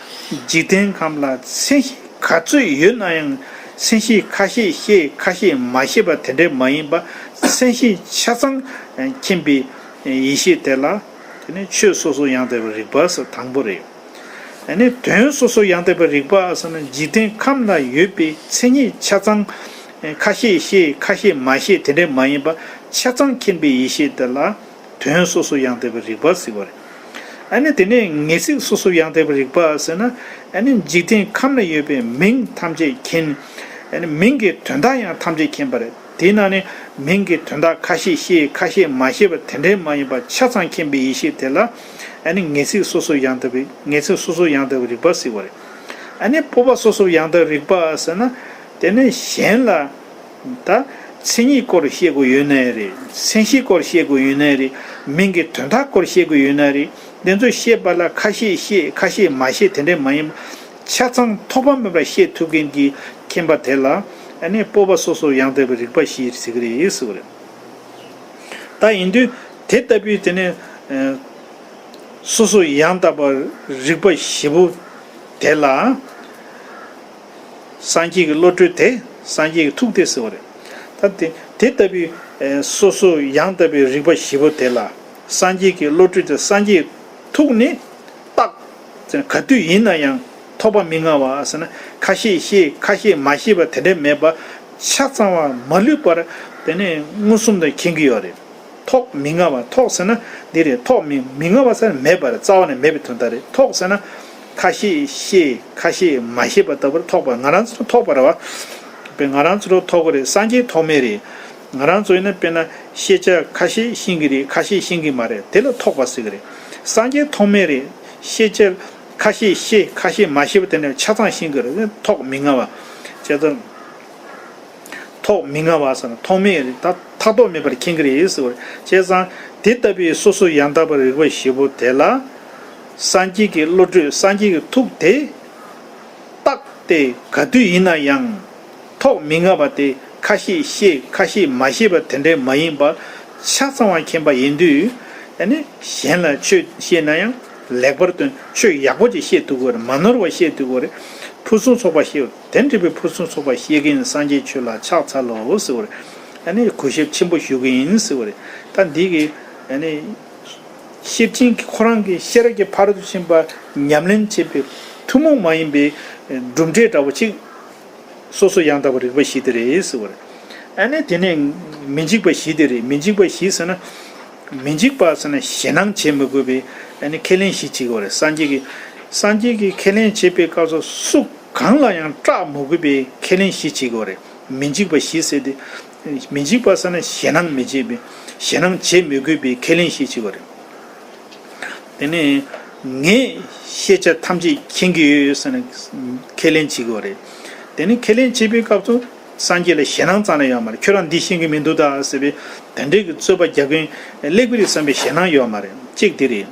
འཇིག་རྟེན་ཁམས་ལ་མཚན་གཞི་ག་ཚོད་ཡོད་ན་ཡང་མཚན་གཞི་ཁ་ཤས་ཤེས་ཁ་ཤས་མ་ཤེས་པ་དེ་འདྲ་མ་ཡིན་པ། མཚན་གཞི་ཆ་ཚང་མཁྱེན་པའི་ཡེ་ཤེས་དེ་ལ། དེ་ནི་ཆོས་སོ་སོ་ཡང་དག་པའི་རིག་པ་ཟེར་དང་པོ་རེད། ཨ་ནི་དོན་སོ་སོ་ཡང་དག་པའི་རིག་པ་ཟེར་ན་འཇིག་རྟེན་ཁམས་ན་ཡོད་པའི་མཚན་ཉིད་ཆ་ཚང་། ཁ་ཤས་ཤེས་ཁ་ཤས་མ་ཤེས་དེ་འདྲ་མ་ཡིན་པ་ཆ་ཚང་མཁྱེན་པའི་ཡེ་ཤེས་དེ་ལ་དོན་སོ་སོ་ཡང་དག་པའི་རིག་པ་ཟེར་བ་རེད། ཨ་ནི་དེ་ནས་ངེས་ཚིག་སོ་སོར་ཡང་དག་པའི་རིགས་པ་ཟེར་ན། ཨ་ནི་འཇིག་རྟེན་ཁམས་ན་ཡོད་པའི་མིང་ཐམས་ཅད་མཁྱེན། ཨ་ནི་མིང་གི་དོན་དག་ཡང་ཐམས་ཅད་མཁྱེན་པ་རེད། དེའི་ནང་ནས་མིང་གི་དོན་དག་ཁ་ཤས་ཤེས་ཁ་ཤས་མ་ཤེས་པ་དེ་འདྲའི་མ་ཡིན་པ་ཆ་ཚང་མཁྱེན་པའི་ཡེ་ཤེས་དེ་ལ། ཨ་ནི་ངེས་ཚིག་སོ་སོར་ཡང་དག་པའི་ངེས་ཚིག་སོ་སོར་ཡང་དག་པའི་རིགས་པ་ཟེར་བ་རེད། ཨ་ནི་སྤོབས་པ་སོ་སོར་ཡང་དག་པའི་རིགས་པ་ཟེར་ན། དེ་ནི་གཞན་ལ། ད་མཚན་ཉིད་སྐོར་བཤད་དགོས་ཡོད་ནའི་རེད། མཚན་གཞི་སྐོར་བཤད་དགོས་ཡོད་ནའི་རེད། མིང་གི་དོན་དག་སྐོར་བཤད་དགོས་ཡོད་ནའི་རེད། དེ་ཚོ་བཤད་པ་ལ་ཁ་ཤས་ཤེས་ཁ་ཤས་མ་ཤེས་དེ་འདྲས་མ་ཡིན་པ། ཆ་ཚང་ཐོགས་པ་མེད་པར་བཤད་ཐུབ་མཁན་གྱི་མཁྱེན་པ་དེ་ལ། ཨ་ནི་སྤོབས་པ་སོ་སོར་ཡང་དག་པའི་རིགས་པ་ཞེས་ཟེར་གྱི་རེད་ཟེར་བ་རེད། ད་ཡིན་དུས་དེ་ལྟ་བུའི་དེ་ནི། ཨ། སོ་སོར་ཡང་དག་པའི་རིགས་པ་བཞི་པོ་དེ་ལ། སངས་རྒྱས་ཀྱི་བློ་གྲོས་དེ། སངས་རྒྱས་ཀྱི་ཐུགས་དེ་ཟེར་བ་རེད། ད་དེ་དེ་ལྟ་བུའི་ཨེ་སོ་སོ་ཡང་དག་པའི་རིགས་པ་བཞི་པོ་དེ་ལ། སངས་རྒྱས་ཀྱི་བློ་གྲོས་དེ་སངས་རྒྱས་ཐུགས་ནི་རྟག་ག་དུས་ཡིན་ན་ཡང་ཐོགས་པ་མི་མངའ་བ་ཟེར་ན། ཁ་ཤས་ཤེས་ཁ་ཤས་མ་ཤེས་པ་དེ་འདྲ་མེད་པ། ཆ་ཚང་བ་མ་ལུས་པར་དེ་ནས་མངོན་སུམ་དུ་མཁྱེན་གྱི་ཡོད་རེད། ཐོགས་མི་མངའ་བ། ཐོགས་ཟེར་ན་འདི་རེད། ཐོགས་མི་མི་མངའ་བ་ཟེར་ན་མེད་པ་རེད། རྩ་བ་ནས་མེད་པའི་དོན་དག་རེད། ཐོགས་ཟེར་ན་ཁ་ཤས་ཤེས་ཁ་ཤས་མ་ཤེས་པ་ལྟ་བུར་ཐོགས་པ། ང་རང་ཚོ་ཐོགས་པ་རེད་བ། དཔེ་ང་རང་ཚོ་ཐོགས་ཀྱི་རེད། སངས་རྒྱས་ཐོགས་མེད་རེད། ང་རང་ཚོ་ཡིན་ན་དཔེར་ན་ཤེས་བྱ་ཁ་ཤས་ཤེས་ཀྱི་རེད། ཁ་ཤས་ཤེས་ཀྱི་མ་རེད། དེ་ལ་ཐོགས་པ་ཟེར་གྱི་རེད། སངས་རྒྱས་ཐོགས་མེད་རེད། ཤེས་བྱ་ཁ་ཤས་ཤེས་ཁ་ཤས་མ་ཤེས་པ་དེ་འདྲ་ཆ་ཚང་ཤེས་ཀྱི་རེད། ཐོགས་མི་མངའ་བ། བྱས་ཙང་། ཐོགས་མི་མངའ་བ་ཟེར་ན་ཐོགས་མེད་རེད། ད་ཐག་ཐོགས་མེད་པར་མཁྱེན་གྱི་རེད་ཟེར་བ་རེད། བྱས་ཙང་དེ་ལྟ་བུའི་སོ་སོ་ཡང་དག་པའི་རིགས་པ་བཞི་པོ་དེ་ལ། སངས་རྒྱས་ཀྱི་བློ་གྲོས་སངས་རྒྱས་ཀྱི་ཐུགས་དེ་རྟག་སྟེ་ག་དུས་ཡིན་ན་ཡང་ཐོགས་མི་མངའ་བ་དེ། ཁ་ཤས་ཤེས་ཁ་ཤས་མ་ཤེས་པ་དེ་འདྲས་མ་ཡིན་པ། ཆ་ཚང་བ་མཁྱེན་པ་ཡིན་དུས། ཨ་ནི་གཞན་ལ་ཆོས་བཤད་ན་ཡང་ལེགས་པར་སྟོན། ཆོས་ཡག་པོ་ཅིག་བཤད་ཐུབ་དགོས་རེད། མ་ནོར་བ་བཤད་ཐུབ་དགོས་རེད། ཕུན་སུམ་ཚོགས་པ་བཤད། དེ་འདྲ་བའི་ཕུན་སུམ་ཚོགས་པ་བཤད་མཁན་སངས་རྒྱས་ཆོས་ལ་ཕྱག་འཚལ་ལོ་ཟེར་བ་རེད། ཨ་ནི་གུས་ཞབས་ཆེན་པོ་ཞུ་གི་ཡིན་ཟེར་བ་རེད། ད་འདི་གི་ཨ་ནི་ཤེར་ཕྱིན་གྱི་ཁོ་རང་གི་ཤེས་རབ་ཀྱི་ཕ་རོལ་ཏུ་ཕྱིན་པ་ཉམས་ལེན་བྱེད་པའི་ཐུན་མོང་མ་ཡིན་པའི་གྲུབ་འབྲས་འདྲ་བོ་ཅིག་སོ་སོ་ཡང་དག་པའི་རིགས་པ་བཞི་དེ་རེད་ཟེར་བ་རེད། ཨ་ནི་དེ་ནས་མི་འཇིགས་པ་བཞི་དེ་རེད། མི་འཇིགས་པ་བཞི་ཟེར་ན། མི་འཇིགས་པ་ཟེར་ན་ཞེད་སྣང་བྱེད་མི་དགོས་པའི་ཨ་ནི་ཁས་ལེན་བཞི་བྱེད་དགོས་རེད། སངས་རྒྱས་ཀྱི་སངས་རྒྱས་ཀྱི་ཁས་ལེན་བྱེད་པའི་སྐབས་སུ་སུ་གང་ལ་ཡང་སྐྲག་མི་དགོས་པའི་ཁས་ལེན་བཞི་བྱེད་དགོས་རེད། མི་འཇིགས་པ་བཞི་ཟེར་ཏེ། མི་འཇིགས་པ་ཟེར་ན་ཞེད་སྣང་མི་བྱེད་པའི་ཞེད་སྣང་བྱེད་མི་དགོས་པའི་ཁས་ལེན་བཞི་བྱེད་དགོས་རེད། དེ་ནས་ངས་ཤེས་བྱ་ཐམས་ཅད་མཁྱེན་གྱི་ཡོད་ཟེར་ནས་ཁས་ལེན་བྱེད་དགོས་རེད། དེ་ནས་ཁས་ལེན་བྱེད་པའི་སྐབས་སུ་སངས་རྒྱས་ལ་ཞེད་སྣང་རྩ་ནས་ཡོད་མ་རེད། ཁྱོད་རང་འདི་ཤེས་ཀྱི་མི་འདུག་ད་ཟེར་བའི་དེ་འདྲའི་གི་རྩོད་པ་རྒྱག་མཁན་སླེབས་ཀྱི་རེད་བསམ་པའི་ཞེད་སྣང་ཡོད་མ་རེད། གཅིག་དེ་རེད།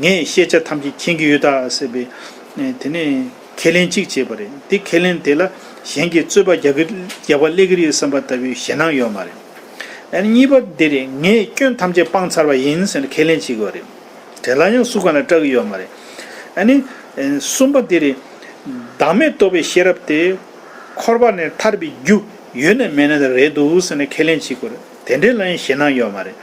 ངས་ཤེས་བྱ་ཐམས་ཅད་མཁྱེན་གྱི་ཡོད་ད་ཟེར་བའི་དེ་ནས་ཁས་ལེན་གཅིག་བྱས་པ་རེད། དེ་ཁས་ལེན་དེ་ལ་གཞན་གྱིས་རྩོད་པ་རྒྱག་གི་རྒྱག་པ་སླེབས་ཀྱི་རེད་བསམ་པ་ལྟ་བུའི་ཞེད་སྣང་ཡོད་མ་རེད། ཨ་ནི་གཉིས་པ་འདི་རེད། ངས་སྐྱོན་ཐམས་ཅད་སྤངས་ཚར་བ་ཡིན་ཟེར་ནས་ཁས་ལེན་བྱེད་དགོས་རེད། དེ་ལ་ཡང་སུ་གང་ལ་སྐྲག་གི་ཡོད་མ་རེད། ཨ་ནི་གསུམ་པ་འདི་རེད། བདག་མེད་རྟོགས་པའི་ཤེས་རབ་དེ་འཁོར་བ་ནས་ཐར་པའི་རྒྱུ་ཡོད་ན་མེད་ན་དེ་རེད་འདུག་ཟེར་ནས་ཁས་ལེན་བྱེད་དགོས་རེད། དེ་འདྲའི་ལ་ཡང་ཞེད་སྣང་ཡོད་མ་རེད།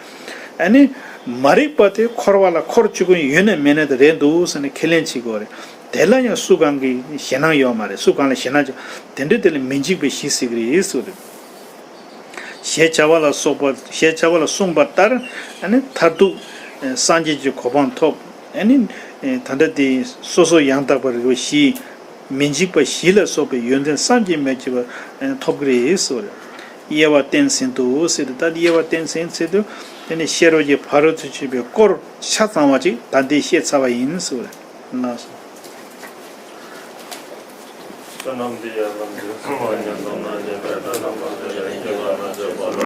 ཨ་ནི་མ་རིག་པ་དེ་འཁོར་བ་ལ་འཁོར་བཅུག་མཁན་ཡོད་ན་མེད་ན་དེ་རེད་འདུག་ཟེར་ནས་ཁས་ལེན་བྱེད་དགོས་རེད། དེ་ལ་ཡང་སུ་གང་གི་ཞེད་སྣང་ཡོད་མ་རེད། སུ་གང་ལ་ཞེད་སྣང་བྱུང་དེ་འདྲ་དེ་ལ་མི་འཇིགས་པའི་གཞི་ཟེར་གི་རེད་ཟེར་བ་རེད། ཞེས་བྱ་བ་ལ་སོགས་པ། ཞེས་བྱ་བ་ལ་གསུངས་པ་ལྟར་ཨ་ནི་མཐར་ཐུག་སངས་རྒྱས་ཀྱི་གོ་འཕང་ཐོབ། ཨ་ནི་ད་ལྟ་དེ་སོ་སོ་ཡང་དག་པའི་རིགས་པ་བཞི། མི་འཇིགས་པ་བཞི་ལ་སོགས་པའི་ཡོན་ཏན་བསམ་གྱིས་མི་ཁྱབ་པ་ཐོབ་ཀྱི་རེད་ཟེར་བ་རེད། དབྱེ་བ་བསྟན་ཟིན་ཏོ་ཟེར་ཏེ། ད་དབྱེ་བ་བསྟན་ཟིན་ཟེར་དུས་དེ་ནི་ཤེས་རབ་ཀྱི་ཕ་རོལ་ཏུ་ཕྱིན་པའི་སྐོར་ཆ་ཚང་བ་ཅིག་ད་ལྟའི་བཤད་ཚར་བ་ཡིན་ཟེར་བ་རེད། ལགས་སོ། བསོད་ནམས་འདི་ཡི་ལམ་གྱིས་བསླུ་བ་ཉེས་སོང་ན། ཉེས་པའི་དགྲ་རྣམས་ལ་ལྟོས།